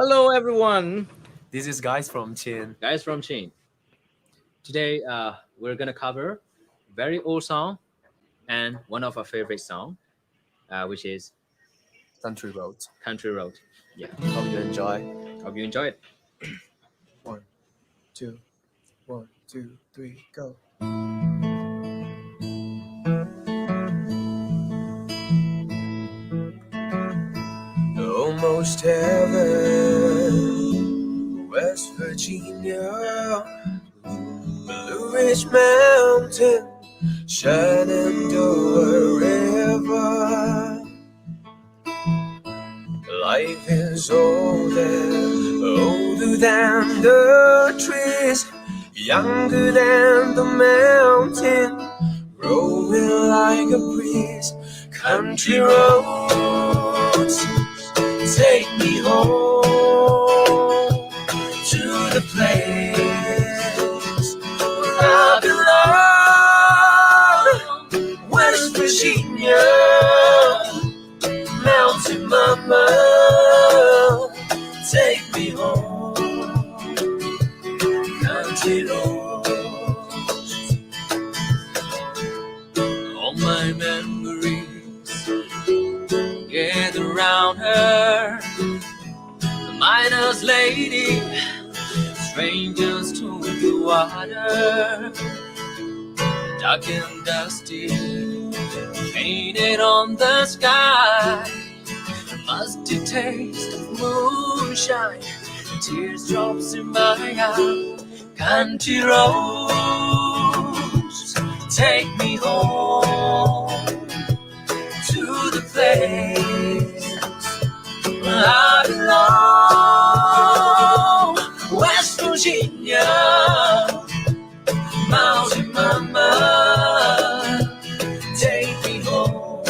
Hello, everyone. This is Guys from Chin. Guys from Chin. Today, we're gonna cover very old song and one of our favorite song, which is Country Road. Country Road. Yeah. Hope you enjoy. Hope you enjoy it. 1, 2, 1, 2, 3, go. Almost heaven, West Virginia, Blue Ridge Mountain, Shenandoah River. Life is older, older than the trees, younger than the mountain, growing like a breeze. Country roads, take me home to the place where I belong, West Virginia, Mountain Mama, take me home, country roads. All my memories gather round her, the miner's lady, strangers to the water, dark and dusty, painted on the sky, the musty taste of moonshine, teardrops in my eye. Country roads, take me home to the place where I belong, West Virginia, Mountain Mama, take me home,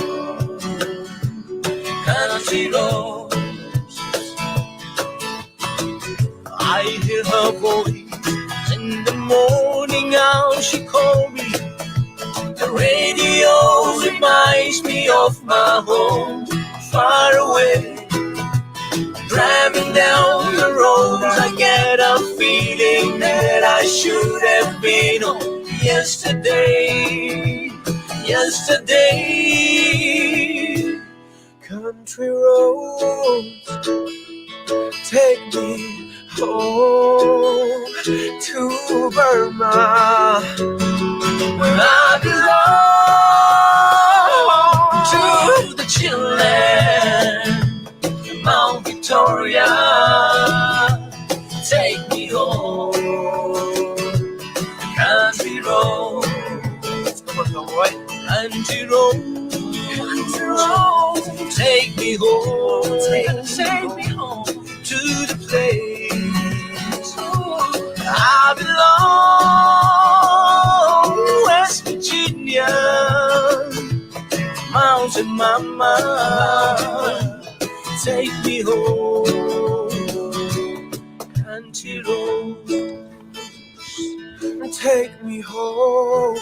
country roads. I hear her voice in the morning hour, she called me. The radio reminds me of my home, far away. Driving down the road, I get a feeling that I should have been home yesterday, yesterday. Country roads, take me home to Burma, where I belong, to the Chilean, Mount Victoria, take me home, country roads, Come on, boy. Country roads, country roads, take me home, take me home to the place I belong, West Virginia, Mountain Mama, take me home, country roads, take me home,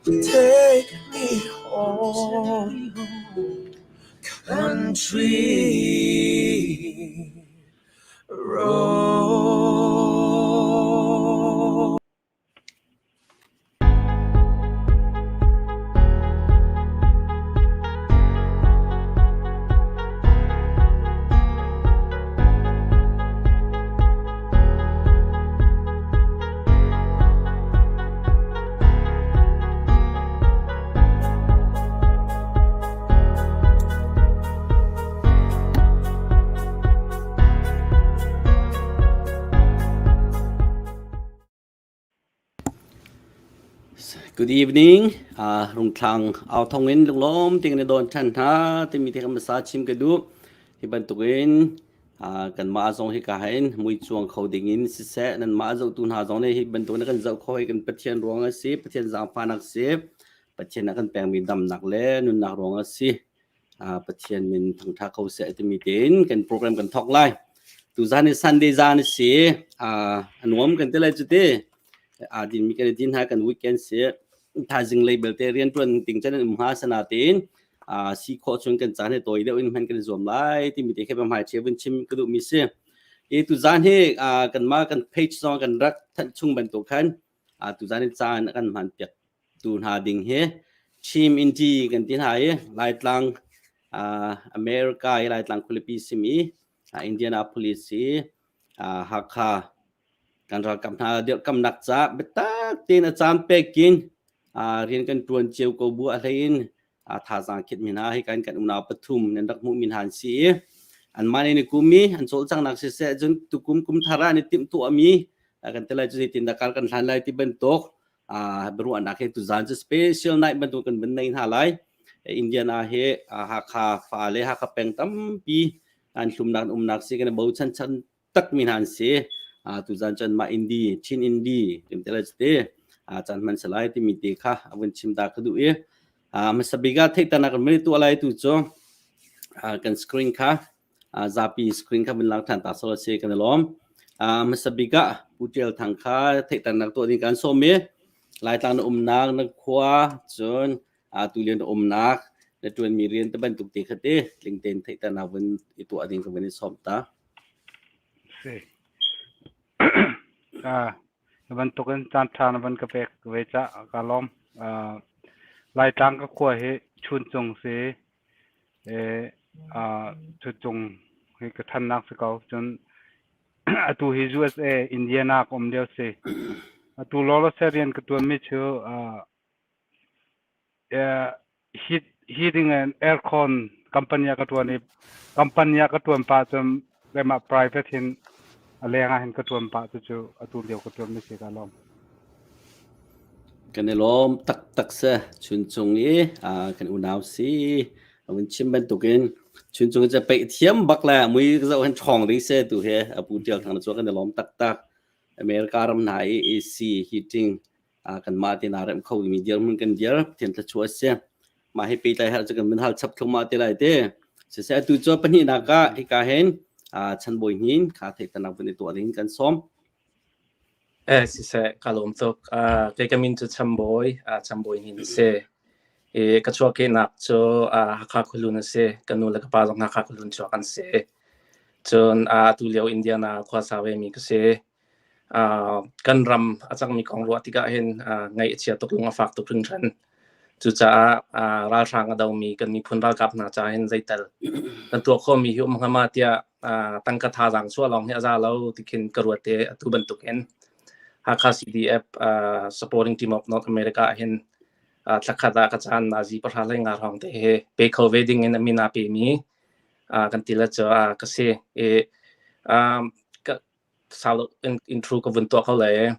take me home, country road. Good evening. Rungthlang au thong in lunglawm ting na don than hna timi te kan sa chim ka duh. Hi bantukin kanmah zong hika hin muicuang kho dingin siseh nanmah zohtu hna zong nih hi bantuk na kan zoh kho hi kan Pathian ruang a si, Pathian zaangfahnak si, Pathian a kan pekmi damnak le nunnak ruang a si. Pathian min thangṭha kho seh timi tein kan program kan thawk lai. Tuzan hi Sunday zan a si. A nuam kan ti lai cu ti. Aa dinmi kan i din hna kan weekend si. Thaizing lei belte rianṭuan ding can an um hnga sana tein. Si khawh cun kan caan hi tawi deuh in hman kan i zuam lai timi te khi hmai chia vun chim ka duhmi si. I tuzaan hi kanmah kan page zong kan rak thanh chung bantuk khan tuzaan hi caan a kan hman piak tu hna ding hi Chim Inti kan ti hna i Laitlang America i Laitlang khualipi simi Indianapolis i Hakha kan ralkap hna dirhkamnak caah biatak tein a caan pek in rian kan ṭuan cio ko bu a hlei in thazaang khit mi hna hi kan kan unau pathum nan rak hmuh mi hna an si i anmah nih ni kum i an cawlcanghnak siseh cun tukum kum thar ah an i timhtuah mi kan ti lai cu zeitin dah kar kan hlan lai ti bantuk biaruahnak hi tuzaan cu special night bantuk kan vun nei hna lai. Indiana hi Hakha fa le Hakha peng tampi an hlumnak an umnak si kan i bochan chan takmi hna an si. Tuzaan cun mah Indi, Chin Indi kan ti lai te caan hman si lai timi te kha a vun chim ta ka duh i hmasa bik ah theihternak kan vun i tuah lai tu cu kan screen kha zapi screen kha vun lang ṭhan ta sawh si kan i lawm. Hmasa bik ah Pu Ṭial Thang kha theihternak tuah ding kan sawm i Laitlang na umnak na khua cun tulio na umnak na ṭuanmi rian te bantuk te kha te tling tein theihternak vun i tuah ding ka vun i sawm ta. Si. Na bantukin caan ṭha na van ka pek ve cah ka lawm. Laitlang ka khua hi Chuncung si. Chuncung hi ka ṭhannak si ko. Cun atu hi USA Indiana ka um lio si. Atu lawlaw rian ka ṭuanmi cu Heating and aircon company ah ka ṭuan i company ah ka ṭuan pah cun keimah private hin a leng ah hin ka ṭuan pah cucu atu lio ka ṭuan mi si ka lawm. Kan i lawm taktak si. Chuncung i kan unau si. A vun chim bantukin chuncung cu peih thiam bak le mui zoh hin ṭhawng ding si tu hi a pu Ṭial Thang na cu kan i lawm taktak. America ram hna i AC heating kanmah te naa remh kho mi dirhmun kan dir Pathian thluachuah a si. Mah hi pehtlai herh cu kan min hal chap thluahmah te lai te. Siseh atu cu pahnihnak ah hika hin Chanbawi Hnin kha theihternak vun i tuah ding kan sawm. Eh siseh ka lawm tuk. Kei ka min cu Chambawi, Chambawi Hnin a si. I ka chuahkehnak cu Hakha Khualun a si. Ka nu le ka pa zong Hakha Khualun chuak an si. Cun atu lio Indiana khuasa ve mi ka si. Kan ram a cangmi kong ruah tikah hin ngaih a chia tuk, lung a fak tuk hringhran. Cucaah ralhrang a domi kan miphun ralkap hna caah hin zeital kan tuah khawhmi hi um hnga ma tiah tangka thazaang chuah lawng hi a za lo ti khin ka ruat i atu bantukin Hakha CDF Supporting Team of North America ah hin thlakhat ah ka caan nazi pahra hlei nga hrawng te he pe kho ve ding in a min aa pemi kan ti le cu ka si. I sau intro ka vun tuah ko lai.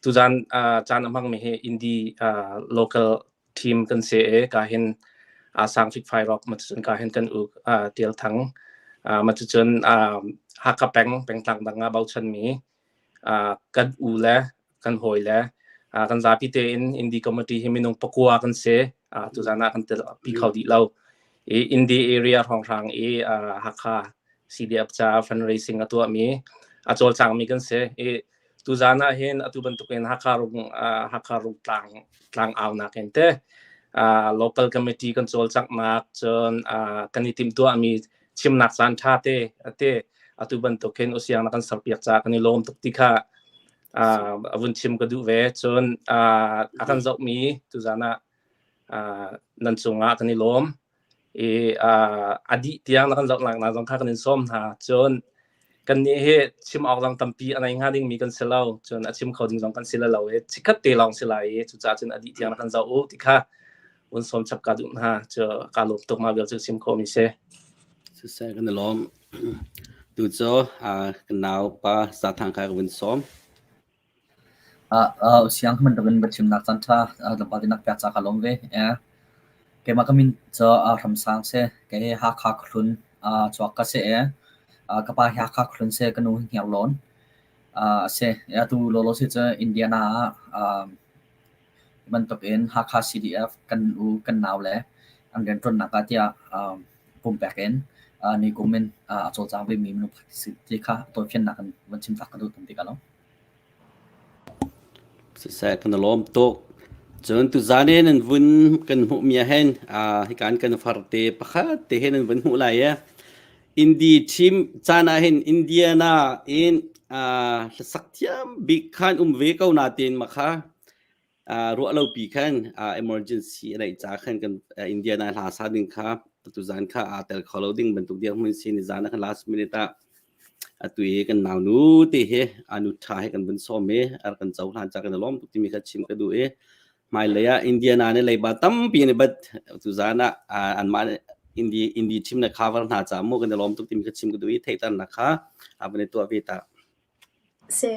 Tuzan caan a hmangmi hi Indi local team kan si i ka hin sang fikfai rock ma cucun ka hin kan u Tial Thang ma cucun Hakha peng pengtlang dang ah bochanmi kan u le kan hawi le kan zapi tein Indi committee hi minung pakua kan si. Tuzan ah kan tel pi kho dih lo. I Indi area hrawnghrang i Hakha CDF caah fundraising a tuahmi a cawlcangmi kan si. I tuzan ah hin atu bantukin Hakha rung Hakha rung tlang tlang aunak in te local committee kan cawlcanghnak cun kan i timhtuahmi chimnak caan ṭha te te atu bantukin usiang na kan serpiak caah kan i lawm tuk ti kha a vun chim ka duh ve. Cun a kan zohmi tuzan ah nan cungah kan i lawm. I a dih tiang na kan zohnak zong kha kan in sawm hna. Cun kannih hi chim awk zong tampi a nei hnga dingmi kan si lo. Cun a chim kho ding zong kan si lo i chikkhat te lawng si lai i cucaah cun a dih tiang na kan zoh u ti kha vun sawm chap ka duh hna. Cu ka lawm tuk mah vial cu chim khawhmi si. Siseh kan i lawm. Tu cu kan nau pa Sathang kha ka vun sawm. Siang bantukin va chimnak caan ṭha tlawmpal te na ka pek caah kaa lawm ve. Keimah ka min cu Hramsang si. Kei hi Hakha khuahlun chuak ka si i ka pa hi Hakha khuahlun si, ka nu hi Hniarlawn a si. Atu lawlaw si cu Indiana ah bantukin Hakha CDF kan u kan nau le an rianṭuannak ah tiah pumpek in nikum in a cawlcang vemi minung pakhat si ti kha tawifiannak in van chim tak ka duh tam ti ka lo. Siseh kan i lawm tuk. Cun tuzaan i nan vun kan hmuhmi ah hin hikan kan farte pakhat te he nan vun hmuh lai i Indi team caan ah hin Indiana in hlasak thiam bik khan um ve ko natin makha ruah lo pi khan emergency a neih ca khan kan Indiana hla sa ding kha tuzaan kha aa tel kho lo ding bantuk dirhmun si ni zaan ah khan last minute ah Atu i kan naunu te hi anu ṭha he kan vun sawm i a rak kan cohlan ca kan i lawm tuk timi kha chim ka duh i hmailei ah Indiana nih leiba tampi an i bat. Tuzaan ah anmah nih Indi Indi team na cover hna caah mu kan i lawm tuk timi kha chim ka duh i theihternak kha a van i tuah ve ta. Si,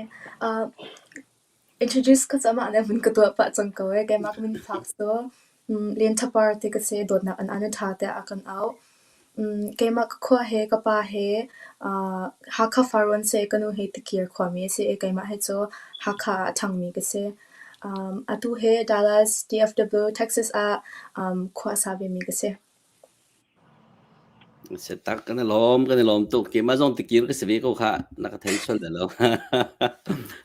Introduce ka cam ah le vun ka tuah pah cang ko ee. Keimah ka min fak cu Lian Tha Par ti ka si. Dawtnak an an ṭha tiah a kan auh. Keimah ka khua he ka pa he Hakha Farrawn si i ka nu hi Tikir khuami a si i keimah hi cu Hakha ah a ṭhangmi ka si. Atu hi Dallas, DFW, Texas ah khua a sa vemi ka si. Si tak kan i lawm, kan i lawm tuk. Keimah zong tikir ka si ve ko khah. Na ka thei sual dah lo.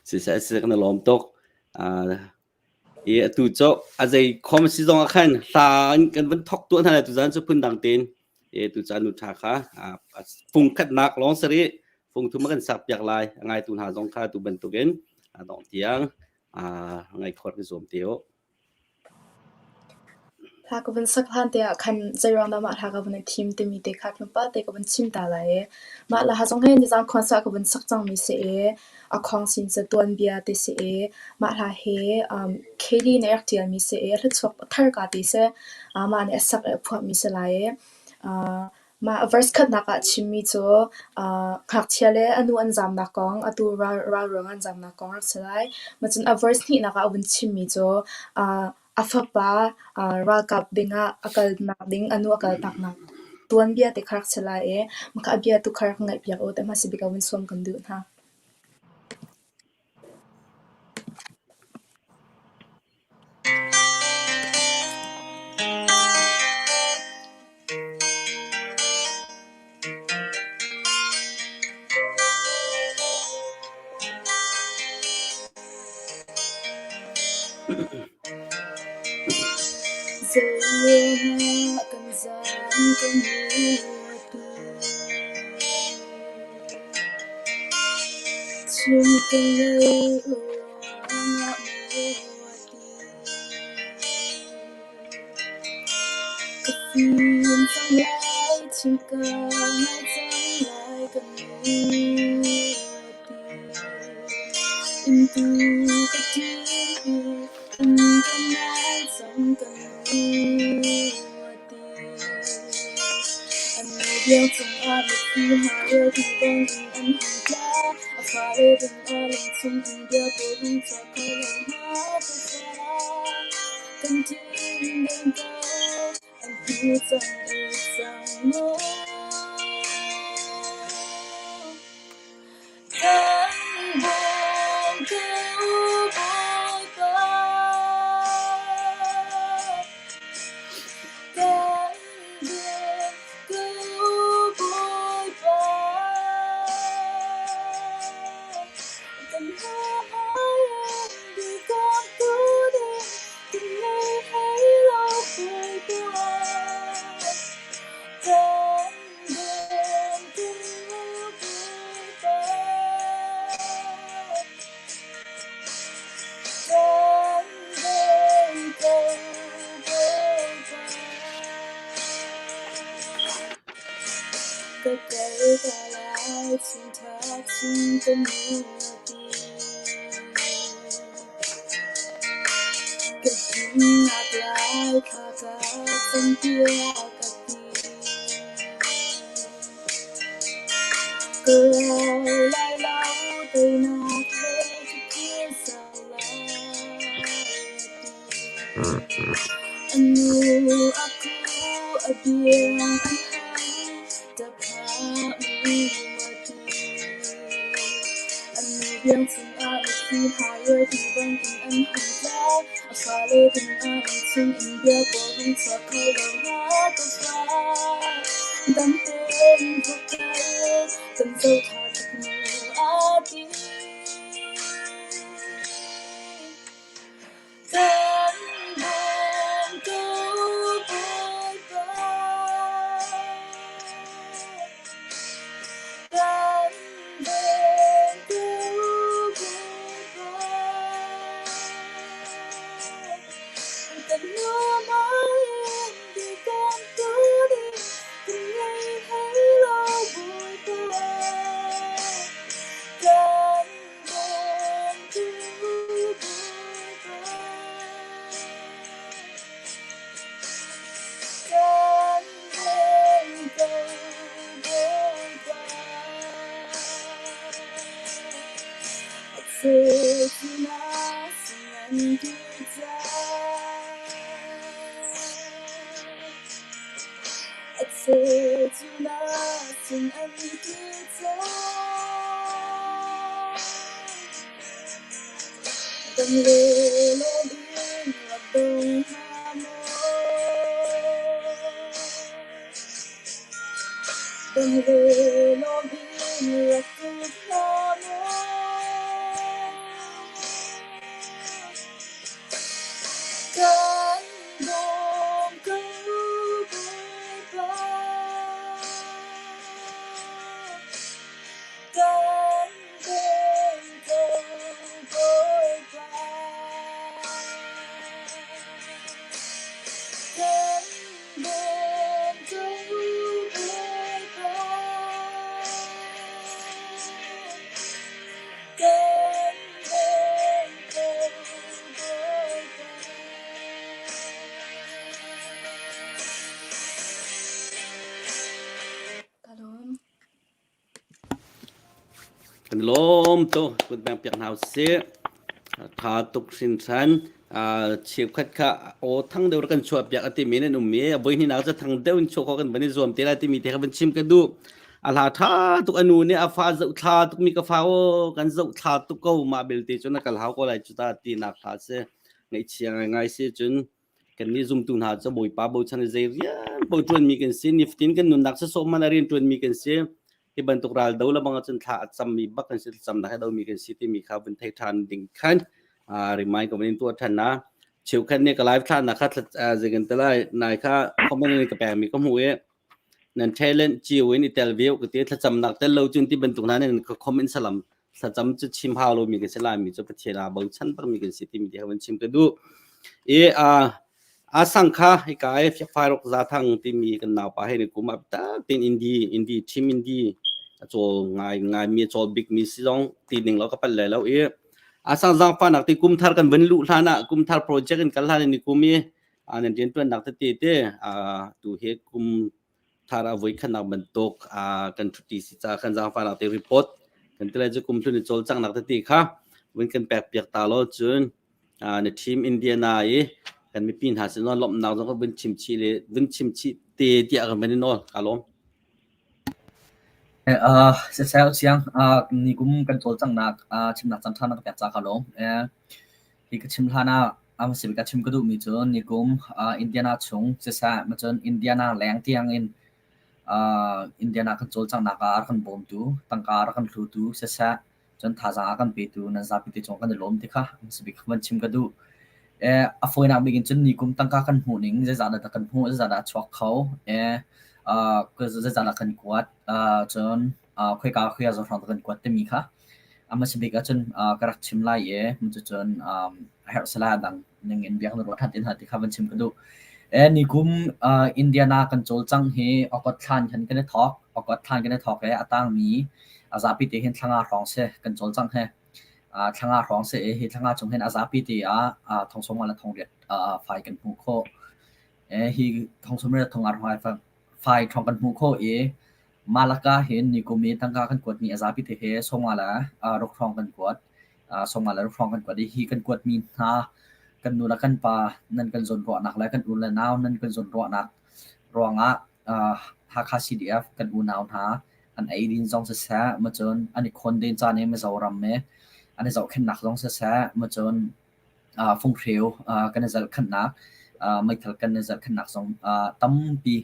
Siseh siseh kan i lawm tuk. I atu cu a zei khom si zong ah khan hla kan van thok tuah hna lai tuzaan cu phundang tein. I tu caan nu ṭha kha fung khatnak lawng si rih. Fung thum a kan sak piak lai. A ngaitu hna zong kha tu bantukin a dongh tiang ngaih khawh i zuam te u. Hla ka vun sak hlan te ah khan zeiruang dah mah hla ka vun i thim timi te kha tlawmpal te ka vun chim ta lai i mah hla zong hi nizaan concert ka vun sak cangmi si i a khawng sin cu tuanbia ti si i mah hla hi Kelly nih a rak ṭialmi si i hla chuak thar ka ti si. Mah nih a sak i a phuahmi si lai i mah verse khatnak ah chimmi cu ngakchia le a nu an zaamnak kong, atu ral ruang an zaamnak kong a rak si lai. Mah cun a verse hnihnak ah a vun chimmi cu a fapa ralkap dingah a kalnak ding, a nu a kaltaknak tuanbia te kha rak si lai i mah kha a bia tu kha rak ngaihpiak u ti hmasa bik ah vun sawm kan duh hna. Zeiruangah kan zaam kan atu? Chim ka ngei lo ruangah maw ati? Ka fim cang lai, chim ka ngai cang lai ka nu ati. Inn tu ka ṭin i inn ka ngai cang ka nu ati. An nu biang cungah mitthli hna rialti bangin an hung tla. A fale dingah lungchung in bia pawl hung chuak kho lo hna ka fa. Kan ṭin deng ko, an hnu cang i cang maw? Kan bawm ko Bawipa. Kan bawm ko Bawipa. Kan hmai in biakamtu ding kan ngei hlei lo Bawipa. Kan Ka himnak lai thla ka campiak a ti. Ka rau lai lo teinak he ka kir zau lai a ti. A nu a ku a biang an hang ṭap hlah mu a ti. A nu biang cungah mitthli hna rialti bangin an hung tla. A fale dingah lungchung in bia pawl hung chuak kho lo hna ka fa. Dam tein va kal, kan zohthla tuk mu a ti. Kan Se cu na sin an ti cang. A che cu na sin an ti cang. Dam le lawm in rak dong hna maw. Dam le lawm in rak tuk hna maw. Kan dawm ko Bawipa. Kan dawm ko Bawipa. Kan dawm ko Bawipa. Kan dawm ko Bawipa. Ka lawm. Kan lawm tuk. Kut beng piak hna usih. Tha tuk hrinhran. Cheukhat kha aw thang deuh kan chuah piak a timi nan um i a voi hnih nak cu thang deuh in chuah khawh kan van i zuam te lai timi te kha van chim ka duh. A hla tha tuk a nu nih a fa zoh thla tuk mi ka fa aw kan zoh thla tuk ko mah belte cu na kal hau ko lai cu ta ti nak hla si. Ngaihchia ngaingai si cun Kannih zumtu hna cu Bawipa bochan i zei rian paoh ṭuanmi kan si. Nifatin kan nunnak sawsawh hmanh ah rian ṭuanmi kan si. Hi bantuk ral do lebang ahcun thla a cammi bak kan si, thlacamnak he domi kan si timi kha vun thei ṭhan ding khan remind ka vun in tuah ṭhan na. Cheukhat nih ka live thlahnak kha zei kan ti lai, nai kha comment in ka pekmi ka hmuh i nan talent cio in i tel ve ka ti thlacamnak tel lo cun ti bantuk hna nih ka comment salam thlacam cu chim hau lomi kan si laimi cu Pathian aa bochan bakmi kan si timi ti van chim ka duh i a a sang kha hika i fiakfai rok za thang timi kan naupa he ni kum ah tak tin indi indi team indi a cawl ngai ngai mi a cawl bik mi si zong ti ning lo ka pal le lo i a sang zang fa nak ti kum thar kan van luh hlan ah kum thar project in kal hlan in ni kum i nan rian tuan nak tete te tu hi kum thar a voi khatnak bantuk kan ṭhuṭi si ca kan zaangfahnak te report kan ti lai cu kum hlun i cawlcanghnak tete kha vun kan pek piak ta law cun na team Indiana i kan mipi hna sin lawmhnak zong vun chim chih le vun chim chih te tiah kan van i nawl ka lawm. Siseh siang ni kum kan cawlcanghnak chimnak caan ṭha na ka pek ca ka lawm. Hi ka chim hlan ah a hmasa bik ah chim ka duhmi cu nikum Indiana chung siseh cun Indiana leng tiangin Indiana kan cawlcanghnak ah a rak kan bawmtu, tangka a rak kan hlutu siseh cun thazaang a kan petu nan zapi te cung kan i lawm ti kha hmasa bik van chim ka duh. A fawinak bik in cun nikum tangka kan hmuh ning zeizah dah kan hmuh, zeizah dah a chuak kho, zeizah dah kan kuat, cun khoika khoika zawn hrawng dah kan kuat timi kha A hmasa bik ahcun ka rak chim lai i cucun a herh sala dang ning in biak na ruah ṭhan ti hna ti kha van chim ka duh. Nikum Indiana kan cawlcangh hi August thla in khan kan i thawk. August thla in kan i thawk i a tangmi a zapi te hin thla nga hrawng si kan cawlcangh hi. Thla nga hrawng si i hi thla nga chung hin a zapi te ah thong sawm nga le thong riat fai kan hmuh khawh. Hi thong sawm riat thong nga hrawng fai ṭhawng kan hmuh khawh i Mah lakah hin nikum i tangka kan kuatmi a zapi te he sawmnga le ruk hrawng kan kuat. Sawmnga le ruk hrawng kan kuat i hi kan kuatmi hna kan nu le kan pa nan kan zawnruahnak le kan u le nau nan kan zawnruahnak ruangah Hakha CDF kan unau hna an eidin zong siseh, macun an i khawnden caan i Mizoram i an i zohkhenhnak zong siseh, macun funghreu kan i zalhkhanhnak, meithal kan i zalhkhanhnak zong tampi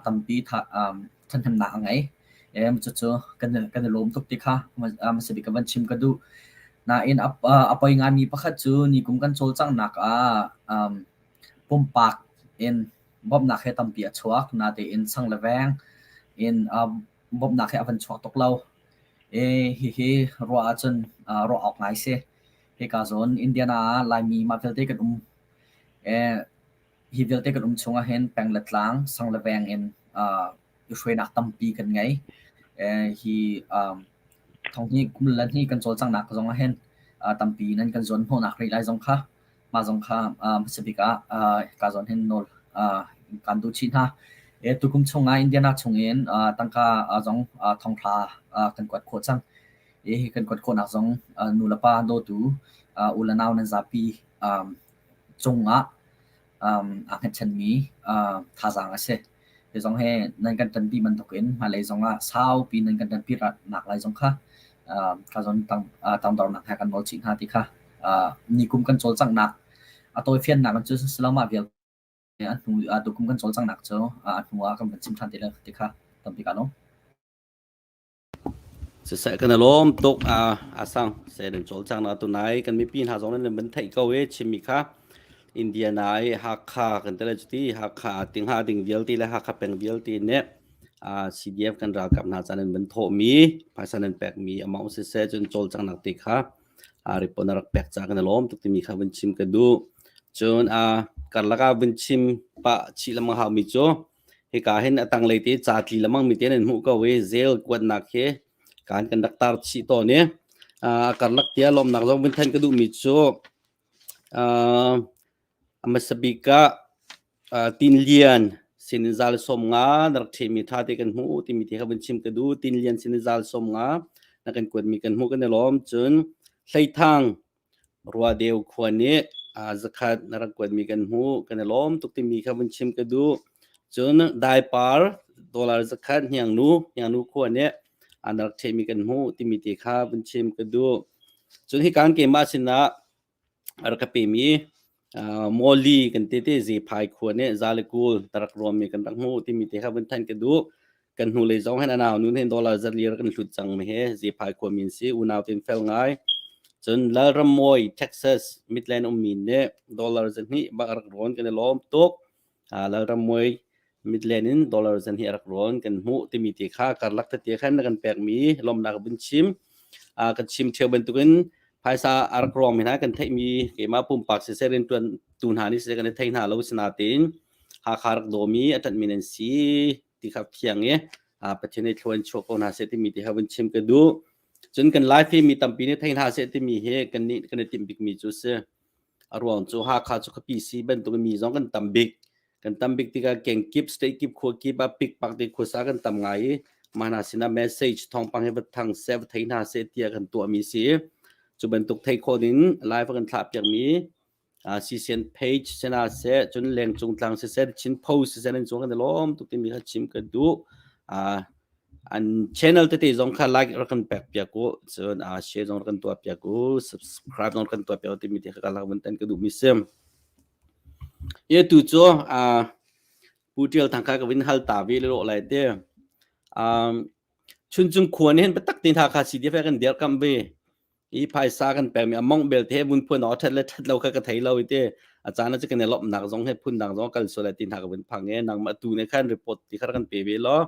tampi ṭhahnemnak a ngei. Cucu kan i lawm tuk ti kha hmasa bik ka van chim ka duh. Nain a poi ngaimi pakhat cu nikum kan cawlcanghnak ah pumpak in bawmhnak he tampi a chuak. Natein sang le veng in bawmhnak hi a van chuak tuk lo. Hihi ruah ahcun ruah awk ngai si. Hika zawn Indiana ah Laimi mah vialte kan um. Hi vialte kan um chung ahhin peng le tlang, sang le veng in i hruainak tampi kan ngei. Hi thonghnih kum le hnih kan cawlcanghnak zong ahhin tampi nan kan zuan hnawhnak rih lai zong kha Mah zong kha hmasa bik ah hika zawn hin nawl kaan duh chih hna. Tukum chungah Indiana chungin tangka zong thonghra kan kuat khawh cang. Hi kan kuat khawhnak zong nu le pa dawtu u le nau nan zapi cungah aa hngatchanmi thazaang a si. Hi zong hi nan kan ṭanpi bantukin hmailei zongah saupi nan kan ṭanpi nak lai zong kha ka zawn tangdornak he kan nawl chih hna ti kha nikum kan cawlcanghnak a tawifiannak in cun si lo mah vialte a hnu tukum kan cawlcanghnak cu a hnu ah kan van chim ṭhan te lai ti kha tampi kaa lawm. Siseh kan i lawm tuk a asang se nan cawlcang na tunai kan mipi hna zong nan van theih ko i chimmi kha Indiana i Hakha kan tele cuti Hakha tingha ding vialte le Hakha peng vialte nih CDF kan ralkap hna caan an van thawhmi phaisa nan pekmi amount siseh cun cawlcangnak te kha report na rak pek ca kan i lawm tuk timi kha van chim ka duh. Cun karlak ah van chim pah chih lengmang haumi cu Hika hin a tanglei te ca tli lemang mi te nan hmuh ko i zel kuatnak hi kan kan rak tar chih tawn i a karlak tia lawmnak zong vun than ka duhmi cu a hmasa bik ah Tin Lian sin in zal 50 na rak ṭhehmi ṭha te kan hmuh timi te kha vun chim ka duh. Tin Lian sin in zal 50 na kan kuatmi kan hmuh kan i lawm. Cun Hleithang Ruadeu khua nih zakhat na rak kuatmi kan hmuh kan i lawm tuk timi kha vun chim ka duh. Cun Daipar dollar zakhat Hniangnu Hniangnu khua nih an rak ṭhehmi kan hmuh timi te kha vun chim ka duh. Cun hi kan keimah sinah a rak ka pemi Mawli kan ti ti Zephai khua nih za le 20 tarak ruammi kan rak hmuh timi te kha vun thanh ka duh. Kan hnulei zong hin a nau nu hin dollar zat lir kan hlut cang mi he Zephai khua min si unau tin fel ngai. Cun Lalrammawi Texas Midland ummi nih dollar 200 bak rak rawn kan i lawm tuk. Lalrammawi Midland in dollar 200 a rak rawn kan hmuh timi te kha karlak tete khan na kan pekmi lawmnak vun chim. Kan chim ṭheo bantukin phaisa a rak ruang mi hna kan theihmi keimah pumpak siseh rianṭuan tu hna nih siseh kan i thei hna lo sinatein Hakha rak dawmi a ṭanhmi nan si ti kha fiang i Pathian nih thlua in chuah ko hna seh timi ti kha vun chim ka duh. Cun kan Laifi mi tampi nih thei hna seh timi hi kan nih kan i timh bikmi cu si. A ruang cu Hakha cu khuapi si bantuk mi zong kan tam bik. Kan tam bik tikah kengkip, state kip, khua kip ah pikpak te khuasa kan tam ngai i mah hna sinah message thawngpang hi va thang seh, va thei hna seh tiah kan tuahmi si. Cu bantuk thei khawh ding live kan thlah piakmi CCN page sena seh, cun lengcung tlang siseh, Chin Post siseh nan cung kan i lawm tuk timi kha chim ka duh. An channel tete zong kha like rak kan pek piak u, cun share zong rak kan tuah piak u, subscribe zong rak kan tuah piak u timi te kha ka lak vun tan ka duhmi si. Ye tu cu Pu Tial Thang kha ka vin hal ta ve le lai te. Chuncung khua nih hin biatak te hna kha CDF kan dirkamh ve. I phaisa kan pekmi a mongh belte he vun phuan awk a ṭhat le ṭhat lo kha ka thei lo i ti. A caan ah cu kan i lawmhnak zong he phundang zong a kal sual lai ti hna ka vun phang i nangmah tu nih khan report ti kha rak kan pe ve law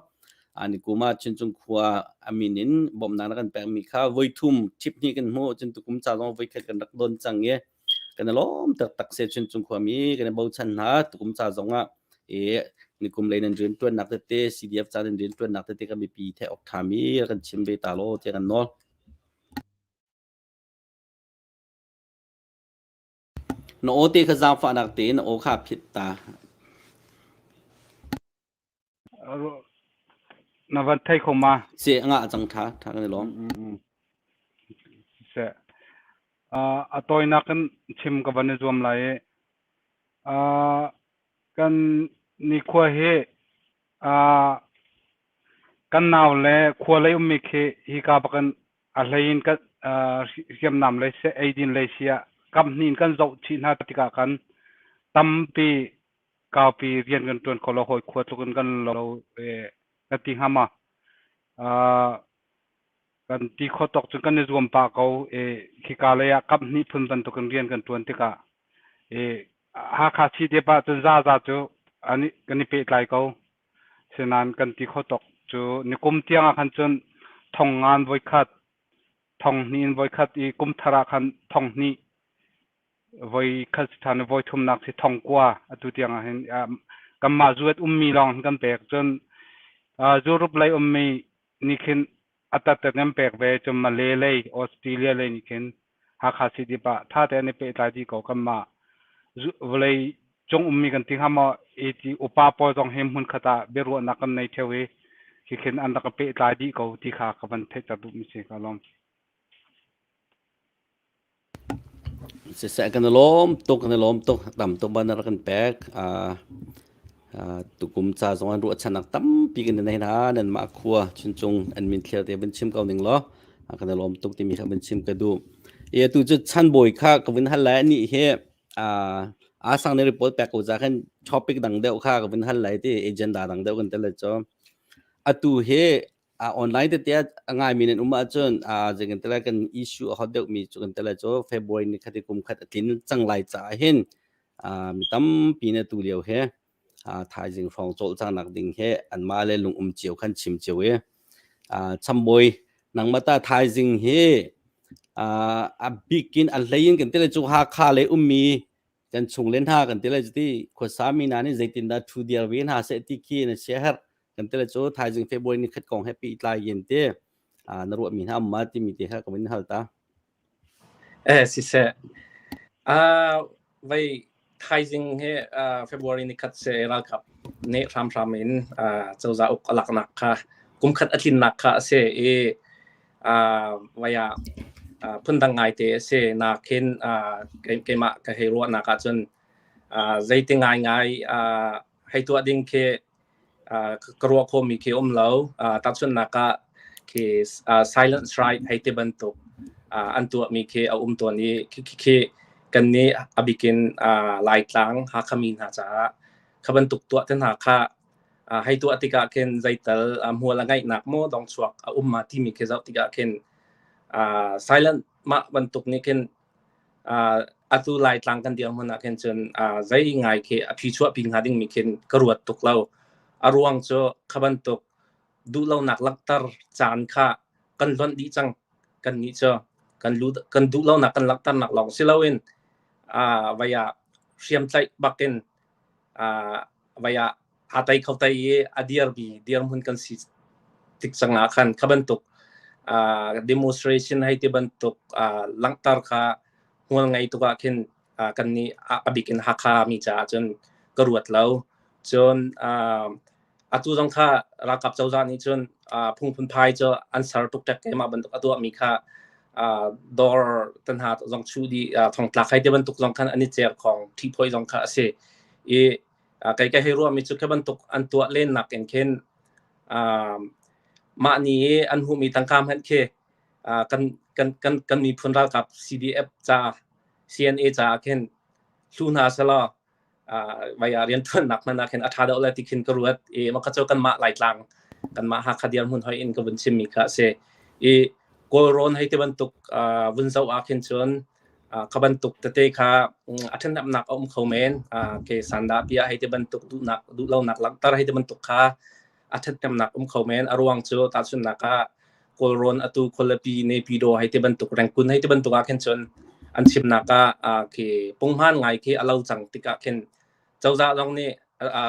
ani kum ah Chuncung khua a min in bawmhnak na kan pekmi kha voi thum ṭhip hnih kan hmuh cun tukum ca zong voi khat kan rak don cang i kan i lawm taktak se Chuncung khuami kan i bochan hna tukum ca zong ah i nikum lei nan rianṭuannak tete CDF ca nan rianṭuannak tete kan mipi theih awk ṭhami rak kan chim ve ta law tiah kan nawl. Na aw te kha zaangfahnak tein na aw kha phit ta. Na van thei kho ma? Si a ngah cang ṭha ṭha kan i lawm. Siseh. A tawinak in chim ka van i zuam lai i kan nikhua hi Kan nau le khua lei ummi khi hika bakin a hlei in kan hriamnam lei seh eidin lei si ah kamhnih in kan zoh chih hna tikah khan tampi kaupi rian kan ṭuan kho lo hawi khua tluk in kan lo ka ti hnga ma. Kan ti kho tawk cun kan i zuam pah ko i khika lei ah kamhnih phun bantukin rian kan ṭuan tikah i Hakha CDF ah cun zaza cu kan i pehtlai ko. Sinain kan ti kho tawk cu nikum tiang ah khan cun thong ngan voikhat, thong hnih in voikhat i kum thar ah khan thong hnih voi khat si ṭhan i voi thumnak si thong kua atu tiang ah hin kanmah zuat ummi lawng hin kan pek. Cun Europe lei ummi nih khin a tat an pek ve cun Malay lei Australia lei nih khin Hakha City pa tha te an i pehtlai dih ko kanmah vawlei cung ummi kan ti hnga maw ti upa pawl zong hi hmun khat ah biaruahnak kan nei theo i khi khin an rak i pehtlai dih ko ti kha ka van theihter duhmi si ka lawm. Siseh kan i lawm tuk, kan i lawm tuk. Tam tuk ban na rak kan pek. Uh, uh, tukum ca zong an ruahchannak tampi kan nei hna. Nanmah khua chuncung an min thliar te van chim ko ning law. Kan i lawm tuk timi kha van chim ka duh. E tu cu chanbawi kha ka vun hal lai ani hi uh, a sang ne report pek ko za khan topic dang deuh kha ka vun hal lai ti agenda dang deuh kan tel cho. Atu hi a online tete a ngaimi nan um ahcun zei kan ti lai kan issue a hot deuhmi cu kan ti lai cu February ni khat i kum khat a tlin cang lai caah hin mi tampi na tu lio he thaizing hrawng cawlcanghnak ding he anmah le lung um cio khan chim cio i chambawi nangmah ta thaizing hi a bikin a hlei in kan ti lai cu Hakha le ummi kan chung le hna kan ti lai cuti khuasa mi hna nih zeitindah thu diar ve hna seh ti khi na sia herh kan ti lai cu thaizing February ni khat kong he pi tlai yin te na ruah mi hna ma timi te kha ka vun hal ta. Eh siseh ah vai thaizing he February ni khat se ralkap ne hramhram in cozah uk alaknak kha kum khat a tlinnak kha a si i vai ah phundang ngaite a si nakin keimah ka hei ruahnak ahcun zeiti ngaingai hei tuah ding khi ka ruah khawhmi khi um lo. Tahchunhnak ah khi silent strike hei ti bantuk an tuahmi khi a um tawn i khi kannih a bikin Laitlang Hakha mi hna caah kha bantuk tuah te hna kha hei tuah tikah khin zeital hmual a ngeihnak maw dongchuak a um ma timi khi zoh tikah khin silent mah bantuk nih khin atu Laitlang kan dirhmun ah khin cun zei ngai khi a phi chuahpi hnga dingmi khin ka ruat tuk lo. A ruang cu kha bantuk duhlonak langhter caan kha kan lonh dih cang. Kannih cu kan lu kan duhlonak kan langhternak lawng si loin vai ah hriamtlaih bakin vai ah aa tei kho tei i a dirmi dirhmun kan si tik cang ah khan kha bantuk demonstration hei ti bantuk langhter kha hmual ngei tuk ah khin kannih a bik in Hakha mi caah cun ka ruat lo. Cun atu zong kha ralkap cozah nih cun phungphunphai cu an ser tuk ṭek keimah bantuk a tuahmi kha dawr te hna zong chuh dih thongtlak hei ti bantuk zong khan an i cer khong ṭhihphoih zong kha a si i kei ka hei ruahmi cu khi bantuk an tuah len nak in khin mah ni i an hmuhmi tangka hmanh khi kan kan kan kan miphun ralkap CDF ca CNA caah khin hlu hna selaw vai ah rianṭuannak hmanh ah khin a ṭha deuh lai ti khin ka ruat i mah kha cu kanmah Laitlang kanmah Hakha dirhmun hoi in ka vun chimmi kha a si i Kawlrawn hei ti bantuk vun zoh ah khin cun kha bantuk tete kha a ṭhathnemnak a um kho men ke sandah piah hei ti bantuk duhnak duhlonak langhter hei ti bantuk kha a ṭhathnemnak um kho men a ruang cu tahchunhnak ah Kawlrawn atu khualipi Naypyidaw hei ti bantuk Rangoon hei ti bantuk ah khin cun an chimnak ah khi punghman ngai khi a lo cang tikah khin cozah zong nih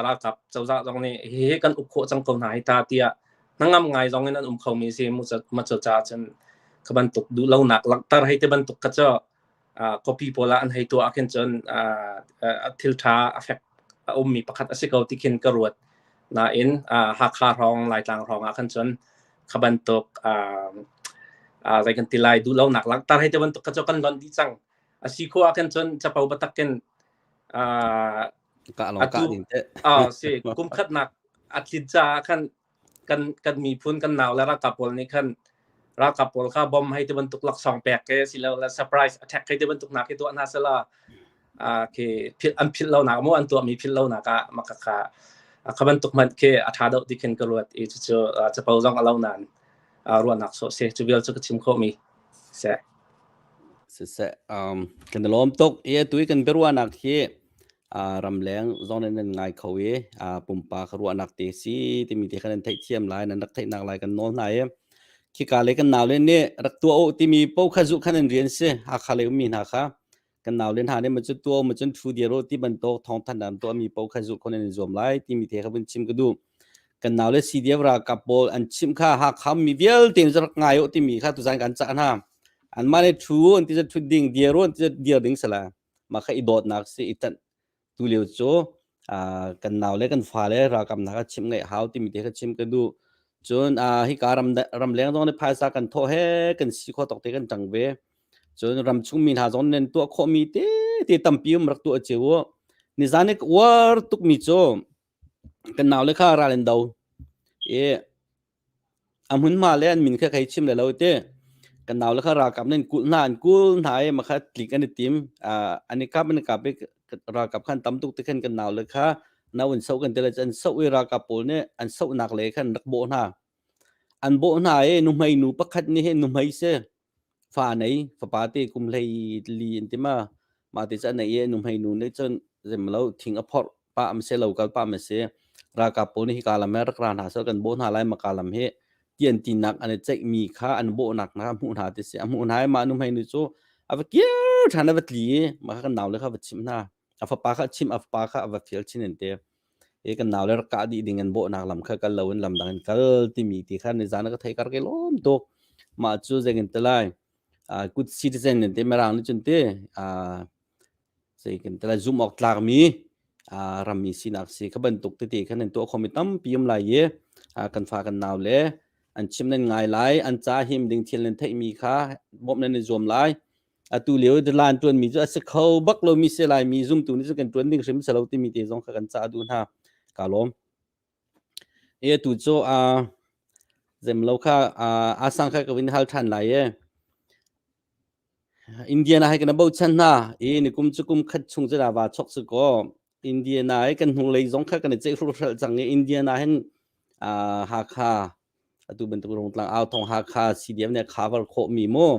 ralkap cozah zong nih hihi kan uk khawh cang ko hna hi ta tiah hnangam ngai zong in an um khomi si mu caah cun kha bantuk duhlonak langhter hei ti bantuk kha cu copy pawl ah an hei tuah ah khin cun thil ṭha a fek a ummi pakhat a si ko ti khin ka ruat. Nain Hakha hrawng Laitlang hrawng ah khan cun kha bantuk zei kan ti lai duhlonak langhter hei ti bantuk kha cu kan lonh dih cang. A si khawh ah khin cun capo biatak in Kah lawng kah ding teh. Si kum khatnak a tlin caah khan kan kan miphun kan nau le ralkap pawl nih khan ralkap pawl kha bom hei ti bantuk laksawng pek ke silo le surprise attack hei ti bantuk nak hi tuah hna sela khi philh an philh lo nak mu an tuahmi philh lo nak ah maka kha kha bantuk hmanh khi a tha deuh ti khin ka ruat i cucu capo zong a lo nan ruahnak so se cu vial cu ka chim khawh mi se Siseh, um, kan i lawm tuk. I atu i kan biaruahnak hi ramleng zong in nan ngai kho i pumpak ruahnak te si timi te kha nan theihthiam lai, nan rak theihnak lai kan nawl hna i khika le kan naule nih rak tuah u timi paoh kha zuh khan an rian si. Hakha lei ummi hna kha kan naule hna nih macun tuah u macun thu dir u ti bantuk thawngthanh an tuahmi paoh kha zuh kho nan in zuam lai timi te kha vun chim ka duh. Kan naule CDF ralkap pawl an chimh kha Hakha mi vialte in rak ngai u timi kha tuzan kan cah hna. Anmah nih thu an ti cu thut ding, dir u an ti cu dir ding si lai. Mah kha i dawtnak si i ṭanh tu lio cu kan nau le kan fale ralkap hna kha chimh ngaih hau timi te kha chim ka duh. Cun hika ram ramleng zong nih phaisa kan thawh he kan si khawh tawk te kan ṭang ve. Cun ramchung mi hna zong nan tuah khawhmi tete tampi um rak tuah cio u. Nizan i ka uar tukmi cu kan naule kha ral an do i a hmunhma le an min kha ka hei chim lai lo ti. Kan naule kha ralkap nih an kulh hna, an kul hna i makha tlik an i tim. An i kap an i kap i ralkap khan tam tuk ti khan kan naule kha no an soh kan ti lai cu an soh i ralkap pawl nih an sohnak lei khan rak bawh hna. An bawh hna i nuhmei nu pakhat nih hin nuhmei si fa nei fapa te kum hlei li an ti ma mah te cu a nei i nuhmei nu nih cun zemlo thing a phorh pah am si lo kal pah am si ralkap pawl nih hika lam he rak ra hna seh kan bawh hna lai maka lam hi tian tinak an i ceihmi kha an bawhnak hna hmuh hna ti si a hmuh hna i mah nuhmei nu cu a va kir ṭhan a va tli i mah kha kan naule kha va chimh hna a fapa kha a chimh a fapa kha a va fial chin an ti i kan naule rak kah dih ding an bawhnak lam kha kal loin lam dang in kal timi ti kha nizan ka thei kar ke lawm tuk mah cu zengin te lai good citizen an ti mirang nih cun ti zei kan ti lai zumh awk tlakmi rammi sinak si kha bantuk tete khan an tuah khomi tampi um lai i kan fa kan nau le an chim nan ngai lai an ca him ding thil nan theihmi kha bawmh nan i zuam lai atu lio dalan tuanmi cu a si kho bak lomi si lai mi zumtu nih cu kan tuan ding hrim si lo timi te zong kha kan cah duh hna ka lawm e atu cu a zem lo kha a sang kha ka vin hal than lai e Indiana hai kan bochan hna i nikum cu kum khat chung cu va chok si kaw Indiana i kan hnulei zong kha kan i ceih hrulhralh cang i Indiana hin Hakha atu bantuk Rungtlang au thong Hakha CDF nih cover khawh mi mu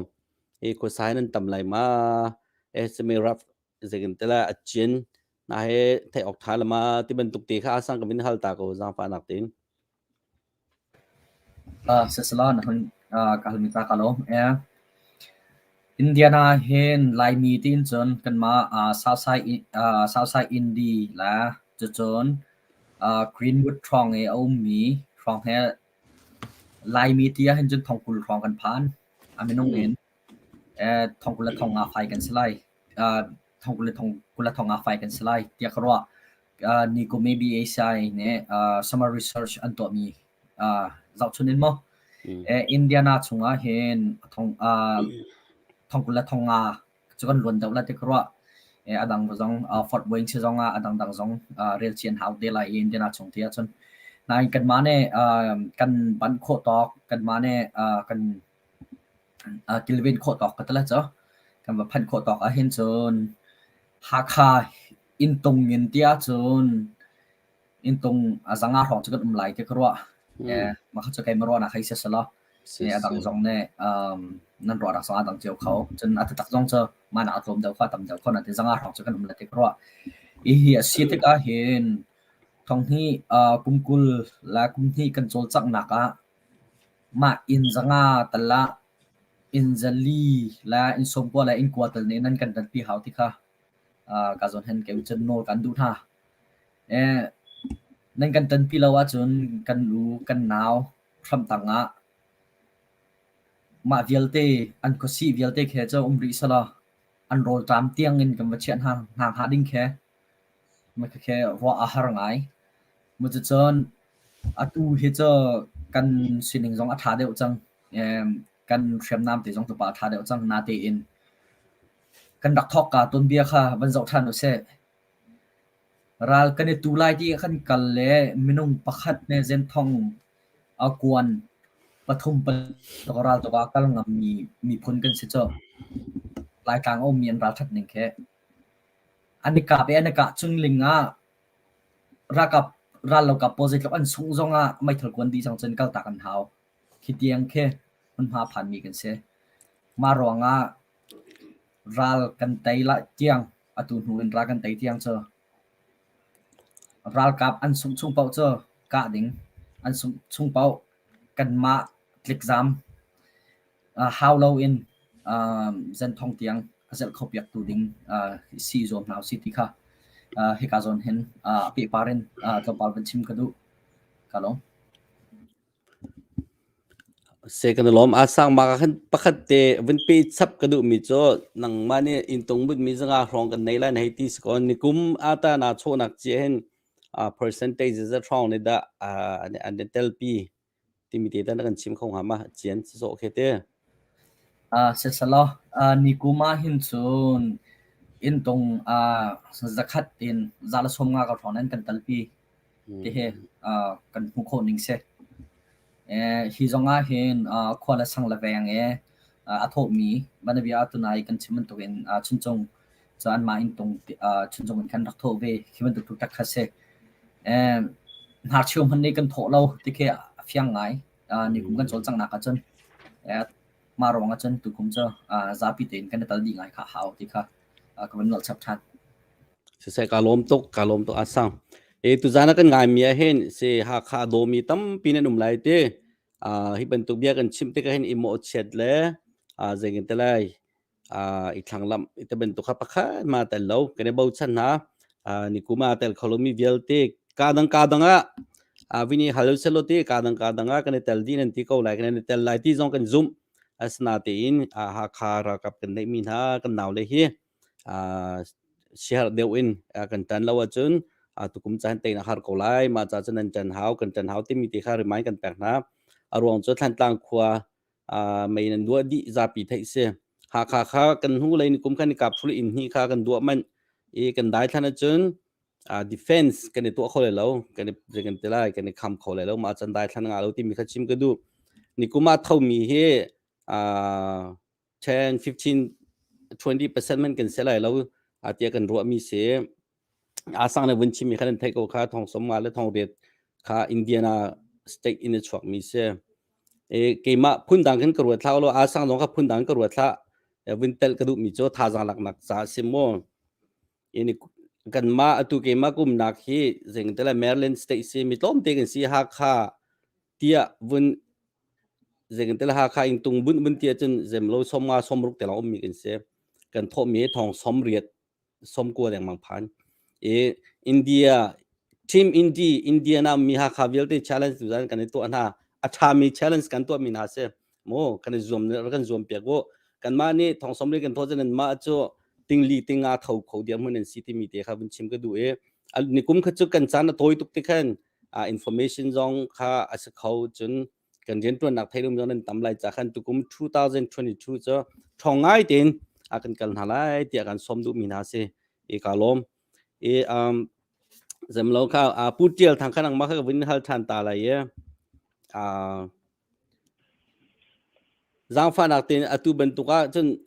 hi khuasa hin an tam lai ma SMA rap zeikin tela a chin na he theih awk tha lama ti bantuk te kha asang ka min hal ta ko zaangfahnak tein. Sisala na hun ka halmi ta ka lawm. Indiana hin Laimi tiin cun kanmah Southside Indy le cucun Greenwood hrawng i a ummi hrawng he Laimi ti ahhin cun thongkul hrawng kan phan. A minung in thongkul le thongnga fai kan si lai. Thongkul le thongkul le thongnga fai kan si lai tiah ka ruah. Nikum i BACI nih summer research an tuahmi zohchun in maw Indiana chungah hin thongkul le thongnga cu kan luan deuh lai ti ka ruah. A dang zong Fort Wayne si zongah a dangdang zong rel chih an hau te lai i Indiana chung ti ahcun. Nain kanmah nih kan banh khawh tawk, kanmah nih kan kilven khawh tawk ka ti lai cu. Kan va phanh khawh tawk ahhin cun Hakha inntung in ti ahcun inntung a zanga hrawng cu kan um lai ti ka ruah. Mah kha cu keimah ruahnak hei si selaw a dang zong nih nan ruahnak zong aa dang cio kho. Cun a taktak zong cu mah nak a tlawm deuh kho, a tam deuh kho nain zanga hrawng cu kan um lai ti ka ruah. Hihi a si tikah hin thonghnih kum 20 le kum hnih kan cawlcanghnak ah mah inn zanga tal ah inn zali le inn sawmkua le inn kua tal nih nan kan ratpi hau ti kha ka zawn hen kei cun nawl kan duh hna. Nan kan ṭanpi lo ahcun kan u kan nau hramtang ah mah vialte an khuasih vialte khi cu um rih selaw an rawlṭam tiang in kan va chiah hna hnga ding khi khi ruah a har ngai. Cuticun atu hi cu kan sining zong a ṭha deuh cang. Kan hriamnam te zong tupa a ṭha deuh cang. Natein kan rak thawkka tuanbia kha van zoh ṭhan usih. Ral kan i tu lai ti ah khan kal le minung pakhat nih zenthong a kuan pathum ral tuk ah kal ngammi miphun kan si cu. Laitlang a ummi an ralṭhat ning khi. An i kap i an i kah cungling ah ralkap rallokap pawl zeitluk an sungh zongah meithal kuan dih cang cun kaltak an hau. Khi tiang khi hmunhma phanmi kan si. Mah ruangah ral kan tei lai tiang atu hnu in ral kan tei tiang cu ralkap an sungh chung paoh cu kah ding an sungh chung paoh kanmah tlikzam hau loin zenthong tiang a zelh kho piaktu ding si zuam hna usih ti kha hika zawn hin a pehpar in tlawmpal van chim ka duh. Ka lawm. Se kan i lawm. A sang bak ah khan pakhat te vun pe chap ka duhmi cu nangmah nih inntung butmi zanga hrawng kan nei lai na hei ti si kaw nikum ata naa chawhnak cia hin percentage zat hrawng nih dah an i telpi timi te dah na kan chim kho hnga ma? Cian sawh khi te. Siselaw nikum ah hin cun inntung zakhat in 150 ka hrawng nan kan talpi ti hi kan hmuh khawh ning si. Hi zong ah hin khua le sang le veng i a thawhmi banabia tunai kan chim bantukin Chuncung cu anmah inntung Chuncung in khan rak thawh ve khi bantuk tuktak kha si. Hnarcheu hmanh nih kan thawh lo ti khi a fiang ngai. Nikum kan cawlcanghnak ahcun mah ruang ahcun tukum cu zapi tein kan i tal dih ngai kha hau ti kha ka van nolh chap ṭhan. Siseh ka lawm tuk, ka lawm tuk asang. E tuzan ah kan ngaimi ah hin si Hakha dawmi tampi nan um lai ti. Hi bantuk bia kan chim tikah hin i mawhchiat le zei kan ti lai i thlanglamh te bantuk kha pakhat ma tel lo kan i bochan hna. Nikum ah tel kho lomi vialte ka dang ka dang ah vini hal selo ti ka dang ka dang ah kan i tel dih nan ti ko lai kan i tel lai ti zong kan zumh. Asinatein Hakha ralkap kan neihmi hna kan nau le hi siaherh deuh in kan ṭan lo ahcun tukum caan tein a har ko lai. Mah ca cun nan ṭan hau, kan ṭan hau timi ti kha remind kan pek hna. A ruang cu Thlantlang khua mei nan duah dih zapi theih si. Hakha kha kan hnu lei ni kum khan i kap thul inn hnih kha kan duah manh i kan dai thlan ahcun defense kan i tuah kho lai lo, kan i kan ti lai, kan i kham kho lai lo. Mah can dai thlan nga lo timi kha chim ka duh. Ni kum ah thomi hi 10, 15, 20% man kan se lai lo tiah kan ruahmi si. Asang le vun chimmi kha nan theih ko kha thong som nga le thong riat kha Indiana state in a chuakmi si. E, keimah phundang khin ka ruat thla lo asang zong kha phundang ka ruat thla vun tel ka duhmi cu thazang laknak ca si mu. Ini kanmah atu keimah kumnak hi zing te le Maryland state si mi tlawmte kan si Hakha tiah vun Zeitintiah Hakha in tung bunh vun ti ahcun zemlo 50 60 te lawng ummi kan si. Kan thawhmi hi thong 80 90 lengmang phan. I India Team Indi Indiana mi Hakha vialte challenge tu zan kan i tuah hna. A ṭhami challenge kan tuahmi hna si. Mu kan i zuam kan zuam piak u. Kanmah nih thong 40 kan thawh cun nanmah cu tingli tinga tho kho dirhmun an si timi te kha vun chim ka duh i nikum kha cu kan caan a tawi tuk ti khan information zong kha a si kho cun kan rianṭuannak theilum zong nan tam lai ca khan tukum 2022 cu ṭhawng ngai tein a kan kal hna lai tiah kan sawm duhmi hna si i ka lawm i um zemlo kha pu tial thang khan angma kha ka vun hal ṭhan ta lai i Zaangfahnak tein atu bantuk ah cun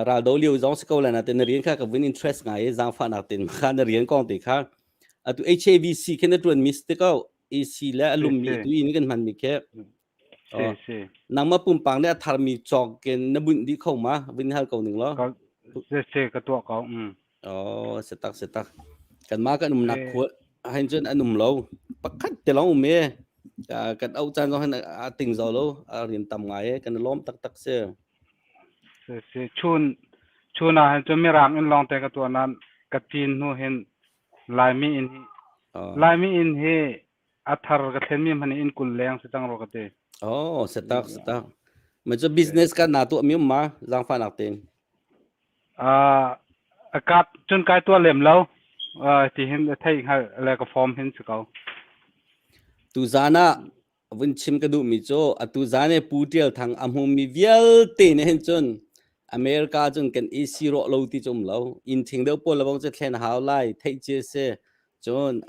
raldo lio zong si ko lai nain na rian kha ka vun interest ngai i zaangfahnak tein kha na rian kong te kha atu HAVC khi na ṭuanmi si ti ko AC le a lummi atu in kan hmanmi khi nangmah pumpak nih a tharmi cawk in na bunh dih kho ma vun hal ko ning law Si si ka tuah ko. Mm. Oh, setak setak. Kanmah kan umnak khua hin cun an um lo. Pakhat te lawng um e. Kan auh caan zong hin a ting zo lo. A rian tam ngai e. Kan i lawm taktak si. Si si chun chun ah hin cun mirang in lawng te ka tuah nan ka cin hnu hin Laimi in hi Laimi in hi a thar ka thlen mi hmanh in kul leng si cang ro ka ti. Oh, setak setak. Ma cu business ka na tuah mi um ma zaangfah nak tein. A kap cun kai tuah lem lo. Ti hin thei hngal le ka form hin si ko. Tu zan ah vun chim ka duhmi cu atu zan i Pu Tial Thang a hmumi vialte nih hin cun America cun kan i si rawh lo ti cu um lo. Inn thing deuh pawl lebang cu thlen hau lai theih cia si. Cun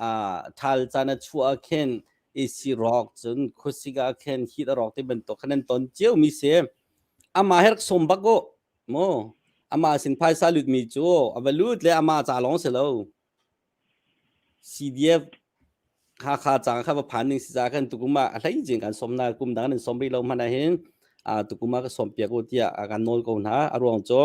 ṭhal caan a chuah ah khin AC rawk cun khuasik ah khin heat a rawk ti bantuk khan an ton cio mi si. Amah he rak sawm bak u. Mu amah sin phaisa lutmi cu a va lut le amah ca lawng si lo. CDF Hakha cang kha va phan ding si ca khan tukum ah a hlei cin kan sawm na kum dang nan sawm rih lo hmanh ah hin tukum ah ka sawm piak u tiah a kan nawl ko hna. A ruang cu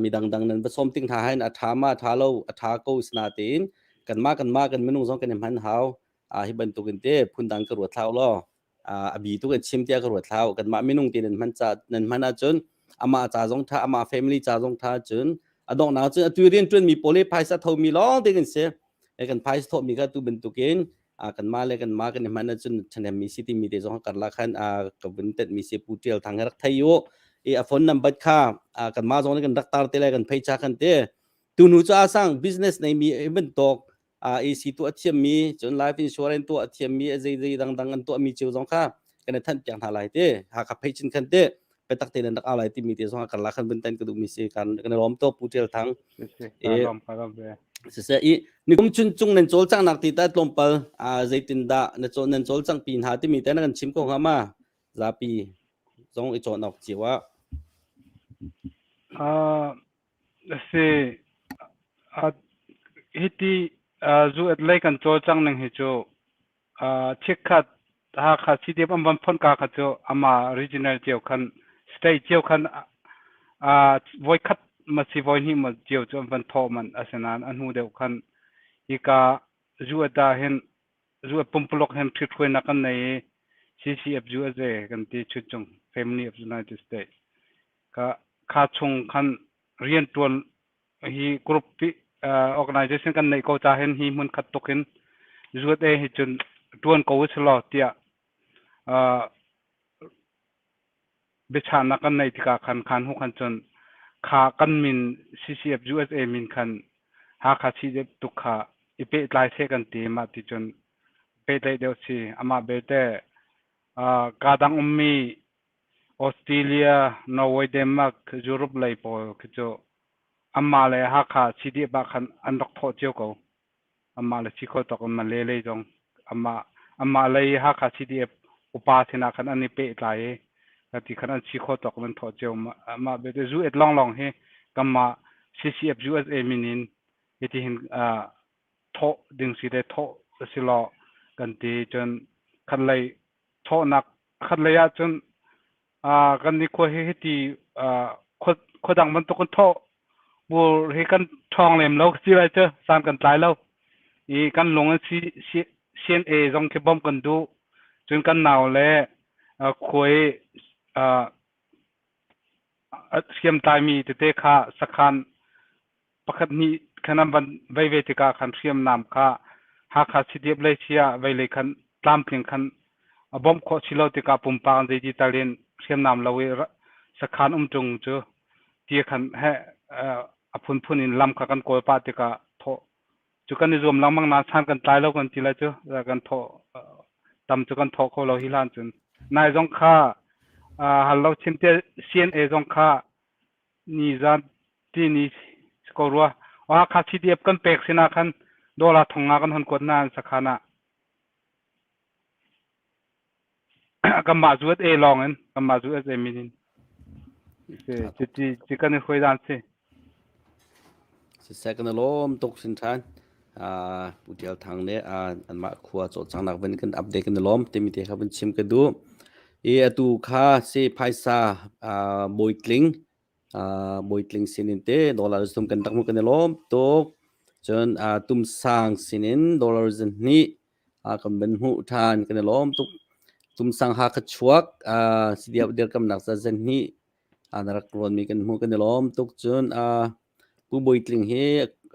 mi dangdang nan va sawm ting hna hin a ṭha ma ṭha lo a ṭha ko sina tein kanmah kanmah kan minung zong kan i hman hau. Hi bantukin te phundang ka ruat hlah u law a bi tu kan chim tiah ka ruat hlah kanmah minung te nan hman ca nan hman ahcun amah ca zong tha amah family ca zong tha cun a donghnak cun atu rian tuan mi pawl hi phaisa tho mi lawng te kan si e kan phaisa thawh mi kha tu bantukin kanmah le kanmah kan i hman ahcun ṭhahnem mi si timi te zong karlak khan ka vun tet mi si pu Ṭial Thang he rak thei u i a phone number kha kanmah zong nih kan rak tar te lai kan phei cha khan te tu nu cu asang business nei mi bantuk AC tuah thiammi cun life insurance tuah thiammi a zei zei dangdang an tuahmi cio zong kha kan i thanh piak hna lai te Hakha phei chin khan te. Biatak tein nan rak au lai timi te zong a karlak khan vun tan ka duhmi si. Kan kan i lawm tuk Pu Tial Thang. Ka lawm ka lawm ve. Siseh i nikum chun cung nan cawlcanghnak ti ta tlawmpal zeitin dah na cawl nan cawlcangh pi hna timi te na kan chim ko hnga ma? Zapi zong i cawn awk cio ah. Si hiti zu at lei kan cawlcang ning hi cu chikkhat Hakha CDF an van phon ka kha cu ama regional cio khan state cio khan voikhat ma si voi hnih ma cio cu an van thawh man asinain a hnu deuh khan hika zu ata hin zu pumpulok hin ṭhithruainak kan nei i CCF USA kan ti chuncung Family of United States ka kha chung khan rianṭuan hi group organization kan neih ko ca hin hi hmun khat tuk in zuat e hi cun ṭuan ko usih tiah biachahnak kan neih tikah khan khan hu khan cun kha kan min CCF USA min khan Hakha CDF tuk kha i pehtlai seh kan ti mah ti cun pehtlaih deuh si amah belte ka dang ummi Australia, Norway, Denmark, Europe lei pawl khi cu anmah le Hakha CDF ah khan an rak thawh cio ko. Anmah le si kho tawk in Malay lei zong anmah anmah lei Hakha CDF upa sinah khan an i pehtlai i ti khan an si kho tawk in an thawh cio. Mah belte zu et lawnglawng hi kanmah CCF USA min in hitihin thawh ding si le thawh si law kan ti cun khat lei thawhnak khat lei ah cun kan nikhua hi hiti khua dang bantuk in thawh bur hi kan ṭhawng lem lo si lai cu san kan tlai lo i kan lung in CNA zong khi bawmh kan duh cun kan nau le khua i hriamtlaimi tete kha sakhan pakhat hnih khan an van vei ve tikah khan hriamnam kha Hakha CDF lei si ah vei lei khan tlamtling khan a bawmh khawh si lo tikah pumpak an zeiti tal in hriamnam lo i sakhan um ṭung cu ti khan he a phunphun in lam kha kan kawl pah tikah thawh cu kan i zuam lengmang nain san kan tlai lo kan ti lai cu kan thawh tam cu kan thawh kho lo hi hlan cun nai zong kha hal lo chim te CNA zong kha nizan tini si ko rua. Hakha CDF kan pek sinah khan dollar 500 kan hon kuat hna an sakhan ah. Kanmah zuat e lawng in kanmah zuat e min in. Si ti ti kan i hruai dan si. Siseh kan i lawm tuk sin ṭhan. Pu Tial Thang nih anmah khua cawlcanghnak van kan update kan i lawm timi te kha van chim ka duh. I atu kha si phaisa bawitling bawitling sinin te dollar zum kan rak hmuh kan i lawm tuk. Cun tumsang sinin dollar zahnih kan van hmuh ṭhan kan i lawm tuk. Tumsang ha kha chuak sidiap dirkamnak ca zahnih na rak rawnmi kan hmuh kan i lawm tuk. Cun Pu Bawi Tling hi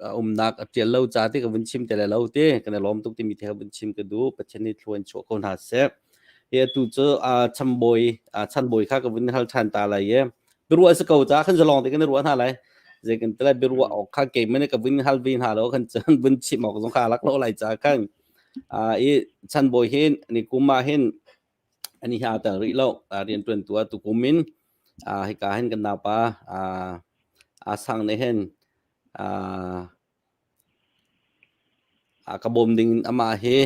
a umnak a ṭial lo ca ti ka vun chim te lai lo ti kan i lawm tuk timi the ka vun chim ka duh. Pathian nih thlua in chuah ko hna seh. Hi atu cu chambawi chanbawi kha ka vun hal ṭhan ta lai i biaruah si ko ca khan zalong te kan i ruah hna lai. Zei kan ti lai biaruah awk kha keimah nih ka vun hal ve hna lo khan cun vun chim awk zong kha lak lo lai ca khan i chanbawi hi ni kum ah hin ani hi aa tel rih lo rianṭuantu ah tukum in hika hin kan naupa aa sang nih hin ka bawm ding in amah hi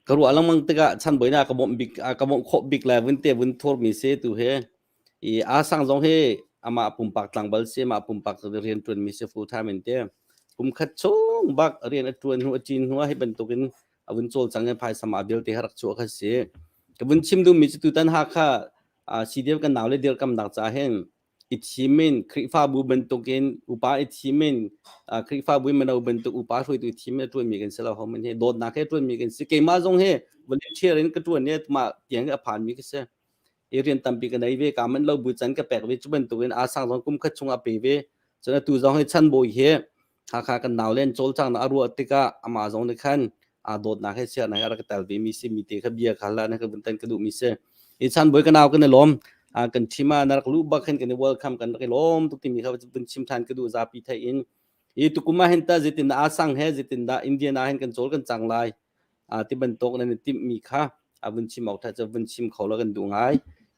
ka ruah lengmang tikah chanbawi nih a ka bawmh bik a ka bawmh khawh bik le vun te vun thurmi si tu hi. I aa sang zong hi amah pumpak tlangval si, amah pumpak rian ṭuanmi si full time in te. Kum khat chung bak rian a ṭuan hnu a cin hnu ah hi bantukin a vun cawlcang i phaisa mah vialte kha rak chuah kha si. Ka vun chim duhmi cu tutan Hakha CDF kan nau le dirkamnak caah hin i thim in Khrihfabu bantukin upa i thim in Khrihfabu in mino bantuk upa hruaitu i thim in a ṭuanmi kan si lo homan hi dawtnak he ṭuanmi kan si. Keimah zong hi volunteer in ka ṭuan i mah tiang a phanmi ka si. I rian tampi ka nei ve ka manh lo bu can ka pek ve cu bantukin aa sang zong kum khat chung a pe ve cun atu zong hi chan bawi hi Hakha kan nau len cawlcang na a ruah tikah amah zong nih khan aa dawtnak he siarnak he a rak tel ve mi si mi te kha bia kha la na ka vun tan ka duh mi si i chan bawi ka nau kan i lawm kan team ah na rak luh bak khan kan i welcome kan rak i lawm tuk timi kha vun chim than ka duh zapi thei in i tukum ah hin ta zeitin dah aa sang he zeitin dah Indian ah hin kan cawl kan cang lai ti bantuk nan i timhmi kha a vun chim awk ṭha cu vun chim kho la kan duh ngai.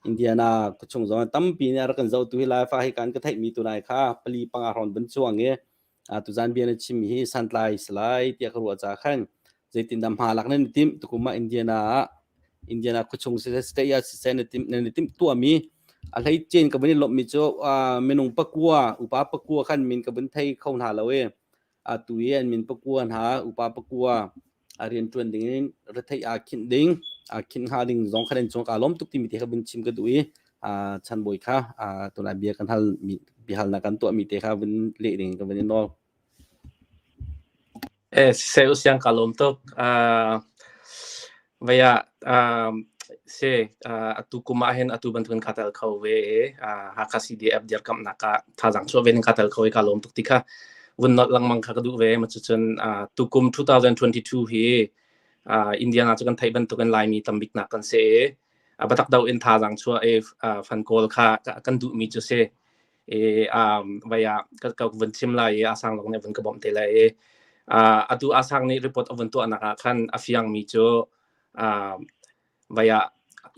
Indiana khuachung zong tampi nih a rak kan zohtu hi Laifa hi kan ka theihmi tu nai kha pali panga hrawn ban chuang i tuzan bia na chimmi hi santlai si lai tiah ka ruah caah khan zeitindah hma lak nan i timh tukum ah Indiana ah Indiana khuachung siseh state ah siseh na timh nan i timh tuahmi a hleicen ka vun i lawmhmi cu minung pakua upa pakua khan min ka vun thei kho hna lo i atu i an min pakua hna upa pakua a rianṭuan ding in retheih aa khinh ding aa khinh hnga ding zong khan an cung kaa lawm tuk timi te kha vun chim ka duh i chanbawi kha tunai bia kan hal mi biahalnak kan tuah mi te kha vun leh ding ka vun i nawl. Eh, siseh usiang ka lawm tuk. Vaya se atu kum ah hin atu bantukin ka tel kho ve i Hakha CDF dirkamhnak ah thazaang chuah ve ning ka tel kho i ka lawm tuk ti kha vun nolh lengmang kha ka duh ve. Cucun tukum 2022 hi Indiana cu kan theih bantukin Laimi tambiknak kan si i biatak do in thazaang chuah i fan kawl kha kan duhmi cu si. I vaya ka vun chim lai i Asang lawng nih vun ka bawmh te lai i atu Asang nih report a vun tuahnak ah khan a fiangmi cu Vai ah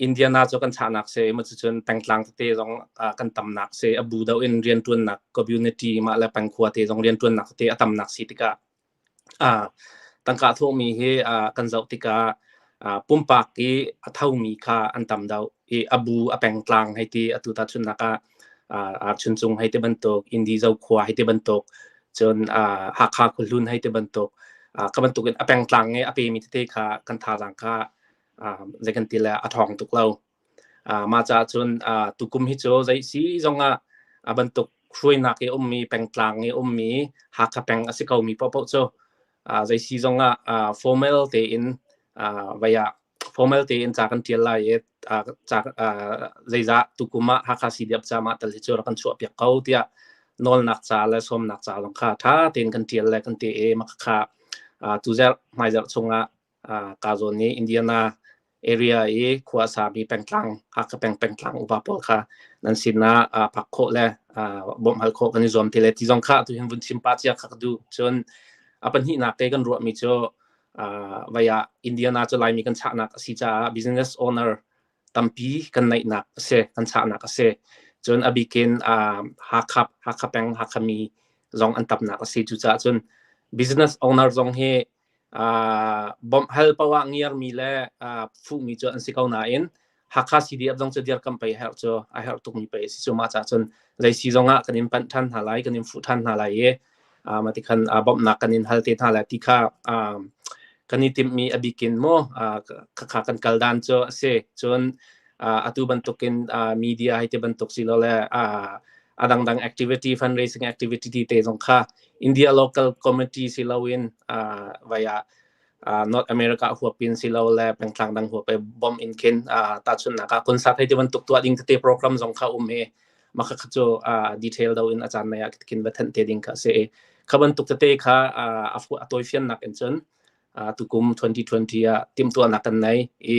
Indiana cu kan chahnak si i cucun pengtlang tete zong kan tamnak si. A bu deuh in rianṭuannak community mah le pengkhua te zong rianṭuannak tete a tamnak si tikah tangka a thawhmi hi kan zoh tikah pumpak i a thomi kha an tam deuh i a bu a pengtlang hei ti atu tahchunhnak ah Chuncung hei ti bantuk, Indi Zokhua hei ti bantuk, cun Hakha Khuahlun hei ti bantuk, kha bantukin a pengtlang i a pemi tete kha kan thazaang kha zei kan ti le a ṭhawng tuk lo. Mah caah cun tukum hi cu zei si zongah a bantuk hruainak i ummi pengtlang i ummi Hakha peng a si komi paohpaoh cu zei si zongah formal tein vai ah formal tein ca kan ṭial lai i ca zeizah tukum ah Hakha CDF ca mah tal hi cu rak kan chuahpiak ko tiah nawlnak ca le sawmnak ca zong kha ṭha tein kan ṭial le kan ti i mah khakha tuzarh hmaizarh chungah Ka zawn i Indiana area i khua a sami pengtlang Hakha peng pengtlang upa pawl kha nan sinah phak khawh le bawmh hal khawh kan i zuam ti le ti zong kha atu hin vun chim pah cia kha ka duh. Cun a pahnihnak te kan ruahmi cu vai ah Indiana cu Laimi kan chahnak a si caah business owner tampi kan neihnak a si, kan chahnak a si. Cun a bikin Hakha, Hakha peng, Hakha mi zong an tamnak a si. Cucaah cun business owner zong hi bawmh hal paoh ah ngiarmi le fuhmi cu an si ko nain Hakha CDF zong cu dirkamh pei herh cu a herh tukmi pei a si cu mah caah cun zei si zong ah kan in panh ṭhan hna lai kan in fuh ṭhan hna lai i mah ti khan bawmhnak kan in hal te hna lai ti kha kan i timhmi a bikin mu khakha kan kal dan cu a si cun atu bantukin media hei ti bantuk silole a dangdang activity fundraising activity te zong kha India local committee si loin vai ah North America huapin si lo le pengtlang dang huap bom in khin tahchunhnak ah concert hei ti bantuk tuah ding tete program zong kha um i mah kha cu detail do in a caan nei ah khin va thanh te ding kha si i kha bantuk tete kha a tawifiannak in cun tukum 2020 ah timhtuahnak kan nei i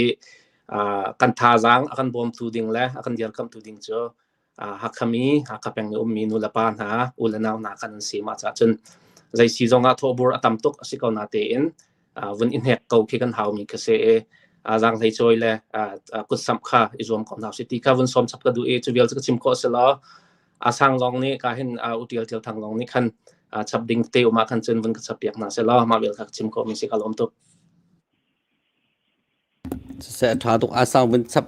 kan thazaang a kan bawmtu ding le a kan dirkamhtu ding cu Hakha mi, Hakha peng i ummi nulepa hna, u le nau hna khan an si. Mah caah cun zei si zongah thawhbur a tam tuk a si ko na tein vun i hnek ko khi kan haumi khi si i zaanghlei cawi le kutsamh kha i zuam ko hna usih ti kha vun sawm chap ka duh i cu vial cu ka chim khawh si law a sang lawng nih ka hin u tial tial thang lawng nih khan chap ding te um ah khan cun vun ka chap piak hna seh law mah vial kha ka chim khawh mi si ka lawm tuk. Siseh a ṭha tuk. A sang vun chap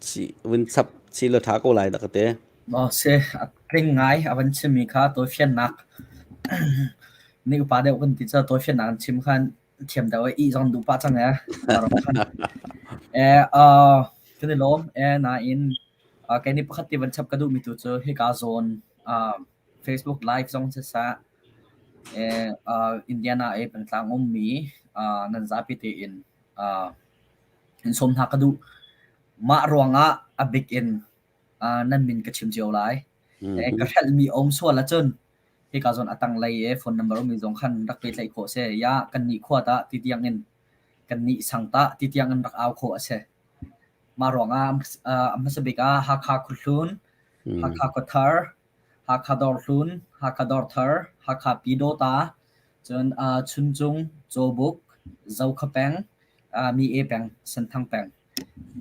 chih vun chap chih law ṭha ko lai dah ka ti. Maw si, a tling ngai a van chimmi kha tawifiannak nih upa deuh kan ti cu tawifiannak an chim khan thiam deuh i ih zong duh pah cang ee. Eh, uh, kan i lawm eh nain uh, kei nih pakhat ti van chap ka duhmi tu cu hika zawn uh, Facebook live zong siseh eh, uh, Indiana i pengtlang ummi uh, nan zapi tein uh, in sawm hna ka duh. Mah ruangah a bik in uh, nan min ka chim cio lai. Eh, ka hrelhmi a um sual ahcun hika zawn a tanglei i phone number ummi zong khan rak pehtlaih khawh a si. Ya, kan nih khua tah ti tiang in kan nih sang tah ti tiang in rak au khawh a si. Mah ruangah uh, a hmasa bik ah Hakha Khuahlun, Hakha Khuathar, Hakha Dawrhlun, Hakha Dawrthar, Hakha Pyidawta, cun uh, Chuncung, Cawbuk, Zokhapeng, uh, Mi-e peng, Senthang peng.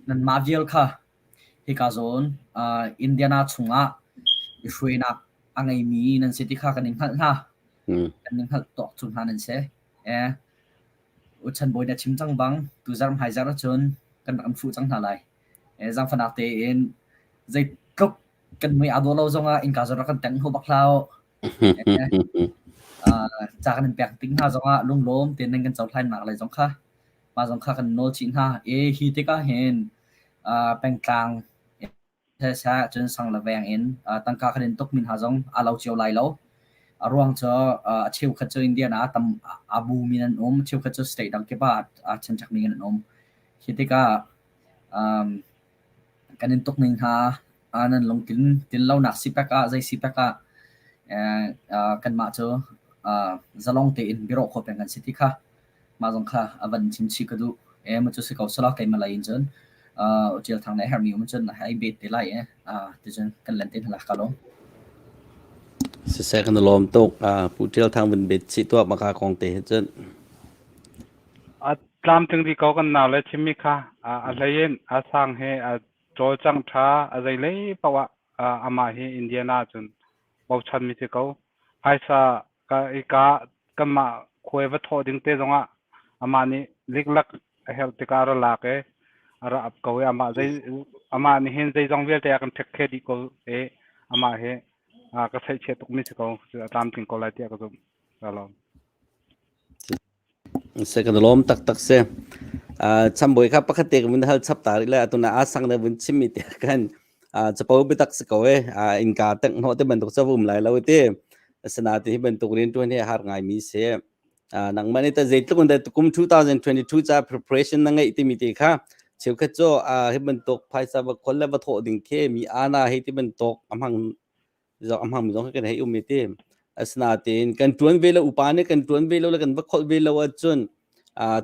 Nanmah vial kha. Hika zawn Indiana chungah i hruainak a ngeimi nan si ti kha kan in hngalh hna. Kan in hngalh tawk cu hna nan si. Uchan bawi na chim cang bang tuzarh hmaizarh ahcun kan rak in fuh cang hna lai. Zaangfahnak tein zeitluk kan mui aa dawh lo zongah innka zawn rak kan teng hnu bak hlah u. Ca kan in pek tik hna zongah lunglawm tein nan kan cohlannak lei zong kha mah zong kha kan nawl chih hna. Hi tikah hin pengtlang seh cun sang le veng in tangka kan in tukmi hna zong aa lo cio lai lo. A ruang cu a cheukhat cu Indian ah tam aa bumi nan um, cheukhat cu state dang kip ah aa ṭhenṭhekmi an um. Hi tikah kan in tuk ning hna nan lungtlin tin lonak sipek ah zei sipek ah kanmah cu zalong tein biarawh khawh peng kan si ti kha mah zong kha a van chim chih ka duh. Mu cu si ko selaw keimah lei in cun Tial Thang nih a herhmi um cun hei bet te lai i ticun kan len te hna lai ka lawm. Siseh kan i lawm tuk. Pu Tial Thang vun bet chih tuah maka kong te hi cun. A tlamtling dih ko kan nau le chimmi kha a hlei in a sang he a cawlcang ṭha a zeilei paoh ah amah hi Indiana cun bochanmi si ko. Phaisa ka ika kanmah khuai va thawh ding te zongah amah nih liklak a herh tikah a ra lak i a ra ap ko i amah zei amah nih hin zeizong vialte a kan ṭhekhe dih ko i amah hi ka theihchiat tukmi si ko a tlamtling ko lai tiah ka zumh. Ka lawm. Se kan lawm taktak si. Chambawi kha pakhat te ka vun hal chap ta rih le atuna a sang na vun chim mi te khan capo biatak si ko e innka tengh hnawh te bantuk ca um lai lo ti. Asinain hi bantuk rian tuan hi har ngai mi si. Nangmah nih ta zeitluk in dah kum 2022 ca preparation na ngeih timi te kha cheukhat cu hi bantuk phaisa va khol le va thawh ding khi mi ana hei ti bantuk a hmang a hmangmi zong kan hei um i ti. Asinain kan ṭuan ve lo upa nih kan ṭuan ve lo le kan va kholh ve lo ahcun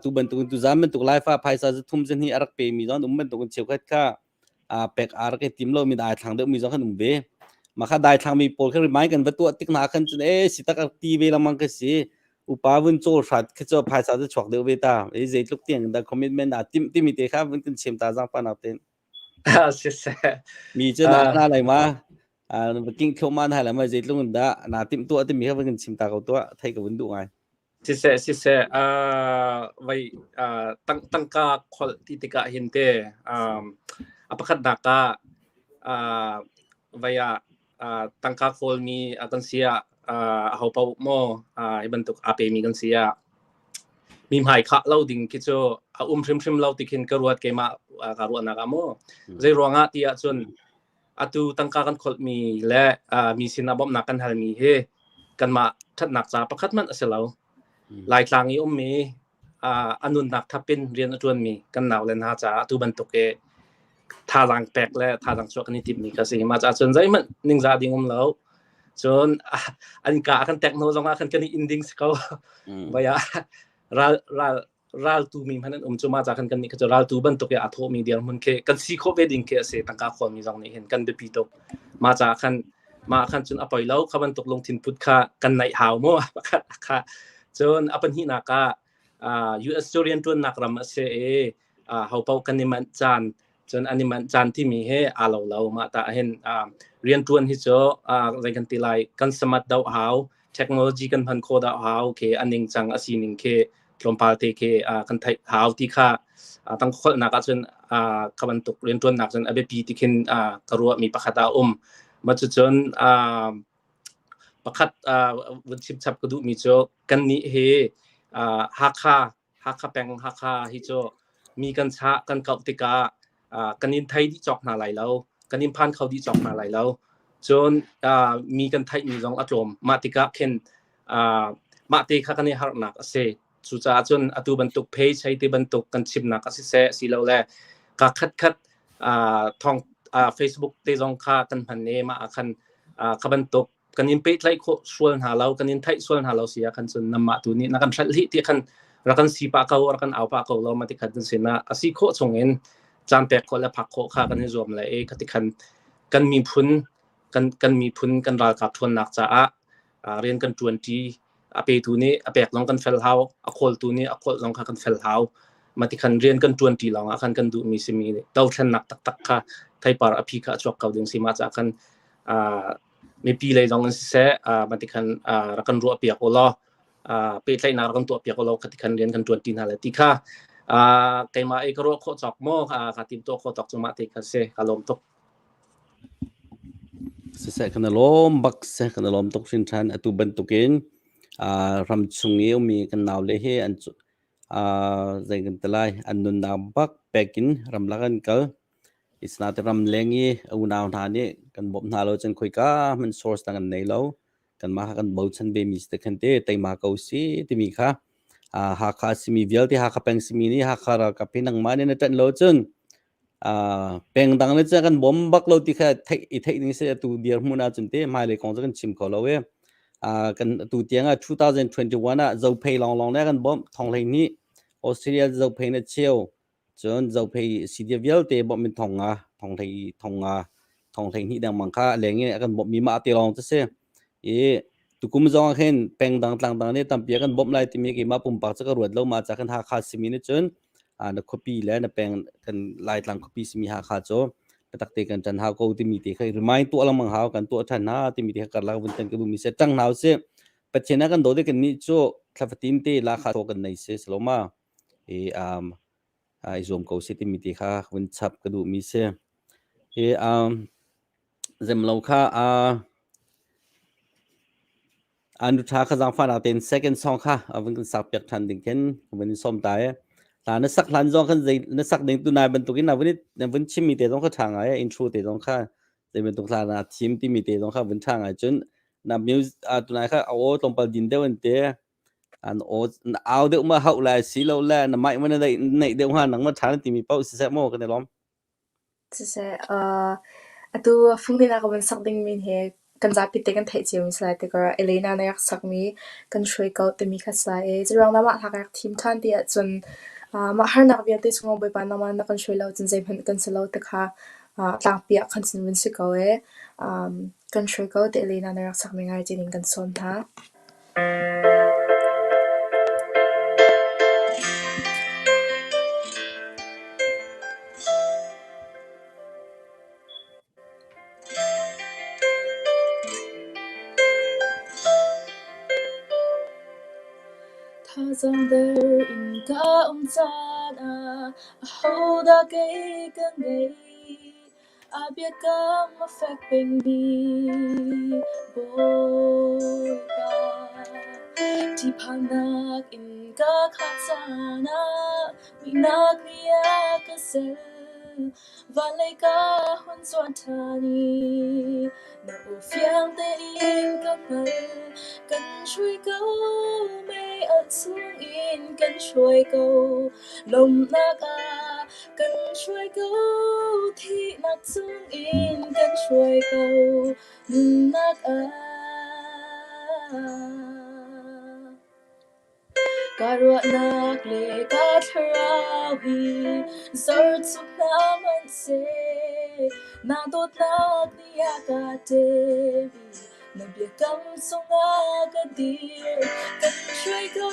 tu bantuk tu zan bantuk laifa phaisa zu thum zan hi a rak pemi zong um bantuk in cheukhat kha pek a rak i tim lo mi dai thlang deuh mi zong kan um ve. Mah kha dai thlang mi pawl kha remind kan va tuah tik hna khan cun e si tak ti ve lengmang ka si. Upa vun cawl hrat khi cu phaisa cu chuak deuh ve ta. E zeitluk tiang dah commitment aa timh timi te kha vun kan chim ta zangpa nak tein. Siseh. Mi cu na na lai ma king thluahmah na lai ma zeitluk in dah na timh tuah timi kha van kan chim ta ko tuah thei ka vun duh ngai. Siseh siseh vai tang tangka kholh ti tikah hin te a pakhatnak ah vai ah tangka khawlmi kan si ah aho paoh maw hi bantuk aa pemi kan si ah mi hmai khah lo ding khi cu a um hrimhrim lo ti khin ka ruat keimah ka ruahnak ah maw zei ruangah ti ahcun atu tangka kan kholhmi le mi sinah bawmhnak kan halmi hi kanmah ṭhatnak ca pakhat hmanh a si lo. Laitlang i ummi a nunnak thap in rian a ṭuanmi kan naule hna caah atu bantuk i thazaang pek le thazaang chuah kan i timhmi kha si. Mah caah cun zeihmanh ningzah ding um lo. Cun an ka a kan tek hnu zongah khan kan i inn ding si ko. Vai ah ral ral raltu mi hmanh an um cu mah ca khan kan nih kha cu raltu bantuk i aa thawhmi dirhmun khi kan si khawh ve ding khi a si tangka khawnmi zong nih hin kan biapi tuk. Mah caah khan mah khan cun a poi lo kha bantuk lungthin put kha kan naih hau mu pakhat kha cun a pahnihnak ah US cu rianṭuannak ram a si i ho paoh kan i manh caan cun an i manh caan timi he aa lo lo mah ta hin rianṭuan hi cu zei kan ti lai kan samat doh hau technology kan hman khawh dah hau khi a ningcang a sining khi tlawmpal te khi kan theih hau ti kha tangkholhnak ahcun kha bantuk rianṭuannak cun a biapi ti khin ka ruahmi pakhat ah a um. Mah cucun pakhat vun chim chap ka duhmi cu kannih hi Hakha Hakha peng Hakha hi cu mi kan chah kan kauh tikah kan in thei dih cawk hna lai lo kan in phan kho dih cawk hna lai lo cun mi kan theihmi zong a tlawm mah tikah khin mah te kha kan i harnak a si cucaah cun atu bantuk page hei ti bantuk kan chimnak a siseh silole ka khatkhat thawng Facebook te zong kha kan hman i mah ah khan kha bantuk kan in pehtlaih khawh sual hna lo kan in theih sual hna lo si ah khan cun namah tu nih na kan hrelh hih ti khan rak kan si pah ko rak kan au pah ko lo ma ti khan sinah a si khawh chung in caan pek khawh le phak khawh kha kan i zuam le e khati khan kan miphun kan kan miphun kan ralkap ṭhawnnak caah rian kan ṭuanṭi a petu nih a pek zong kan fel hau a khawltu nih a khawlh zong kha kan fel hau mati khan rian kan ṭuanṭi lawngah khan kan duhmi simi dothlennak taktak kha Theipar a phi kha a chuak ko ding si. Mah caah khan mipi lei zong in siseh mah ti khan rak kan ruah piak u law pehtlaihnak rak kan tuah piak u law khati khan rian kan ṭuan ti hna lai ti kha keimah i ka ruah khawh cawk maw ka tim tuah khawh tawk cu mah te kha si. Ka lawm tuk. Siseh kan i lawm bak seh kan i lawm tuk hringhran. Atu bantukin ram chung i ummi kan naule hi an zei kan ti lai an nunnak bak pek in ramlak an kal. Isnate ramleng i unau hna nih kan bawmh hna lo cun khoika hmanh source dang an nei lo. Kanmah kha kan bochan ve mi si te khan te teima ko si timi kha Hakha simi vialte Hakha peng simi nih Hakha ralkap hi nangmah nih na ṭanh lo cun peng dang le cun kan bawm bak lo ti kha theih i theih ding si. Atu dirhmun ahcun te hmailei kong cu kan chim kho lo i kan atu tiang ah 2021 ah Zophei lawnglawng le kan bawmh 12,000 Australia Zophei na cheu cun Zophei CDF vialte bawmh in 5,000 thonghlei 5,000 12,000 dengmang kha leng in a kan bawmh mi mah te lawng cu si i tukum zong ah khin peng dang tlang dang nih tampi a kan bawmh lai timi keimah pumpak cu ka ruat lo. Mah ca khan Hakha simi nih cun na khuapi le na peng kan Laitlang khuapi simi Hakha cu biatak te kan ṭan hau ko timi te kha remind tuah lengmang hau kan tuah ṭhan hna timi te kha karlak vun tan ka duhmi si. Ṭang hna usih. Pathian a kan dawt i kannih cu thla fatin te lakha kan nei si saloma i i zuam ko si timi te kha vun chap ka duhmi si. I zemlo kha an ṭha kha zaangfahnak tein second song kha vun kan sak piak ṭhan ding khin vun in sawm ta i hla na sak hlan zong khan zei na sak ding tu nai bantukin na vun na vun chimmi te zong kha ṭha ngai intro te zong kha zei bantuk hla na thim timi te zong kha vun ṭha ngai. Cun na music tunai kha a aw tlawmpal din deuh an te an aw na au deuh ma hauh lai si lo le na mic ma na neih deuh hnga nang ma ṭha na timi paoh siseh maw kan i lawm. Siseh, atu fungtin ah ka vun sak dingmi hi kan zapi te kan theih ciomi si lai tikah Elena nih a rak sakmi Kan Hruai Ko timi kha si lai i curuang lam ah hla ka rak thim ṭhan ti ahcun mah harnak vialte chungah Bawipa nangmah na kan hruai lo cun zeihmanh kan si lo ti kha tlangpi ah khan cun vun si ko i Kan Hruai Ko ti Elena nih a rak sakmi ngai cin in kan sawm hna. Thazaang der in ka um caan ah ahodah kei ka ngei? A biakam a fek pengmi Bawipa. Ṭihphannak in ka khah caan ah muihnak nih a ka zel. Van lei ka hun cuan ṭhan i na aw fiang tein ka hngalh. Kan hruai ko, mei alh chungin kan hruai ko. Lawmhnak ah kan hruai ko, thihnak chungin kan hruai ko, nunnak ah. Ka ruahnak le ka thlarau hi zarchuk hna hmanhseh, na dawtnak nih a ka ṭem i Na biakam cungah ka dir, kan hruai ko,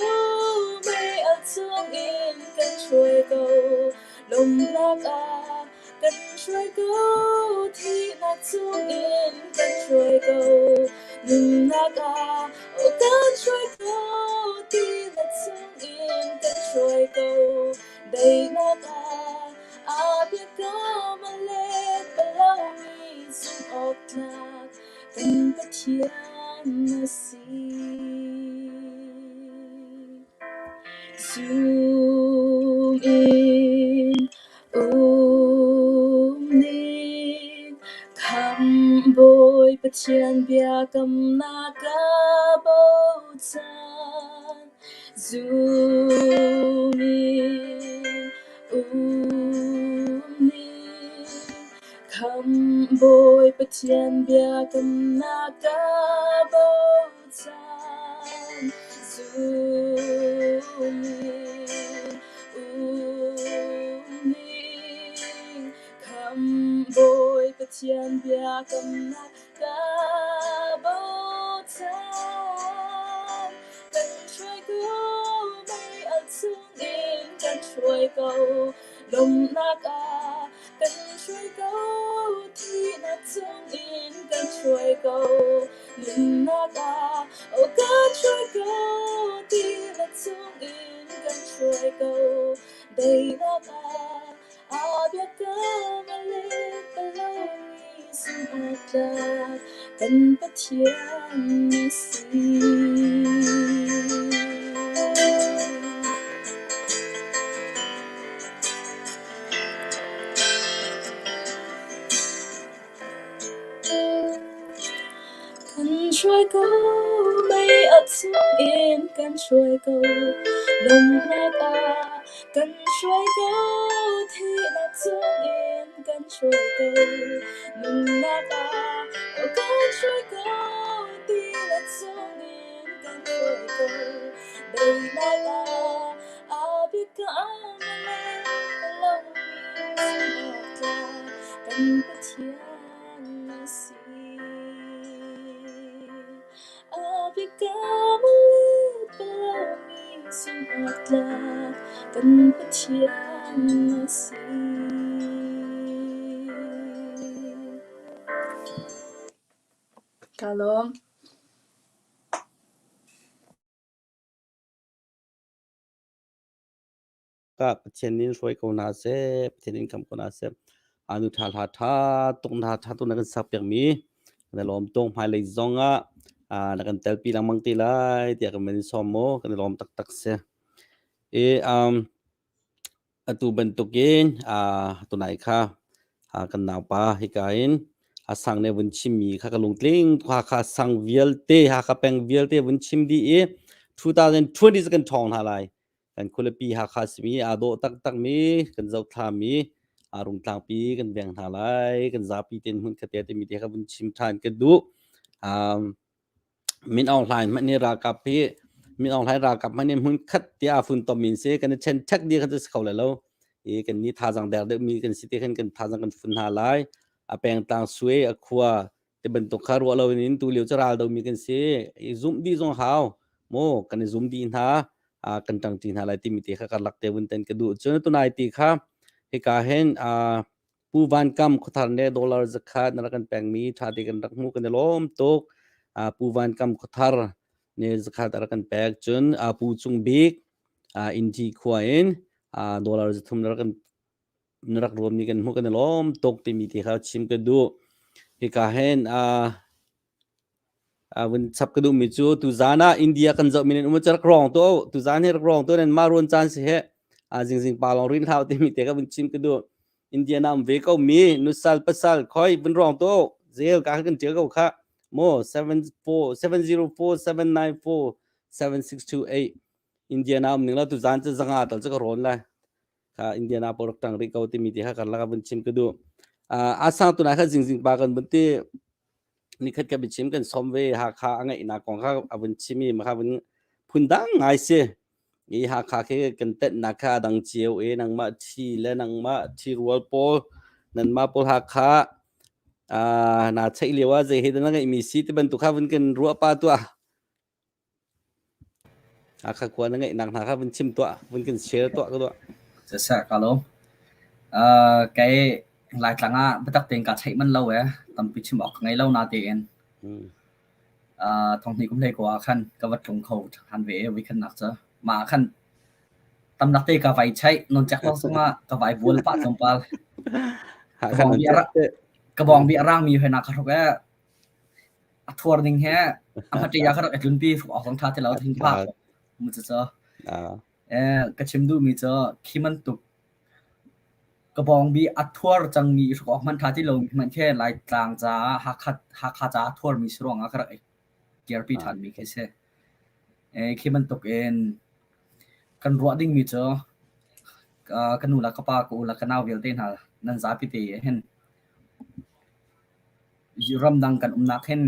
mei a chungin kan hruai ko, lawmhnak ah kan hruai ko, thihnak chungin kan hruai ko, nunnak ah aw kan hruai ko, thihnak chungin kan hruai ko, daihnak ah a biakam a let bal lomi zumh awk tlak. Kan Pathian na si. Zum in um ning Khamhbawi Pathian biakamnak ka bochan. Zum in um ning Khamhbawi Pathian biakamnak ka bochan, zum in um ning. Khamhbawi Pathian biakamnak ka bochan, kan hruai ko mei alh chungin kan hruai ko, lawmhnak ah kan hruai ko. Thihnak chungin kan hruai ko. Nunnak ah aw kan hruai ko. Tilet chungin kan hruai ko. Daihnak ah aa biakam a let bal lomi zumhawktlak kan Pathian na si. Kan hruai ko, mei alh chungin kan hruai ko, lawmhnak ah kan hruai ko, thihnak chungin kan hruai ko, nunnak ah kan hruai ko, tilet chungin kan hruai ko, daihnak ah A biakam a leng lomi zumhawktlak kan Pathian na si. A biakam a let lomi zumhawktlak kan Pathian na si. Ka lawm. Ka Pathian nih hruai ko hna seh, Pathian in khamh ko hna seh. Anu ṭha hla ṭha tuk na ṭha tuk na kan sak piakmi kan i lawm tuk. Hmailei zong ah na kan telpi lengmang te lai tiah kan van in sawm mu. Kan i lawm taktak si. I um, atu bantukin uh, tunai kha uh, kan naupa hika in a sang ne vun chimmi kha ka lungtling Hakha sang vialte Hakha peng vialte vun chim dih i 2020 cu kan ṭhawng hna lai. Kan khualipi Hakha simi aa dawh taktakmi kan zohthlami aa rungtlangpi kan veng hna lai. Kan zapi tein hmun khat te timi te kha vun chim ṭhan ka duh. Um, Min Aung Hlaing hmanh nih ralkap hi Min Aung Hlaing ralkap hmanh nih hmun khat tiah aa funtom mi si kan i ṭhen ṭhek dih kha cu si kho lai lo. I kan nih thazaang der deuhmi kan si ti khan kan thazaang kan fun hna lai. A pengtlang sui a khua ti bantuk kha ruah lo in tu lio cu ral domi kan si. I zumh dih zong hau. Maw kan i zum dih hna. Uh, kan ṭangṭi hna lai timi te kha karlak te vun ten ka duh. Cun tunai ti kha hika hin uh, Pu Van Kam Khuathar ne dollar zakhat na rak kan pekmi ṭha te kan rak hmuh kan i lawm tuk. Uh, Pu Van Kam Khuathar ne zakhat a rak kan pek. Cun uh, Pu Cung Bik uh, Inti khua in uh, dollar zathum na rak kan na rak ruammi kan hmuh kan i lawm tuk timi ti kha chim ka duh. Hika hin uh, vun chap ka duhmi cu tuzaan ah India kan zohmi nan um cu rak rawng tu tuzaan hi rak rawng tu nan mah ruan caan si he zingzing pa lawng rin hlau timi te ka vun chim ka duh. India na um ve ko mi nusal pasal khoi vun rawng tu zel ka kan tial ko kha mo 74 704 794 7628 India na um ning la tuzaan cu zanga tal cu ka rawn lai. Kha Indiana pawl rak tang rih ko timi ti kha karlak ah vun chim ka duh. Uh, asang tunai kha zingzing pa kan vun ti nikhat ka biachim kan som ve Hakha a ngeihnak kong kha a vun chim i kha vun phundang ngai si. I Hakha khi kan tenhnak kha a dang cio i nangmah thi le nangmah thi rual pawl nanmah pawl Hakha uh, naa cheih lio ah zei he dah na ngeihmi si ti bantuk kha vun kan ruah pa tuah. Hakha khua na ngeihnak hna kha vun chim tuah, vun kan share tuah ka tuah. Siseh ka lawm. Uh, kei Laitlang ah biatak tein kaa theih manh lo ee. Tampi chim awk ka ngei lo natein. Mm. Uh, thonghnih kum hlei ko ah khan ka va tlung kho ṭhan ve i voikhatnak cu. Mah ah khan tamlak te ka vai chaih, nawncek lawng zongah ka vai bual pah tlawmpal. Ka Hakha bawng nan bi a ra- te. ka bawng bi a rangmi hoi na ka hruk ee. A thuar ning he a hmate ah ka rak i tlunpi hruk awk zong ṭha ti lo thing phak mu cu eh ka chim duhmi cu khi bantuk ka bawngbi a thuar cangmi hruk awk hmanh ṭha ti lo hmanh khi Laitlang caah Hakha Hakha caah thuarmi si ruangah ka rak i kirpi ṭhanmi khi si. Eh khi bantuk in kan ruah dingmi cu ka nu le ka pa ka u le ka nau vialte hna nan zapi te hin Ramdang kan umnak hin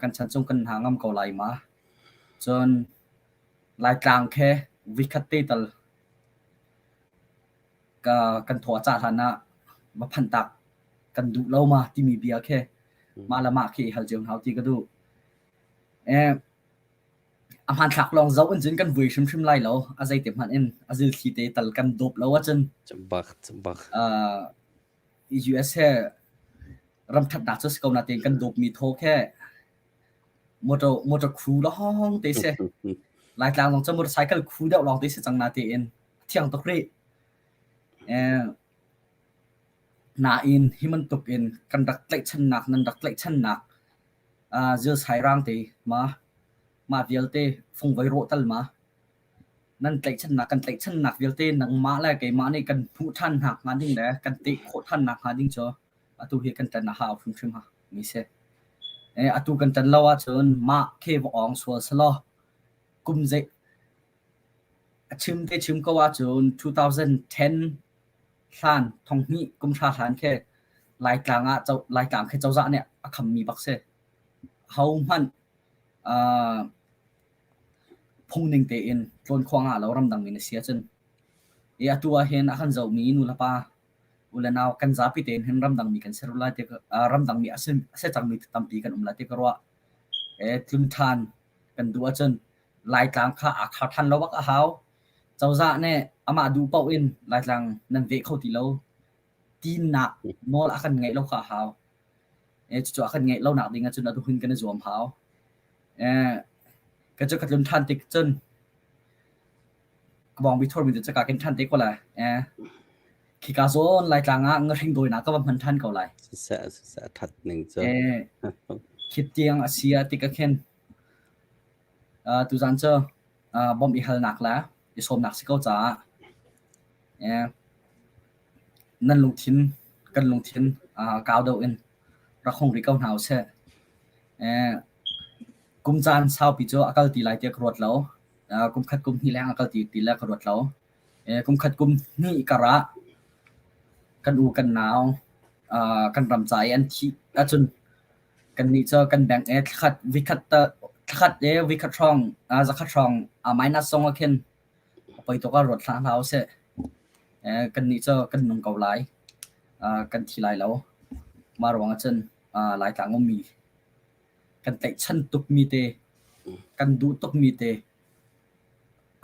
kan chan chung kan hna ngam ko lai ma. Cun Laitlang khi voikhat te tal kan thaw a cah hlan ah va phanh tak kan duh lo ma timi bia khi mah le mah khi i hal cio hna ti ka duh. A hmanthlak lawng zoh in cun kan vui hrimhrim lai lo. A zeiti hmanh in a zilthli te tal kan dawp lo ahcun Bak, bak. US he. Ram ṭhatnak cu si ko nain kan dawpmi thaw khi motor motor khu lawng te si. Laitlang zong cu motorcycle khu deuh lawng te si cang natein a thiang tuk rih. Eh, nain hi bantuk in kan rak tlaihchannak nan rak tlaihchannak uh, zilsai rang te ma mah vialte fungvoi rawh tal ma nan tlaihchannak kan tlaihchannak vialte nangmah le keimah nih kan hmuh ṭhan hna hnga ding le kan teh khawh ṭhan nak hnga ding cu atu hi kan ṭan a hau hrimhrim ha mi si. Eh, atu kan ṭan lo ahcun mah khi va awng sual selaw kum zei a chim te chim ko ahcun 2010 hlan thonghnih kum hra hlan khi Laitlang ah Laitlang khi cozah nih a khammi bak si. Ho hmanh uh, phungning tein tlawn khawh ngah lo ramdang mi na si ahcun i atu ahhin a kan zohmi nu le pa u le nau kan zapi tein hin ramdang mi kan si lai ti ramdang mi a si a si cangmi tampi kan um lai ti ka ruah. E tlun ṭhan kan duh ahcun Laitlang kha aa khar ṭhan lo bak a hau. Cozah nih amah duh paoh in Laitlang nan veh kho ti lo tinak nawl a kan ngeih lo kha a hau. E cucu a kan ngeih lo nak ding ahcun atu hun kan i zuam hau. E ka cu ka tlun ṭhan tik cun ka bawngbi thurmi cu ka ken ṭhan te ko lai. E khika zawn Laitlang ah ngahring dawinak ka va hman ṭhan ko lai. Siseh siseh ṭhat ning cu. E khit tiang a si ah tik ah khin uh, tuzan cu uh, bawmh i halnak le i sawmnak si ko caah e nan lungthin kan lungthin uh, kau deuh in rak hung rih ko hna usih. E kum caan saupi cu a kal ti lai tiah ka ruat lo. Uh, kum khat kum hnih leng a kal ti ti le ka ruat lo. E kum khat kum hnih kar ah kan u kan nau uh, kan ram ca i an thih ahcun kannih cu kan bank e thlakhat vikhat thlakhat e vikhat hrawng uh, zakhat hrawng a minus zong ah khin a poi tuk ah ruat hlah hlah usih. E kannih cu kan nung ko lai. Uh, kan thi lai lo. Mah ruang ah cun uh, Laitlang ummi kan tlaihchan tukmi te kan duh tukmi te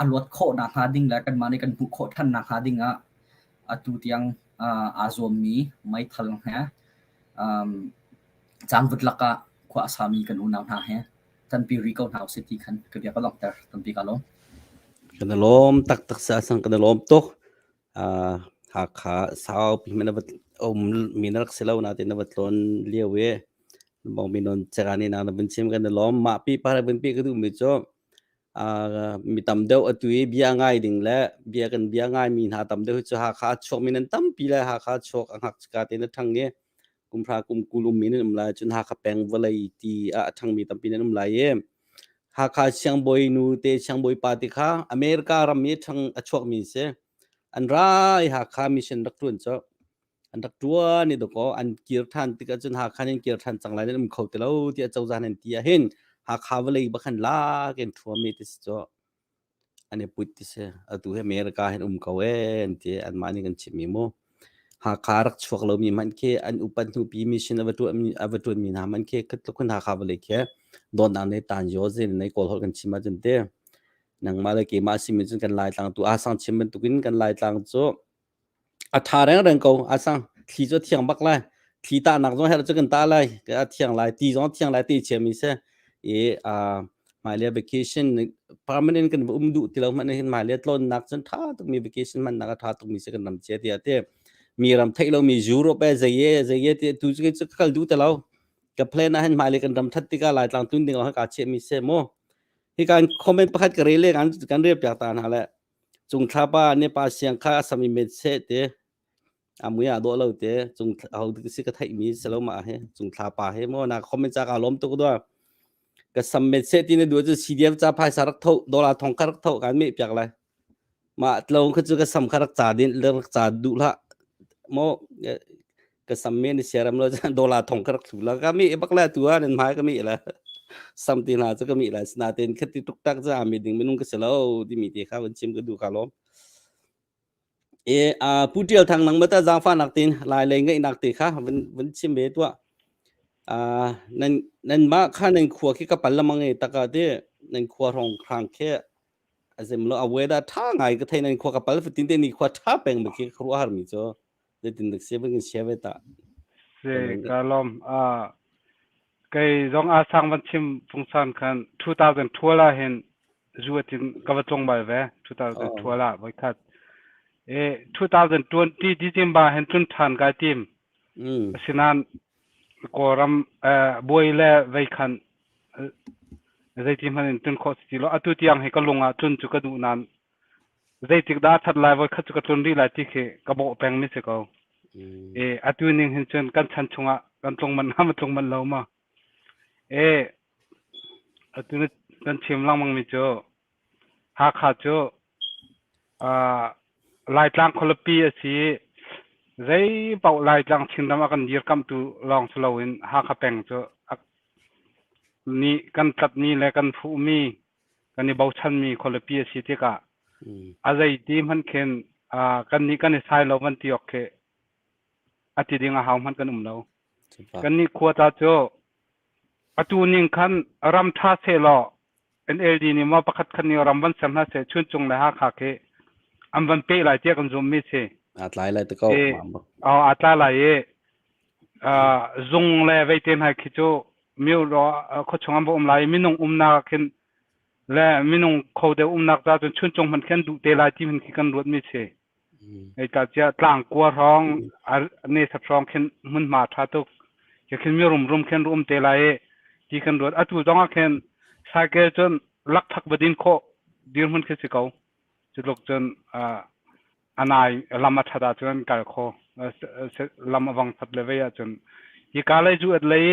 a luat khawh nakhnga ding le kanmah nih kan hmuh khawh ṭhan nakhnga ding ah atu tiang uh, aa zuammi meithal he um, cangvut lakah khua a sami kan unau hna he tampi ri ko hna usih ti khan ka bia ka langhter tampi ka lawm. Kan i lawm taktak sa sang kan i lawm tuk. Uh, Hakha saupi hmanh na va um mi na rak si lo natin na va tlawn lio i bong mi non chekani na na vun chim kan i lawm. Mah pi pa vun pi ka duh mi cu uh, mi tam deuh atu i bia ngai ding le bia kan bia ngai mi hna tam deuh cu Hakha chuak mi nan tampi le Hakha chuak a ngak chika te na thang i kum hra kum kul um mi nan um lai cun Hakha peng vawlei ti ah a thang mi tampi nan um lai i Hakha siangbawi nu te siangbawi pa te kha America ram i thang a chuak mi si an ra i Hakha mission rak tuan cu an rak tuan i dakaw an kir than tikah cun Hakha nan kir than cang lai nan um kho ti lo tiah cozah nan ti ah hin Hakha vawlei bakhan lak in thuam i ti si cu an i put ti si. Atu hi America hin um ko ee an ti. Anmah nih kan chimmi mu. Hakha rak chuak lomi hmanh khi an upat hnupi mission a va tuahmi a va tuanmi hna hmanh khi tluk in Hakha vawlei khi dawtnak nei tan yo zin nei kawl holh kan chim ahcun te nangmah le keimah simi cun kan Laitlang tu asang chim bantukin kan Laitlang cu A ṭha rengreng ko. A sang. Thli cu a thiang bak lai. Thli tahnak zong herh cu kan tah lai. A thiang lai. Ti zong a thiang lai ti chiami si. I uh, hmailei vacation permanent kan va um duh ti lo hmanh hin hmailei tlawnnak cun ṭha tukmi vacation hmannak a ṭha tukmi si kan ram cia tiah ti. Mi ram theih lomi Europe e zei e zei e ti tu cu ka kal duh ti lo. Ka plan ah hin hmailei kan ram ṭhat tikah Laitlang tun ding ah kaa chiahmi si mu. Hi kan comment pakhat ka rel le kan kan rel piak ta hna le. Cung thlapa nih pa siang kha a sam i met seh ti a mui aa dawh lo ti cung ho si ka theihmi si lo mah hi cung thlapa hi maw na comment ca ka lawm tuk dua ka sam met seh ti na duh cu CDF ca phaisa rak tho dollar thong kha rak tho kan meh piak lai mah tlo kha cu ka sam kha rak ca din rak ca duh hlah maw ka sam me ni siaram lo dollar thong ka rak thlu la ka mi bak la tu ah nan hmai ka mi la sam ti hna cu ka mi la sinaten khati tuk tak za mi ding minung ka si lo ti mi te kha van chim ka du ka lom e a pu tial thang nang mata zangfa nak tin lai lei ngai nak te kha van van chim ve tua a nan nan ma kha nan khua khi ka pal lamang e taka te nan khua rong khrang khe azem lo a weather tha ngai ka thei nan khua ka pal fatin te ni khua tha peng ma khi khru har mi cho Zeitin dak si van kan share ve ta. Si ka lawm. Ah kei zong a sang van chim pungsan khan 2012 ah hin zuat in ka va tlung bal ve 2012 ah voikhat. E 2020 December hin tlun ṭhan kai tim. Asinain Kawlram buai le vei khan zeiti hmanh in tlun khawh si ti lo. Atu tiang hi ka lung ah tlun cu ka duh nain zeitik dah a that lai voi khat cu ka tlun rih lai ti khi ka bawh peng mi si ko. E atu ning hin cun kan chan chungah kan tlung manh ma tlung manh lo ma. E atu kan chim lengmang mi cu Hakha cu uh, Laitlang khualipi a si i zei paoh Laitlang Chinram a kan dirkamhtu lawng si loin Hakha peng cu nih kan tlatmi le kan fuhmi kan i bochanmi khualipi a si tikah a zeiti hmanh khin kannih kan i sai lo van ti awk khi a ti ding a hau hmanh kan um lo. Kannih khua ta cu atu ning khan ram ṭha sehlaw NLD nih maw pakhat khat nih ram van ser hna seh Chuncung le Hakha khi an van peh lai tiah kan zumhmi si. Aa tlai lai te ko. E, aa tlai lai i zung le veite hna khi cu miu ro khuachung an va um lai i minung umnak khin le minung kho deuh umnak ca cun Chuncung hmanh khi an duh te lai ti hmanh khi kan ruatmi si. Hika cia tlangkua hrawng ne sat hrawng khin hmunhma ṭha tuk. Khi khin mi rumrum khin rum te lai i ti kan ruat. Atu zong ah khin cycle cun lakphak va din khawh dirhmun khi si ko. Cu tluk cun a nai lam a ṭhat ahcun kal kho. Lam a vang that le vei ahcun hika lei cu at lei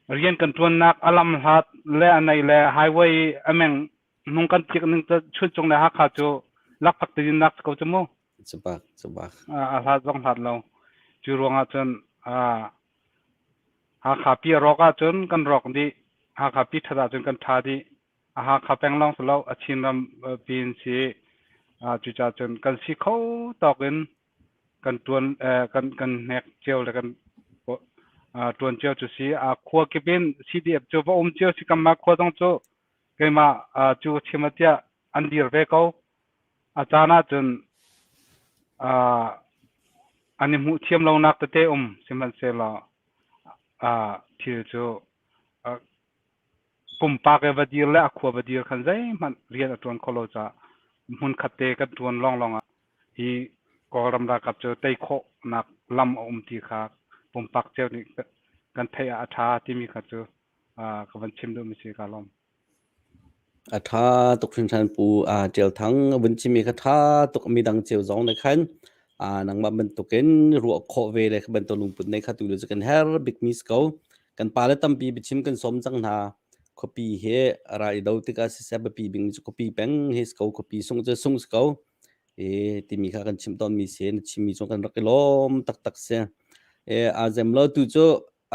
i rian kan ṭuannak a lam hlat le a nei le highway a meng nung kan tlik ning cu Chuncung le Hakha cu lakphak te nak ko cu mu. Cubak cubak. A hlat zong hlat lo. Cu ruangah cun Hakha pi a rawk ahcun kan rawk dih. Hakha pi ṭhat ahcun kan ṭha dih. A Hakha peng lawng si lo a Chinram pin si. Cucaah cun kan si kho tawk in kan ṭuan kan kan hnek cio le kan ṭuan cio cu si. A khua kip in CDF cu va um cio si kanmah khua zong cu keimah cu chim ah tiah an dir ve ko. A caan ahcun an i hmuh thiam lonak tete um sihmanhsehlaw thil cu pumpak i va dir le a khua va dir khan zeihmanh rian a ṭuan kho lo caah hmunkhat te kan ṭuan lawnglawng ah hi Kawlram ralkap cu tei khawhnak lam a um ti kha pumpak cio nih kan theih ah a ṭha timi kha cu ka van chim duhmi si ka lawm. A ṭha tuk hringhran Pu Ṭial Thang a vun chimmi kha ṭha tuk midang cio zong nih khan nangmah bantukin ruah khawh ve le kha bantuk lungput nei kha tu cu kan herh bikmi si ko. Kan pale tampi biachim kan sawm cang hna. Khuapi he ra i do tikah siseh biapi bikmi cu khuapi peng hi si ko, khuapi sung cu sung si ko. E timi kha kan chimh tawnmi si, na chimmi cu kan rak i lawm taktak si. E aa zem lo tu cu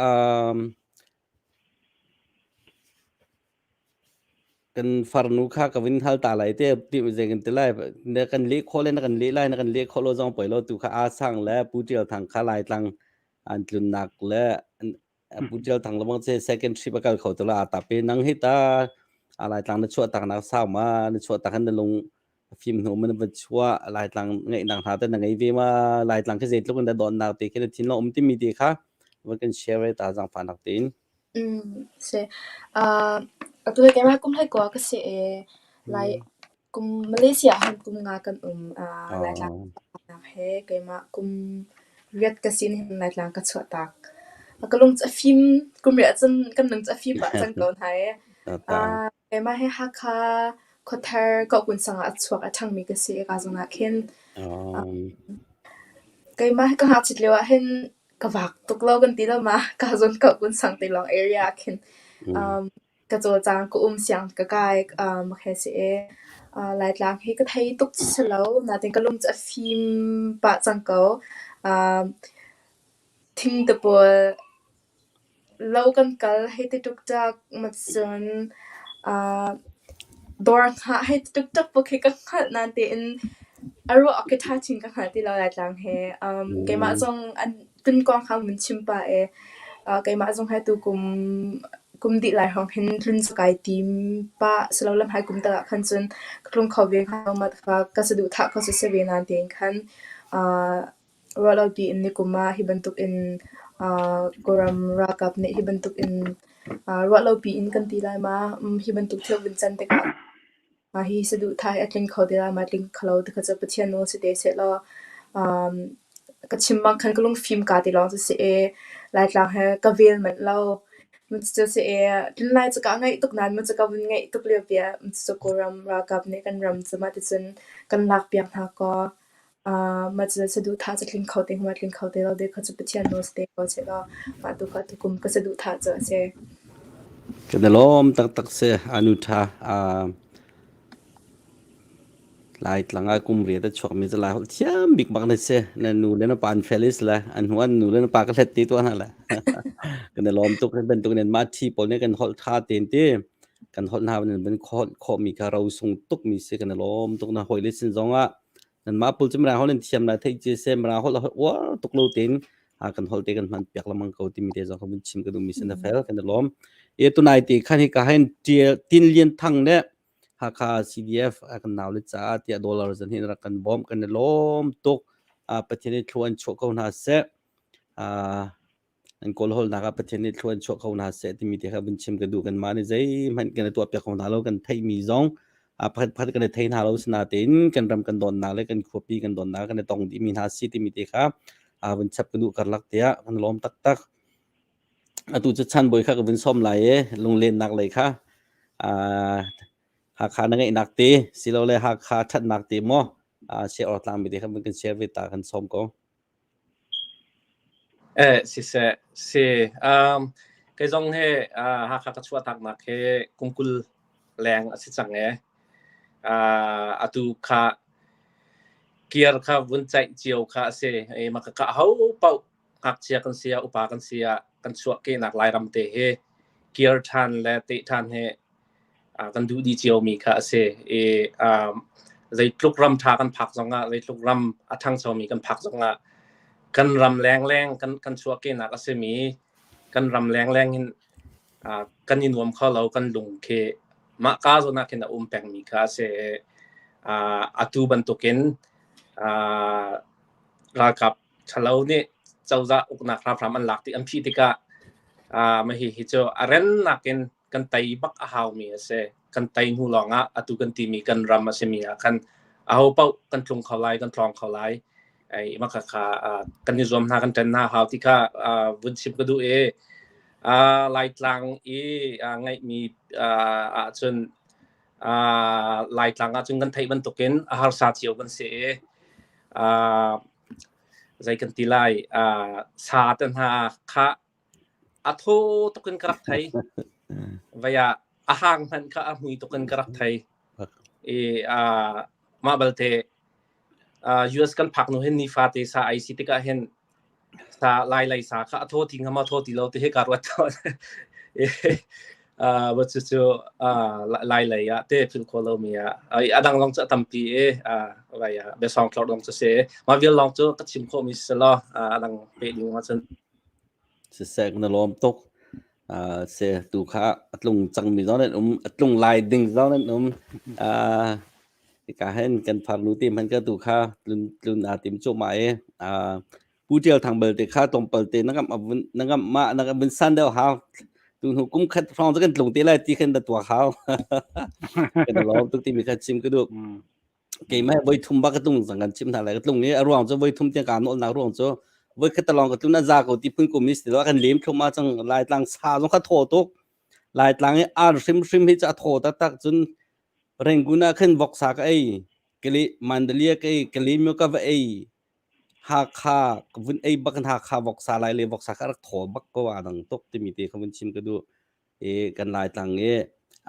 um, Kan farnu kha ka vun hal ta lai te ti zei kan ti lai na kan leh khawh le na kan leh lai na kan leh khawh lo zong poi lo tu kha Aa Sang le Pu Tial Thang kha Laitlang an tlunnak le Pu Tial Thang lawng che second trip a kal kho tu la aa tap i nang hi ta a Laitlang na chuah tak nak sau ma na chuah tak na lung fim hnu man va chuah Laitlang ngeihnak hna te na ngei ve ma Laitlang khi zeitluk in dah donnak te khi na thin lo um timi te kha van kan share ve ta zangfahnak tein. Si. Atu hi keimah kum hlei kua ka si i Lai kum Malaysia ah hin kum nga kan um. Laitlang he keimah kum riat ka si hin Laitlang ka chuahtak. Ka lung cu a fim, kum riat cun kan lung cu a fim pah cang ko hna i. Keimah hi Hakha khuathar Kohkun sang ah a chuak a ṭhangmi ka si i ka zung ah khin. Keimah hi ka ngakchit lio ah hin ka vak tuk lo kan ti lo ma ka zawn ko kun sang te lawng area ah khin um, ka cawlcang ka um siang ka kai um, he si e uh, Laitlang hi ka thei tuk si lo natin ka lung cu a fim pah cang ko um, thing te pawl Lo kan kal hei ti ṭukṭak macun dawr hngah hei ti ṭukṭak bak khi ka hngalh nain tein a ruah awk khi ṭha chin ka hngal ti lo Laitlang he. Keimah zong an tunkawng kha an chim pah i keimah zong hi tukum kum dih lai hrawng hin tlun cu kai tim pah. Silole hmai kum tal ah khan cun ka tlung kho ve hnga lo ma ka saduhthah kho cu si ve nain tein khan ruahlopi in nikum ah hi bantukin Kawlram ralkap nih hi bantuk in ruahlopi in kan ti lai ma, hi bantuk thil vun can tikah hi saduhthah hi a tling kho ti lai ma, tling kho lo ti kha cu Pathian nawl si te sehlaw ka chim bang khan ka lungfim kaa ti lawng cu si i Laitlang he ka vel manh lo. Cucu si i tlun lai cu kaa ngaih tuk nain maw cu ka vun ngaih tuk liopi ah cucu Kawlram ralkap nih kan ram cu mah ticun kan lakpiak hna kaw mah cu saduhthah cu tling kho te hnga tling kho te lo ti kha cu Pathian nawl si te ko sehlaw mah tu kha tukum ka saduhthah cu a si. Kan i lawm taktak si anu ṭha. Laitlang ah kum riat a chuakmi cu Lai holh thiam bik bak na si. Na nu le na pa an fel is le an hnu an nu le na pa ka hlet ti tuah hna le. Kan i lawm tuk. Hi bantuk in mah ṭhi pawl nih kan holh ṭha tein ti kan holh hna nan van holh khawhmi kha ro sung tukmi si kan i lawm tuk. Na hawile sin zong ah nanmah pawl cu Mirang holh nan thiam lai theih ci si Mirang holh uar tuk lo tein kan holh te kan hman piak lengmang ko timi te zong kha vun chim ka duhmi si na fel kan i lawm. E tunai te khan hi ka hin Tin Lian Thang le Hakha CDF kan naule caah tiah dollar zan hin rak kan bawmh kan i lawm tuk. Pathian nih thlua an chuah ko hna seh. An kawl holnak ah Pathian nih thlua an chuah ko hna seh timi te kha vun chim ka duh. Kanmah nih zeihmanh kan i tuahpiak ko hna lo kan theihmi zong pakhat pakhat kan i thei hna lo sinain kan ram kan dawtnak le kan khuapi kan dawtnak kan i tong dihmi hna si timi te kha vun chap ka duh karlak tiah kan lawm taktak. Atu cu chanbawi kha ka vun sawm lai i lunglennak lei kha Hakha na ngeihnak te silole Hakha ṭhatnak te maw share awk tlangmi te kha vun kan share ve ta kan sawm ko. Eh, siseh, si. Um, kei zong he uh, Hakha ka chuahtaknak he kum 20 leng a si cang e. Uh, atu kha kiar kha vun caih cio kha a si. E, maka ka ho paoh ngakchia kan si ah upa kan si ah kan chuahkehnak Lairam te hi kir ṭhan le teh ṭhan hi kan duh dih ciomi kha a si i zeitluk ram ṭha kan phak zongah zeitluk ram a ṭhangchomi kan phak zongah kan ram lengleng kan kan chuahkehnak a simi kan ram lengleng hin kan i nuam kho lo kan lung khi mah ka zawn ah khin a um pengmi kha a si atu bantukin ralkap ṭhalo nih cozah uknak hramhram an lak ti an phih tikah mah hihi cu a rennak in kan tei bak a haumi a si. Kan tei hnu lawngah atu kan timi kan ram a simi ah khan aho paoh kan tlung kho lai, kan tlawng kho lai. Ai mah kha kan i zuam hna kan ṭan hna hau ti kha vun chim ka duh i Laitlang i ngeihmi ahcun Laitlang ahcun kan theih bantukin a harsa cio kan si i zei kan ti lai sa te hna kha a thaw tuk in ka rak thei vai ah a hang hmanh kha a hmui tuk in ka rak thei i mah balte US kan phak nu hin nifate sa ai si tikah hin sa lai lei sa kha a thaw ti hnga maw thaw ti lo ti hi ka ruat tawn. Uh, cu cu uh, lai lei ah te phil kho lo mi ah a dang long cu a tampi e uh, vai ah biasong thlor long cu se ma vial long cu ka chim kho mi si lo a dang pe ding ma cun sisek na lawm tuk uh, se tu kha atlung cang mi zong nan um atlung lai ding zong nan um uh, Hika hin kan farnu te hmanh ka tu kha tlun tlun aa tim cuahmah i aa Pu Ṭial Thang belte kha tlawmpal te na ngamh na ngamh ma na vun san deuh hau. Tu hnu kum khat hrawng cu kan tlung te lai ti khin na tuak hau. Kan i lawm tuk timi kha chim ka duh. Keimah voi thum bak ka tlung cang kan chim hna lai ka tlung i a ruang cu voi thum tiang kaa nawlnak ruang cu voi khat talawng ka tlun a za ko ti phun kum i si lo kan lem thlum ah cang Laitlang sa zong kha thaw tuk. Laitlang i ar hrimhrim hi cu a thaw taktak cun Rangoon ah khin voksa ka ei, Mandalay ka ei, Kalaymyo ka va ei, Hakha ka vun ei bak in Hakha voksa lai le voksa kha rak thaw bak ko aa dang tuk timi te kha vun chim ka duh. I kan Laitlang i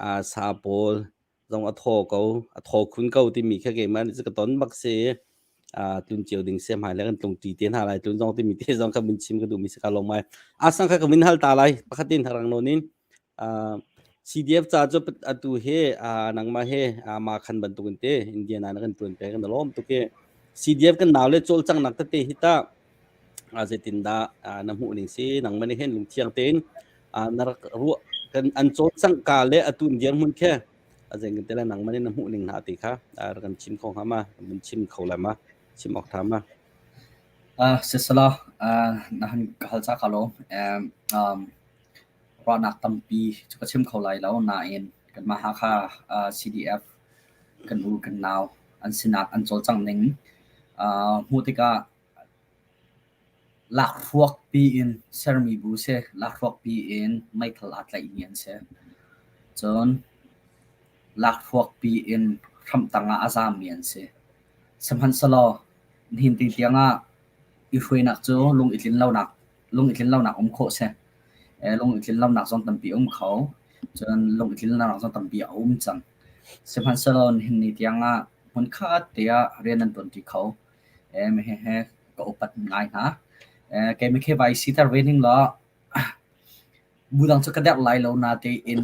aa sa pawl zong a thaw ko, a thaw khun ko timi kha keimah nih cu ka ton bak si. Aa tlun cio ding si hmai le kan tlung ṭi te hna lai tlun zong timi te zong kha vun chim ka duhmi si ka lawm ngai. Asang kha ka vun hal ta lai pakhat in harang nawn in. CDF ca cu atu hi nangmah he ma khan bantukin te Indiana na kan tuan peng kan lawm tuk i CDF kan nau le cawlcanghnak tete hi tah zeitindah na hmuh ning si nangmah nih hin lungthiang tein na rak ruah kan an cawlcangh ka le atu dirhmun khe azeng kan tela nangmah nih na hmuh ning hna ti kha rak kan chim kho hnga ma kan chim kho lai ma chim awk tha ma. Sisala, na han ka hal ca ka lawm. Ruahnak tampi cu ka chim kho lai lo nain kanmah Hakha CDF kan u kan nau an sinak an cawlcangh ning hmuh tikah lakhruak piin sermi bu si, lakhruak piin meithal aa tlaihmi an si. Cun lakhruak piin hramhtang ah a zaammi an si. Sihmanhsehlaw nihin ti tiangah i hruainak cu lung i tlin lonak lung i tlin lonak um khawh si. Lung i tlin lonak zong tampi a um kho. Cun lung i tlin lonak zong tampi a um cang. Sihmanhsehlaw nihin ni tiangah hmunkhat te ah rian an ṭuanṭi kho. Hihi ka upat ngai hna. Keimah khi vai siter ve ning law bu dang cu ka derh lai lo natein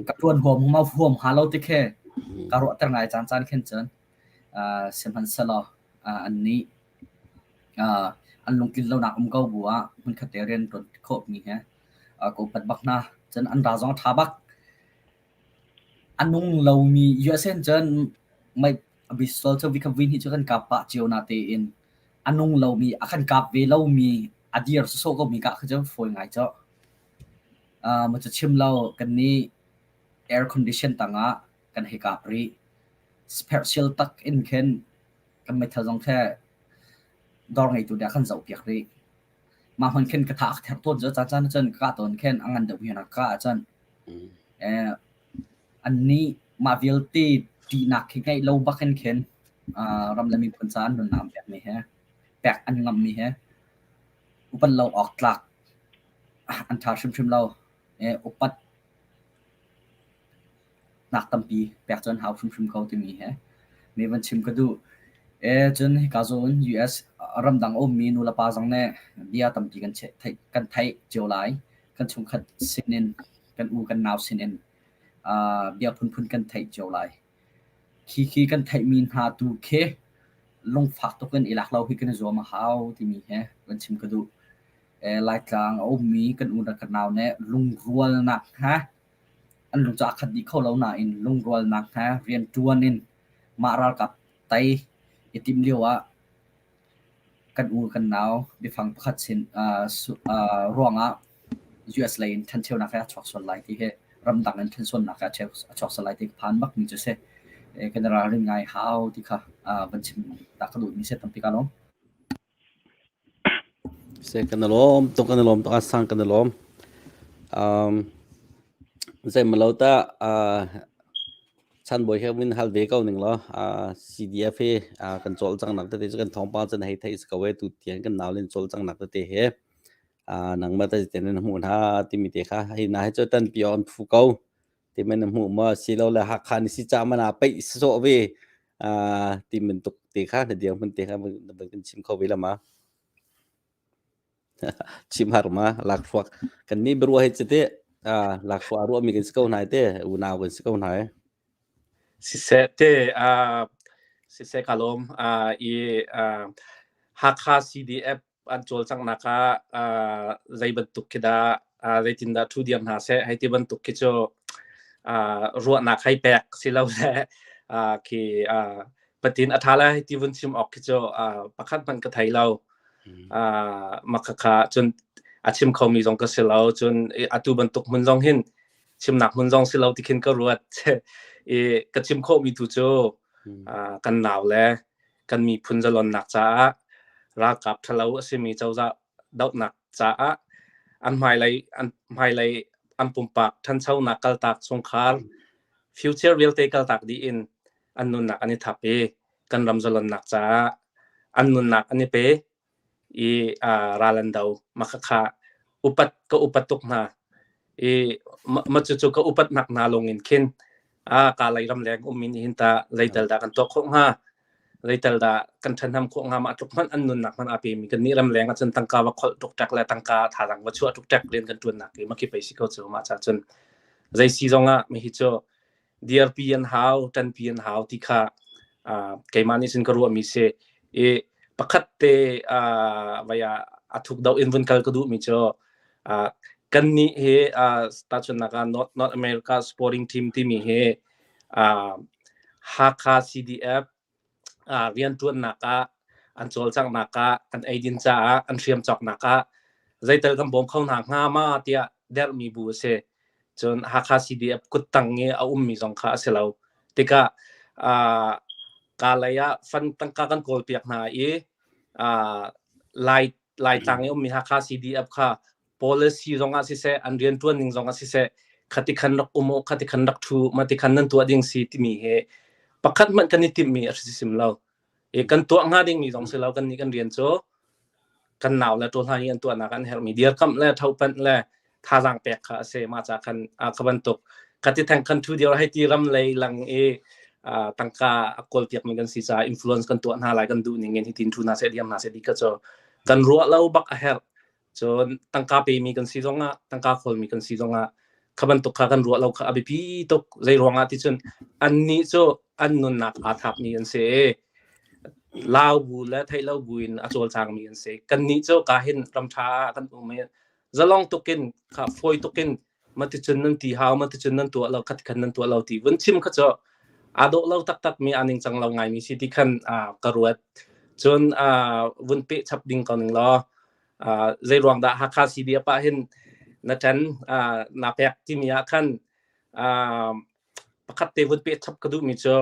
ka ṭuan huam ma huam hnga lo ti khi ka ruahter ngai caan khin cun. Sihmanhsehlaw annih an lungtlin lonak um ko bu ah hmunkhat te rian ṭuan khawhmi he ka upat bak hna. Cun an ra zong a ṭha bak. A nung lomi USA in cun Bristol cu vikhat vui hnih cu kan kap pah cio natein a nung lomi a kan kap ve lomi a dir sawsawh komi kah kha cu fawi ngai cu. Maw cu chim lo kannih air condition tangah kan hei kap rih. Special tak in khin kan meithal zong khi dawr ngeitu nih a kan zohpiak rih. Mah hmun khin ka tha a ther tawn cu caan caan cun ka kah tawn khin a ngan deuh mi rak ka ahcun annih mah vialte ṭihnak khi ngeih lo bak in khin ram le miphun caah an nunnak an pekmi he pek an ngamhmi he upat lo awk tlak an ṭha hrimhrim lo. Upat nak tampi pek cu an hau hrimhrim ko timi he mi van chim ka duh. Cun hika zawn US ramdang a ummi nulepa zong nih bia tampi kan theih kan theih cio lai. Kan chungkhat sinin kan u kan nau sinin bia phunphun kan theih cio lai. Khi khi kan theihmi hna tu khi lungfak tuk in i lak lo hi kan i zuam a hau timi he van chim ka duh. Laitlang a ummi kan u le kan nau nih lungrualnak he An lung cu aa khat dih kho lo nain lungrualnak he rianṭuan in mah ralkap tei i timh lioah kan u kan nau biafang pakhat sin ruangah US lei in ṭhencheunak he a chuak sual lai ti hi ramdang in ṭhensualnak he a chuak sual lai ti ka phan bakmi cu si. Kan i ralrin ngai hau ti kha van chim ta ka duhmi si tampi kaa lawm. Seh kan i lawm tuk kan i lawm tuk a sang kan i lawm. Zeimalo tah chanbawi he vun hal ve ko ning law CDF hi kan cawlcang nak tete cu kan thawngpang cu na hei theih si ko ee tu tiang kan nau len cawlcang nak tete he nangmah teh zeitin na hmuh hna timi te kha hi na hi cu tanpi awk an phu ko. Ti man na hmuh maw silole Hakha ni si ca man ah peih sawh ve ti bantuk te kha na dirhmun te kha na van kan chim kho ve la ma? Chim har ma lakhruak kan nih biaruah hi cu teh lakhruak a ruahmi kan si ko hna te unau kan si ko hna e. Siseh te siseh ka lawm i Hakha CDF an cawlcanghnak ah zei bantuk khi dah zeitindah ṭhu diam hna seh hei ti bantuk khi cu ruahnak hei pek si lo le khi patin a ṭha lai ti vun chim awk khi cu pakhat hmanh ka thei lo. Mah khakha cun a chim khomi zong ka si lo cun atu bantuk hmun zong hin chimnak hmun zong si lo ti khin ka ruat i ka chim khawhmi tu cu kan nau le kan miphun zalonnak caah ralkap ṭhalo a simi cozah dohnak caah an hmailei an hmailei an pumpak ṭhanchonak kaltak chungkhar future vialte kaltak dih in an nunnak an i thap i kan ram zalonnak caah an nunnak an i pe i ral an do. Mah khakha upat ka upat tuk hna. I mah cucu ka upatnak hna lung in khin a ka lei ram leng ummi nih hin ta zeital dah kan tuah khawh hnga zeital dah kan ṭhanham khawh hnga mah tluk hmanh an nunnak hmanh aa pemi kan nih ram leng ahcun tangka va kholh ṭukṭek le tangka thazaang va chuah ṭukṭek rian kan ṭuannak hi mah khi pei si ko cu mah ca cun zei si zong ah mihi cu dirpi an hau ṭanpi an hau ti kha keimah nih cun ka ruahmi si i pakhat te vai ah a thuk deuh in vun kal ka duhmi cu kannih hi tahchunhnak ah North, North America Sporting Team timi hi Hakha CDF rianṭuannak ah an cawlcanghnak ah an eidin caah an hriam cawknak ah zeital kan bawm kho hna hnga ma tiah derhmi bu a si. Cun Hakha CDF kuttang i a ummi zong kha a si lo. Tikah uh, ka lei ah fund tangka kan kawlpiak hna i uh, Lai Laitlang i ummi Hakha CDF kha policy zong ah siseh an rianṭuan ning zong ah siseh khati khan rak um u khati khan rak ṭhu mati khan nan tuah ding si timi he pakhat hmanh kan i timhmi a si sim lo. I kan tuah hnga dingmi zong si lo kan nih kan rian cu kan nau le ṭawl hna i an tuahnak an herhmi dirkamh le ṭhopanh le thazaang pek kha a si. Mah ca khan kha bantuk khati theng kan ṭhu dir hei ti ram lei lang i tangka a kawlpiakmi kan si caah influence kan tuah hna lai kan duh ning in hitin ṭhu hna seh diam hna seh ti kha cu kan ruah lo bak a herh. Cun tangka pemi kan si zongah tangka khawlmi kan si zongah kha bantuk kha kan ruah lo kha a biapi tuk. Zei ruangah ti cun annih cu an nunnak aa thapmi an si i lau bu le theih lo bu in a cawlcangmi an si. Kannih cu ka hin ram ṭha ah kan um i zalong tukin kha fawi tukin maticun nan ti hau maticun nan tuah lo khati khan nan tuah lo ti vun chim kha cu aa dawh lo taktak mi aa ningcang lo ngaimi si ti khan ka ruat. Cun vun peh chap ding ko ning law zei ruang dah Hakha CDF ah hin na ṭan na pek timi ah khan pakhat te vun peh chap ka duhmi cu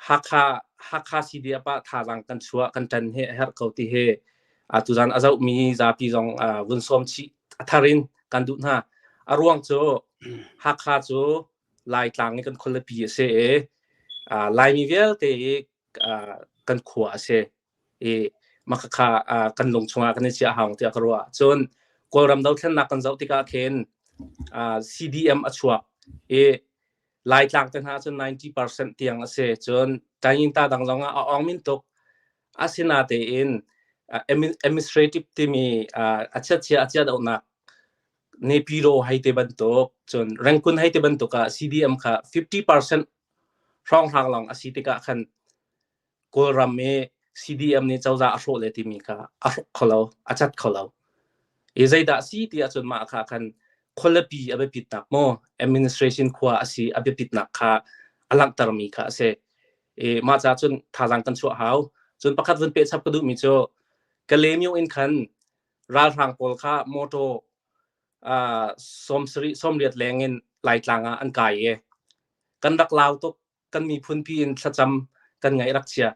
Hakha Hakha CDF ah thazaang kan chuah kan ṭan hi a herh ko ti hi tuzan a zohmi zapi zong vun sawm chih a thar in kan duh hna. A ruang cu Hakha cu Laitlang i kan khualipi a si i Laimi vialte i kan khua a si. I makhakha kan lung chungah kan i chiah hau tiah ka ruah. Cun Kawlram dothlennak kan zoh tikah khin CDM a chuak i Laitlang te hna cun 90% tiang a si. Cun Tayinta dang zong ah a awng min tuk. Asinatein administrative timi a chiatchia a chiat-ohnak Nepiro hei te bantuk, cun Rangoon hei te bantuk ah CDM kha 50% hrawnghrang lawng a si tikah khan Kawlram i CDM nih cozah a hrawh le timi kha a hrawk kho lo, a cat kho lo. I zeidah si ti ahcun mah kha khan khualipi a biapitnak maw administration khua a si a biapitnak kha a langhtermi kha a si. I mah ca cun thazaang kan chuah hau. Cun pakhat vun pehchap ka duhmi cu Kalaymyo in khan ralhrang pawl kha motor 70 80 leng in Laitlang ah an kai i kan rak lau tuk kan miphunpi in thlacam kan ngaih rak chia.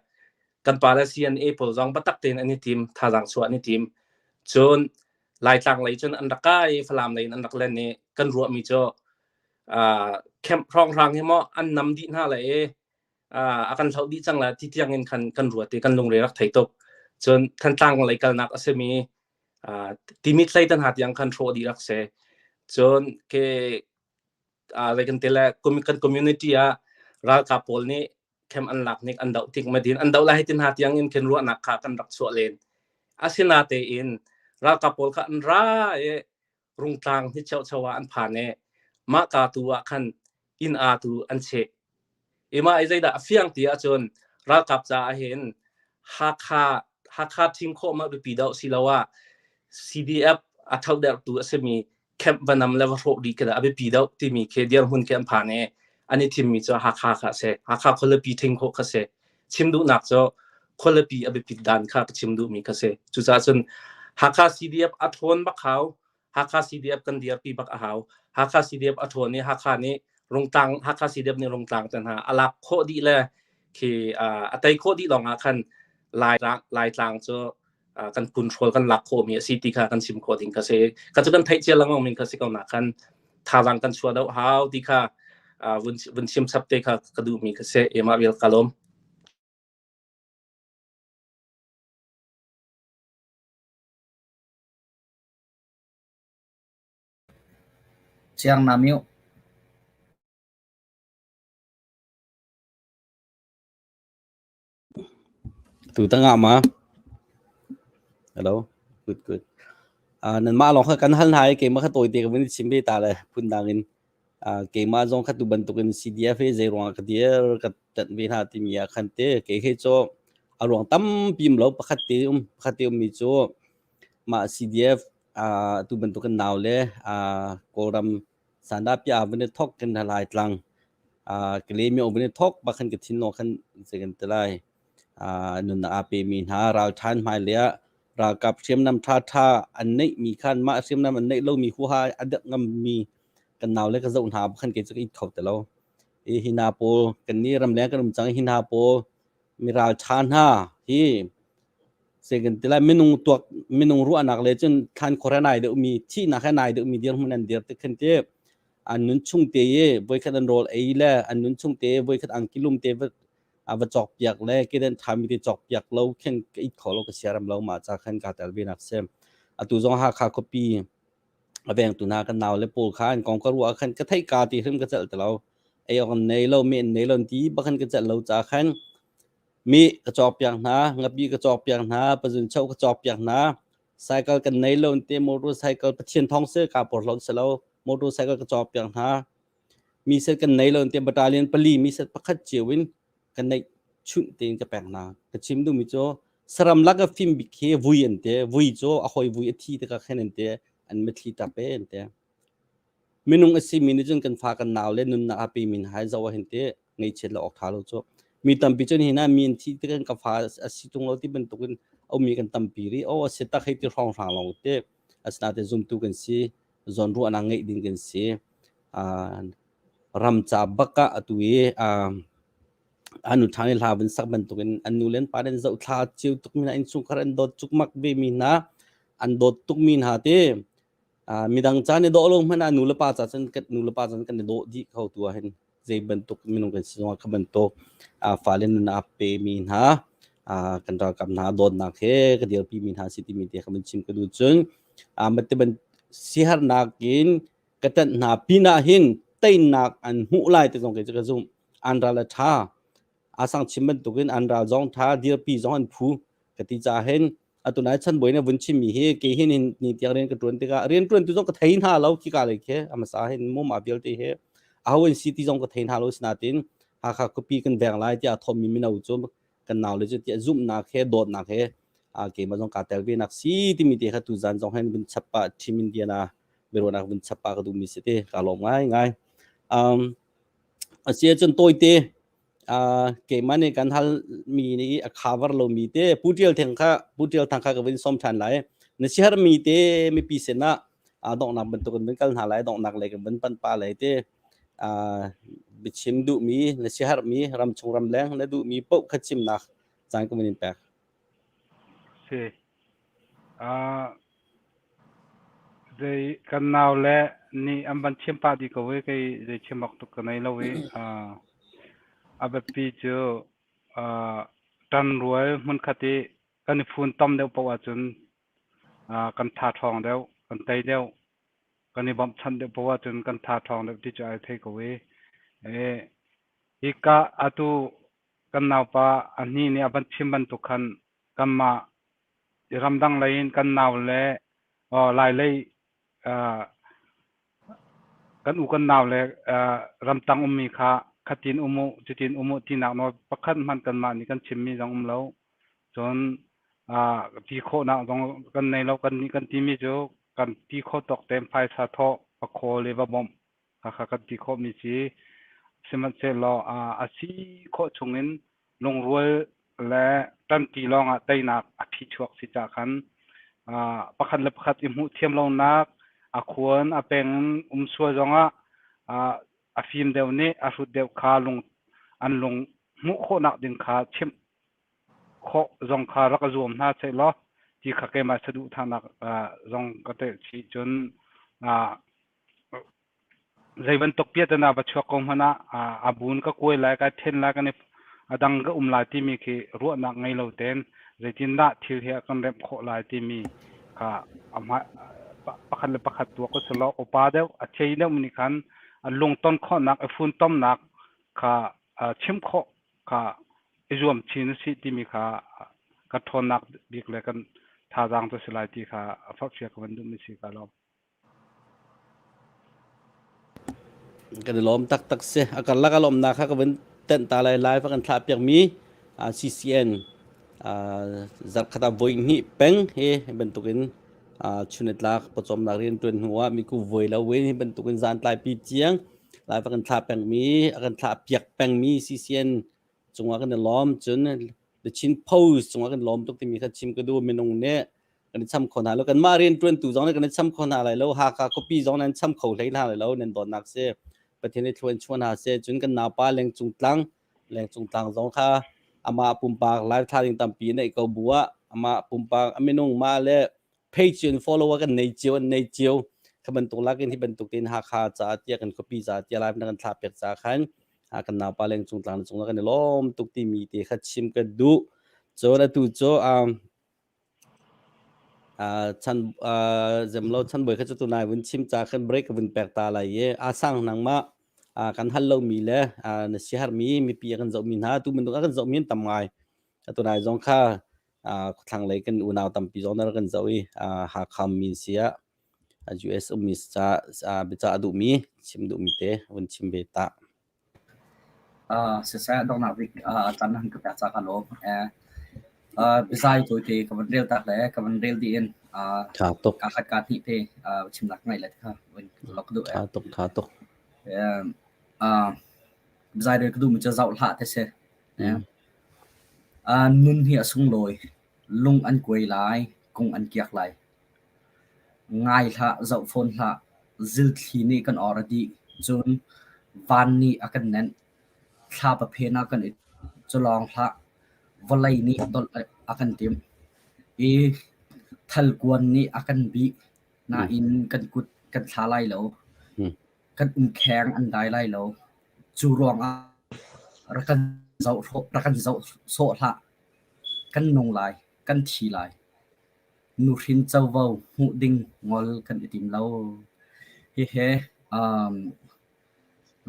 Kan pa le CNA pawl zong biatak tein an i tim, thazaang chuah an i tim. Cun Laitlang lei cun an rak kai i Falam lei in an rak len i kan ruahmi cu uh, camp hrawnghrang hi maw an nam dih hna le i uh, a kan hloh dih cang la ti tiang in khan kan ruat i kan lungre rak thei tuk. Cun Thantlang lei kalnak a simi uh, Timit hlei tan ha tiang khan hrawh dih rak si. Cun ke zei kan ti le kan community ah ralkap pawl nih camp an lak nik an doh tik madin an doh lai tin ha tiang in khin ruahnak kha kan rak chuah len. Asinatein ralkap pawl kha an ra i rungtlang hi cheu cheu ah an phan i mah ka tu ah khan inn a tu an cheh. Ima i zeidah a fiang ti ahcun ralkap caah hin Hakha Hakha thim khawh ma biapi deuh siloah CDF a thodertu a simi camp va nam le va hrawh dih khi a biapi deuh timi khi dirhmun khi an phan i an i thimmi cu Hakha kha a si. Hakha khualipi thing khawh kha si. Chim duhnak cu khualipi a biapit dan kha ka chim duhmi kha si. Cucaah cun Hakha CDF a ṭhawn bak hau. Hakha CDF kan dirpi bak a hau. Hakha CDF a ṭhawn i Hakha nih Rungtlang Hakha CDF nih Rungtlang te hna a lak khawh dih le khi a tei khawh dih lawng ah khan Laitlang Laitlang cu kan control kan lak khawhmi a si ti kha kan chim khawh ding kha si. Kha cu kan theih cia lengmang mi kha si ko na khan thazaang kan chuah deuh hau ti kha vun vun chim chap te kha ka duhmi kha si. Emah vial ka lawm. Chiang na miu. Tu tangah ma? Hello. Good good. Nanmah lawng kha kan hal hna i keimah kha tawite ka vun i chim ve ta le phundang in keimah zong kha tu bantukin CDF hi zei ruangah ka dir ka ṭanh ve hna timi ah khan te kei he cu a ruang tampi um lo pakhat te um pakhat te ummi cu mah CDF tu bantukin nau le Kawlram Sandahpiah van i thok kan Laitlang Kalaymyo van i thok bak khan ka thin naw khan zei kan ti lai. Nunnak aa pemi hna ralṭhan hmailei ah ralkap hriamnam ṭhaṭha an neihmi khan mah hriamnam an neih lomi huaha a dek ngammi kan naule ka zoh hna khan kei cu ka it kho ti lo. Hi hi hna pawl kan nih ramleng kan um cang hi hna pawl mi ralṭha hna hi zei kan ti lai minung tuak minung ruahnak le cun thlan khor he nai deuhmi thihnak he nai deuhmi dirhmun an dir tik khan ti an nun chung te i voikhat an rawl ei le an nun chung te voikhat angki lum te va a va cawk piak le kedan thami te cawk piak lo khin ka it kho lo ka siaram lo ma cha khan ka tel ve nak sem atu zong Hakha khuapi a vengtu hna kan nau le pawl kha an kong ka ruah khan ka theih ka ti hrim ka celh ti lo ei awk an nei lo mi an nei lo ti bakhan ka celh lo ca khan mi ka cawk piak hna ngapi ka cawk piak hna pazun chau ka cawk piak hna cycle kan nei lo te motorcycle pathian thong se ka por lo se lo motorcycle ka cawk piak hna Mi set kan nei lo tiah battalion pali mi set pakhat cio in ka neih chunh tein ka pek hna. Ka chim duhmi cu saram lak a fim bik khi vui an ti. Vui cu a hawi vui a thi tikah khin an ti. An mitthli tap e an ti. Minung a simi nih cun kan fa kan nau le nunnak a pemi hna hi zoh ah hin ti ngaihchiat lo awk ṭha lo cu. Mi tampi cun hi na mi an thi tikah ka fa a si tung lo ti bantukin a ummi kan tampi rih. Oh a si tak hei ti hrawnghrang lawng te. Asinain zumtu kan si. Zawnruahnak ngeih ding kan si. Ram ca bak ah atu i an nu ṭha nih hla vun sak bantukin an nu le an pa an zohthla cio tukmi hna innchungkhar an dawt cukmak vemi hna an dawt tukmi hna te midang ca nih dawh lo hmanh ah nu le pa ca cun nu le pa cun kan i dawh dih kho tu ah hin zei bantuk minung kan si zongah kha bantuk fale nun a pemi hna kan ralkap hna dawtnak he ka dirpi mi hna si timi te kha van chim ka duh cun mate ban siharnak in ka ṭanh hna pinah hin teinak an hmuh lai ti zong kei cu ka zumh. An ral a ṭha. Asang chim bantukin an ral zong ṭha, dirpi zong an phu. Ka ti caah hin atu nai chanbawi na vun chimmi hi kei hin hin ni tiang rian ka ṭuan tikah rian ṭuan tu zong ka thei hna lo khika lei khi a hmasa hin mum a vialte hi aho in si ti zong ka thei hna lo sinatin Hakha khuapi kan veng lai tiah thawmmi mino cu kan nau le cu tiah zumhnak he dawtnak he keimah zong kaa tel ve nak si timi te kha tuzan zong hin vun chap pah Team Indiana biaruahnak vun chap pah ka duhmi si te ka lawm ngai ngai. Um, a si ahcun tawite uh, keimah nih kan hal mi nih a cover lomi te Pu Tial Theng kha Pu Tial Thang kha ka vun som than lai. Na siar mi te mipi sinah uh, donghnak bantuk in vun kal hna lai donghnak lei kan vun pan pa lai te uh, biachim duhmi na siaherh mi ramchung ramleng na duhmi paoh kha chimnak caan ka vun in pek. Si. Uh, zei kan nau le nih an van chim pah dih ko i kei zei chim awk tuk ka nei lo i uh, a biapi cu uh, ṭanrual hmunkhat i kan i fun tam deuh paoh ahcun uh, kan tha ṭhawng deuh, kan tei deuh, kan i bawmhchanh deuh paoh ahcun kan tha ṭhawng deuh ti cu ai thei ko i eh, hika atu kan naupa a hni nih a van chim bantuk khan kanmah ramdang lei in kan nau le lai lei kan u kan nau le ramtang ummi kha khatin um u cutin um u tinak nawl pakhat hmanh kanmah nih kan chimmi zong um lo cun ti khawhnak zong kan nei lo kan nih kan timi cu kan ti khawh tawk tein phaisa thawh va khawl i va bawmh Hakha kan ti khawhmi si. Sihmanhsehlaw a si khawh chungin lungrual le ṭanṭi lawngah teinak a phi chuak si cah khan pakhat le pakhat i hmuh thiam lonak a khuan a peng in um sual zongah a fim deuh nih a hrut deuh kha lung an lung hmuh khawhnak ding kha chimh khawh zong kha rak i zuam hna seh law ti kha keimah saduhthahnak zong ka telh chih cun Zei bantuk piahtana va chuak ko hmanh ah a bun ka kuai lai, kai then lai, kan i a dang ka um lai timi khi ruahnak ngei lo tein zeitindah thil hi a kan remh khawh lai timi kha a hma pakhat le pakhat tuak u selaw upa deuh a thei deuh nih khan a lungton khawhnak a funtomnak kha chim khawh kha i zuam chin u sih timi kha kan ṭhawnnak bik le kan thazaang cu a si lai ti kha a forhfial ka van duhmi si ka lawm. Kan i lawm taktak si. A karlak a lawmnak kha ka vun tenh ta lai. Live a kan thlah piakmi CCN zarkhat ah voi hnih peng hi bantukin chunitlak pawcawmnak rian ṭuan hnu ah miku voi lo in hi bantukin zantlai pi tiang live a kan thlah pengmi a kan thlah piak pengmi CCN cungah kan i lawm. Cun. The Chin Post cungah kan lawm tuk timi kha chim ka duh. Minung nih kan i cham kho hna lo. Kanmah rianṭuantu zong nih kan i cham kho hna lai lo. Hakha khuapi zong nan cham kho hlei hna lai lo. Nan dawtnak si. Pathian nih thlua in chuah hna seh. Cun kan naupa Lengcung Tlang, Lengcung Tlang zong kha amah pumpak live thla ding tampi neih ko bu ah amah pumpak a minung mah le page in follower kan nei cio an nei cio kha bantuk lakin hi bantuk tein Hakha caah tiah kan khuapi caah tiah live na kan thlah piak caah khan kan naupa Lengcung Tlang cung kan i lawm tuk timi te kha chim ka duh. Cun atu cu um, Chan zemlo chanbawi kha cu tunai vun chim ca khan break ka vun pek ta lai i a sang nangmah kan hal lomi le na siaherhmi mipi a kan zohmi hna tu bantuk a kan zohmi an tam ngai. Tunai zong kha thlanglei kan unau tampi zong na rak kan zoh i Hakha mi si ah US ummi ca biacah a duhmi chim duhmi te vun chim ve ta. Siseh donghnak bik caan na hun ka pek caah kaa lawm. Biazai tawite ka van rel tak le ka van rel dih in Tha tuk. kaa khat kaa hnih te chimnak ka ngeih le ti kha vun lok ka duh. Tha tuk, tha tuk. Biazai rel ka duhmi cu zoh hlah ti si. Nun hi a sunglawi. Lung an kuai lai, kung an kiak lai. Ngai hlah, zoh fawn hlah, zilthli nih kan or a dih, cun van nih a kan nenh, thlapa phen ah kan i culawng hlah, vawlei nih dolh a kan timh i thalkuan nih a kan bih, nain kan kut kan thla lai lo, kan umkheng an dai lai lo. Cu ruangah rak kan zoh rak kan zoh sawh hlah, kan nung lai, kan thi lai. Nuhrin covo hmuh ding ngol kan i tim lo. Hihi um,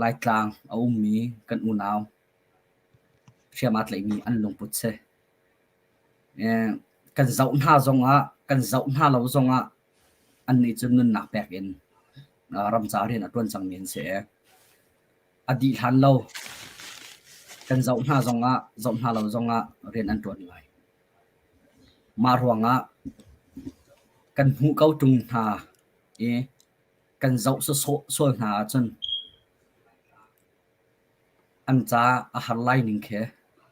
Laitlang a ummi kan unau hriam aa tlaihmi an lungput si. Eh, kan zoh hna zongah, kan zoh hna lo zongah annih cu nunnak pek in uh, ramca rian a ṭuan cangmi an si. A dih hlan lo kan zoh hna zongah, zoh hna lo zongah rian an ṭuan lai. Mah ruangah kan hmuh ko ṭung hna i kan zoh sawsawh sual hna ahcun an ca a har lai ning khi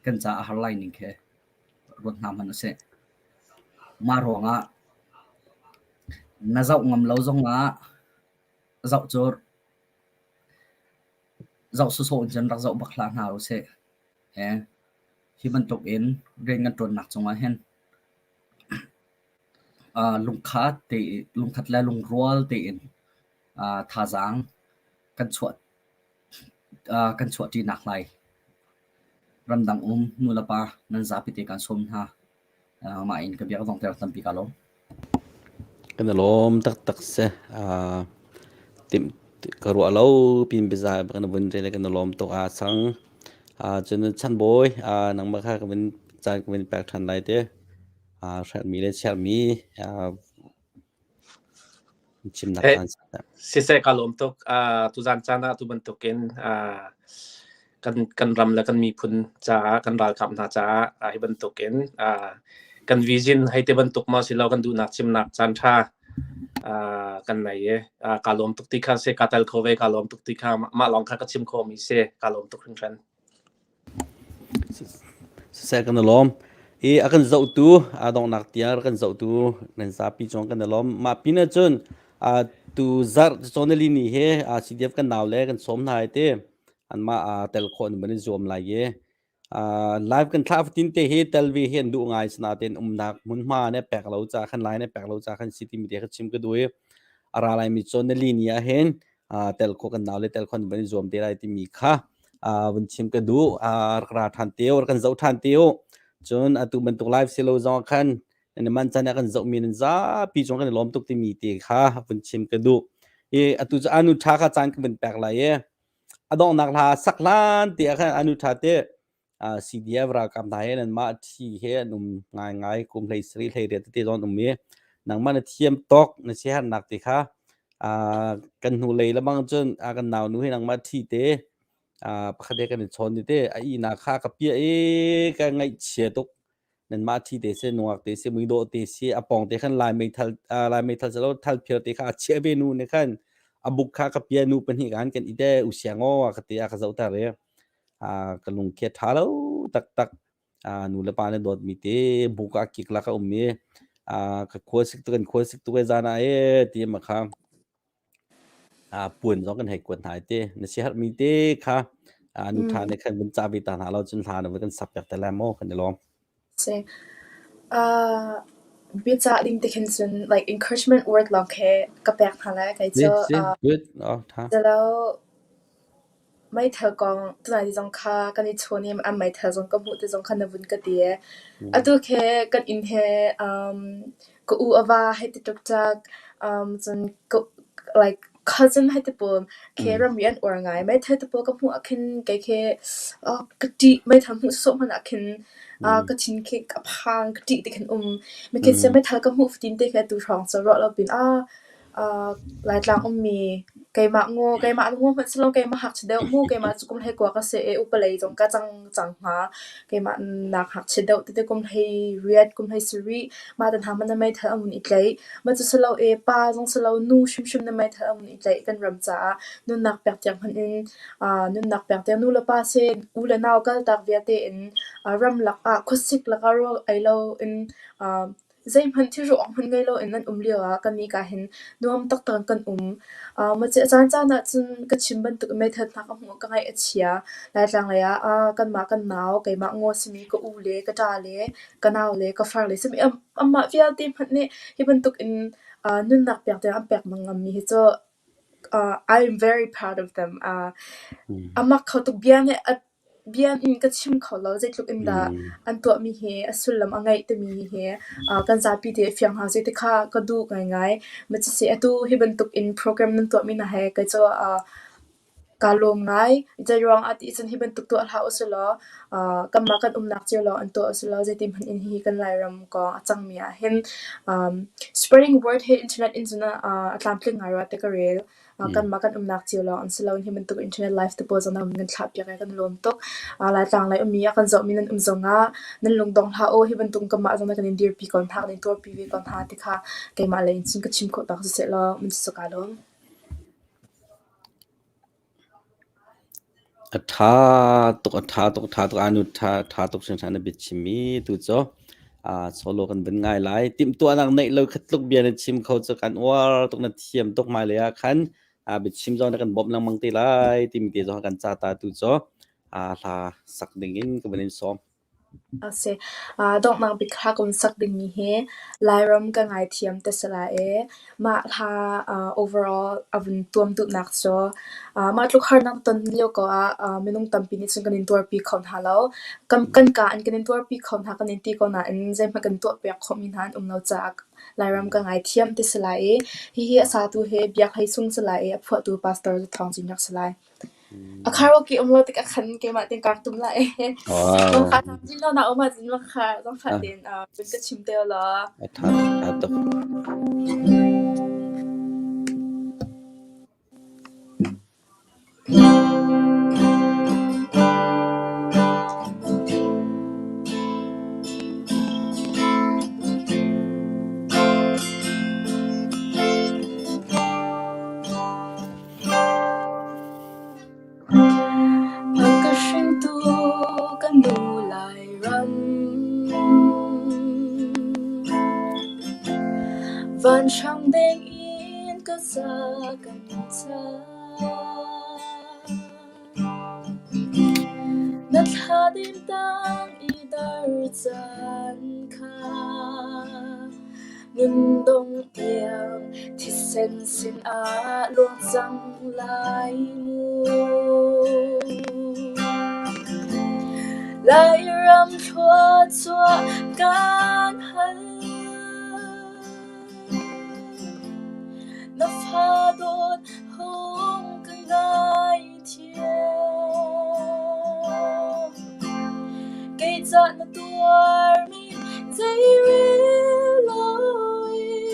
kan ca a har lai ning khi ruat hna hmanh usih. Mah ruangah na zoh ngam lo zongah zoh cu zoh sawsawh in cun rak zoh bak hlah hna usih. Hi bantukin rian kan ṭuannak cungah hin lungkhat tein lungkhat le lungrual tein thazaang kan chuah kan chuahṭinak lai ramdang um nulepa nan zapi te kaan sawm hna. Mah in ka bia ka donghter tampi kaa lawm. Kan i lawm taktak si. Timh ka ruah lo pin biazai kan vun rel kan i lawm tuk aa sang. Cun Chanbawi nangmah kha ka vun caan ka vun pek ṭhan lai te. Hrelhmi le chiahmi chimnak Hey, caan siseh ka lawm tuk. Tuzan caan ah tu bantukin kan kan ram le kan miphun caah kan ralkap hna caah hi bantukin kan vision hei te bantuk ma si lo kan duhnak chimnak caan ṭha kan nei i ka lawm tuk ti kha si ka tel kho ve ka lawm tuk ti kha mah lawng kha ka chim khawhmi si ka lawm tuk hringhran. Siseh kan i lawm. I a kan zohtu a donghnak tiang kan zohtu nan zapi cung kan i lawm. Mah pin ah cun tu zarh cawnali ni hi CDF kan nau le kan sawm hna i ti anmah tel khawh an van i zuam lai i live kan thlah fatin te hi tel ve hi an duh ngai sinain umnak hmunhma ne pek lo ca khan lai ne pek lo ca khan si timi te kha chim ka duh i a ra lai mi cawnali ni ah hin tel khawh kan nau le tel khawh an van i zuam te lai timi kha vun chim ka duh. Rak ra ṭhan te u, rak kan zoh ṭhan te u. Cun atu bantuk live si lo zong khan nan man chan ah kan zohmi nan zapi cung kan i lawm tuk timi te kha vun chim ka duh. I atu cu anu ṭha kha caan ka vun pek lai i a donghnak hla sak hlan te ah khan anu ṭha te CDF ralkap hna he nanmah ṭhi he an um ngaingai kum hlei sarih hlei riat tete zong an um i nangmah na thiam tawk na siaherhnak te kha kan hnulei lamang cun kan naunu hi nangmah ṭhi te pakhat he kan i chawn ni te a ihnak kha ka piah i ka ngaihchia tuk nanmah ṭhi te si nungak te si muidawh te si a pawng te khan lai meithal lai meithal silo thal phir te kha a chiah ve nu ne khan a buk kha ka pia nu pahnih kan kan ite u siango ka te a ka zoh ter i ka lung khi a ṭha lo taktak. Nu le pa na dawtmi te buk ah kik lak a um i ka khua sik tuk kan khua sik tuk e zan ah e ti ma kha puan zong kan hei kuat hna te na siaherhmi te kha nu tha ne khan vun ca ve ta hna lo cun hla na kan sak piak te lai maw kan i lawm. Si. Biacah ding te khin cun like encouragement word lawng khi ka pek hna lai. Kei Si cu si good oh tha. Calo Meithal kong tunai ti zong kha kan i chawn i an meithal zong ka hmuh ti zong kha na vun ka ti ee. Atu khi kan inn he ka u a va hei ti ṭukṭak, cun ka like cousin hei ti pawl khi ramri an uar ngai. Meithal te pawl ka hmuh ah khin kei khi ka ṭih. Meithal hmuh sawsawh hmanh ah khin ka thin khi a phang, ka ṭih ti khin um. Mikhin seh meithal ka hmuh fatin te khi atu hrawng cu ruah lo pin ah Laitlang ummi keimah ngaw keimah ngaw hmanh si lo keimah ngakchia deuh mu keimah cu kum hleikua ka si i upa lei zong ka cang cang hnga. Keimah nak ngakchia deuh tete kum 18 kum 17 mah te hna hmanh na meithal an vun i tlaih. Mah cu si lo i pa zong si lo nu hrimhrim na meithal an vun i tlaih kan ram caah nunnak pek tiang hmanh in nunnak pek tiang nu le pa sin u le nau kaltak vialte in ramlak ah khuasik lakah rawl ei lo in Zeihmanh thilri awk hmanh ngei loin nan um lioah kannih ka hin nuam taktak in kan um. Mace a caancaan ahcun ka chim bantuk in meithal hna ka hmuh ka ngaih a chia. Laitlang lei ah kanmah kan nau, keimah ngaw simi ka u le ka ṭa le ka nau le ka far le simi anmah vialte hmanh nih hi bantuk in nunnak pek tiang an pek ngammi hi cu I'm very proud of them. A mak kho tuk bia nih a Bia in ka chim kho lo. Zeitluk in dah an tuahmi hi a sullam a ngeih timi hi kan zapi te fiang hna seh ti kha ka duh ngaingai. Maciseh atu hi bantuk in program nan tuahmi hna he kei cu kaa lawm ngai. Zeiruang ah ti cun hi bantuk tuah hlah usih law kanmah kan umnak cio lawng an tuah usih law zeiti hmanh in hihi kan Lairam kong a cangmi ah hin spreading word hi internet in cun a tlamtling ngai rua ti ka rel. Kanmah kan umnak cio lawng an si lo. Hi bantuk internet live te pawl zong nan kan thlah piak i kan lawm tuk. Laitlang lei ummi a kan zohmi nan um zongah nan lungdong hlah u. Hi bantuk kanmah zong nan kan in dirpi ko hna, kan in tuarpi ve ko hna ti kha keimah lei in cun ka chim khawh tawk siseh law mun cu kaa lawm. A ṭha tuk, a ṭha tuk, a ṭha tuk. Anu ṭha, ṭha tuk hringhran na biachimmi tu cu solo kan vun ngai lai. Timhtuahnak neih lo khat tluk bia na chim kho cu kan uar tuk, na thiam tuk hmailei ah khan biachim zong na kan bawmh lengmang te lai timi te zong kan ca ta tu cu hla sak ding in ka van in sawm. A si. Donghnak bik hla ka vun sak dingmi hi Lairam ka ngaithiam ti si lai i mah hla overall a vun tuam duhnak cu mah tluk harnak ton lio ko ah minung tampi nih cun kan in tuarpi kho hna lo. Kan kaa in kan in tuarpi kho hna kan in ti ko nain zeihmanh kan tuahpiak khawhmi hna an um lo caah Lairam ka ngaithiam ti si lai i hihi a satu hi Biak Hlei Sung si lai i a phuahtu Pastor Za Thawng Cin rak si lai. A karaoke um lo tikah khan keimah tein kaa tum lai. Zongkha cin lo na um ahcun zongkha zongkha tein vun ka chim te law. A ṭha ṭha tuk. A ka hringtu ka nu Lairam, vanhrang deng in ka za kan ca. Na thladem tang i dar caan kha Nundong tiang thisen sinah luang cang lai mu. Lairam thluachuah kan hal. Na fa dawt hung ka ngaithiam. Kei cah na tuarmi zeirel loin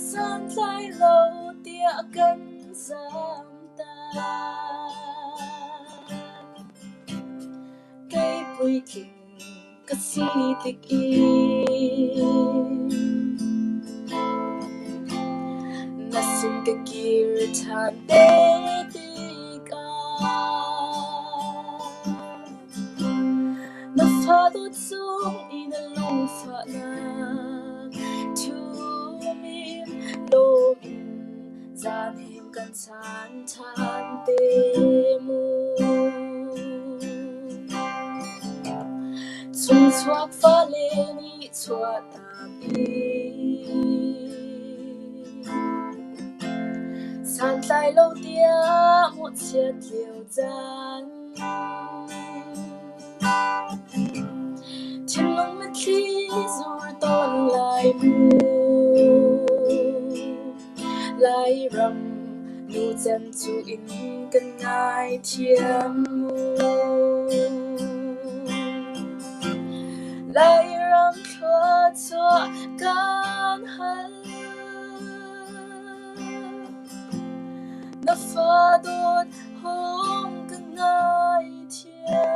santlai lo tiah kan zamtak. Kei puitling ka si tik i na sin ka kir ṭhan te tikah. fa dawt sung i na lungfahnak Thumim lawm in zan him kan chan ṭhan te mu. Chungchuak fale nih chuahtak i santlai lo tiah mawhchiat lio caan. Thinlung mitthli zur tawn lai mu. Lairam nu cem cu in kan ngaithiam mu. Lairam thluachuah kan hal. Na fa dawt hong ka ngaithiam.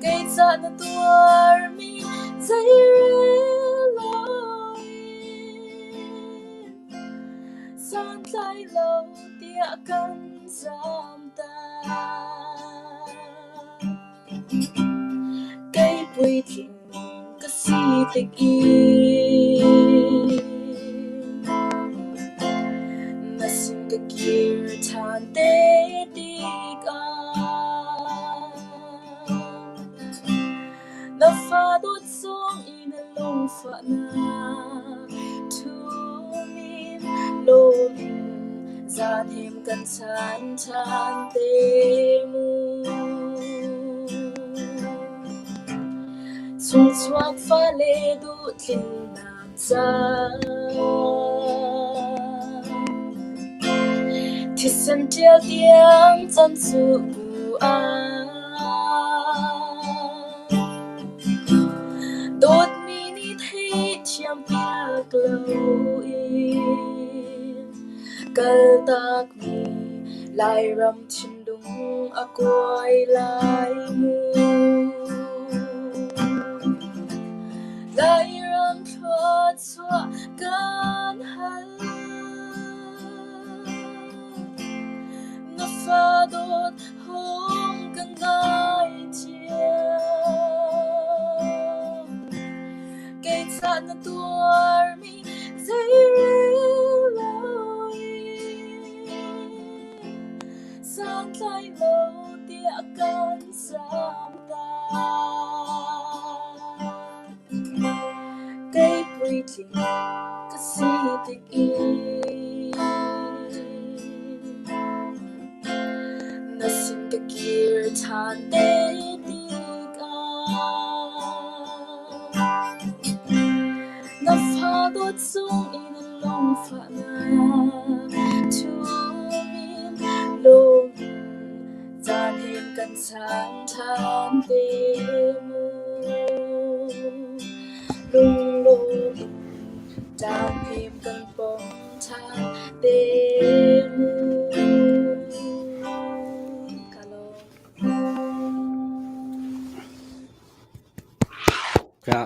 Kei cah na tuarmi zeirel loin santlai lo tiah kan zamtak. Kei puitling ka si tik i na sin ka kir ṭhan te tikah na fa dawt zong i na lungfahnak ṭhum in lawm in zaanhem kan chan ṭhan te mu. Chungchuak fale duhtlinnak ca Thisen ṭial tiang can cu bu ah Dawtmi nih theihthiam piak loin Kaltakmi Lairam thinlung a kuai lai mu. Lairam thluachuah kan hal. Na fa dawt hong ka ngaithiam. Kei cah na tuarmi zeirel loin Santlai lo tiah kan zamtak. Kei puitling ka si tik i na sin ka kir ṭhan te tikah na fa dawt sung i na lungfahnak ṭhum in lawm in caan hem kan chan ṭhan te mu. Lunglawm in caan hem kan pom ṭhan te mu. Ka lawm. Ka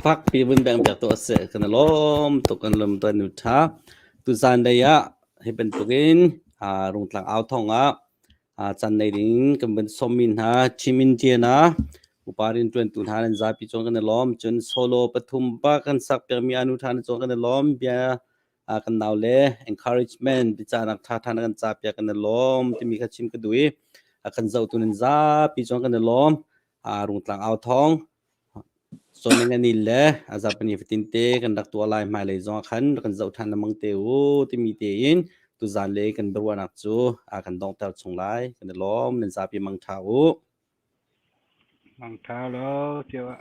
fakpi vun beng piak tu a si. Kan i lawm tuk kan lawm tuan nu ṭha. Tuzan lei ah hi bantukin Rungtlang au thawng ah caan nei ding kan vun sawmmi hna Chin Indiana upa rianṭuantu hna nan zapi cung kan i lawm. Cun solo pathum pa kan sak piakmi anu ṭha na cung kan i lawm. Bia kan nau le encouragement biacahnak ṭhaṭha na kan ca piak kan i lawm timi kha chim ka duh i a kan zohtu nan zapi cung kan i lawm. Rungtlang au thawng Cawnning le a zarhpini fatin te kan rak tuah lai hmailei zong ah khan rak kan zoh ṭhan lengmang te u timi tein tuzaan le kan biaruahnak cu a kan donghter chung lai. Kan i lawm. Nan zapi mangṭha u. Mangṭha lo tiah.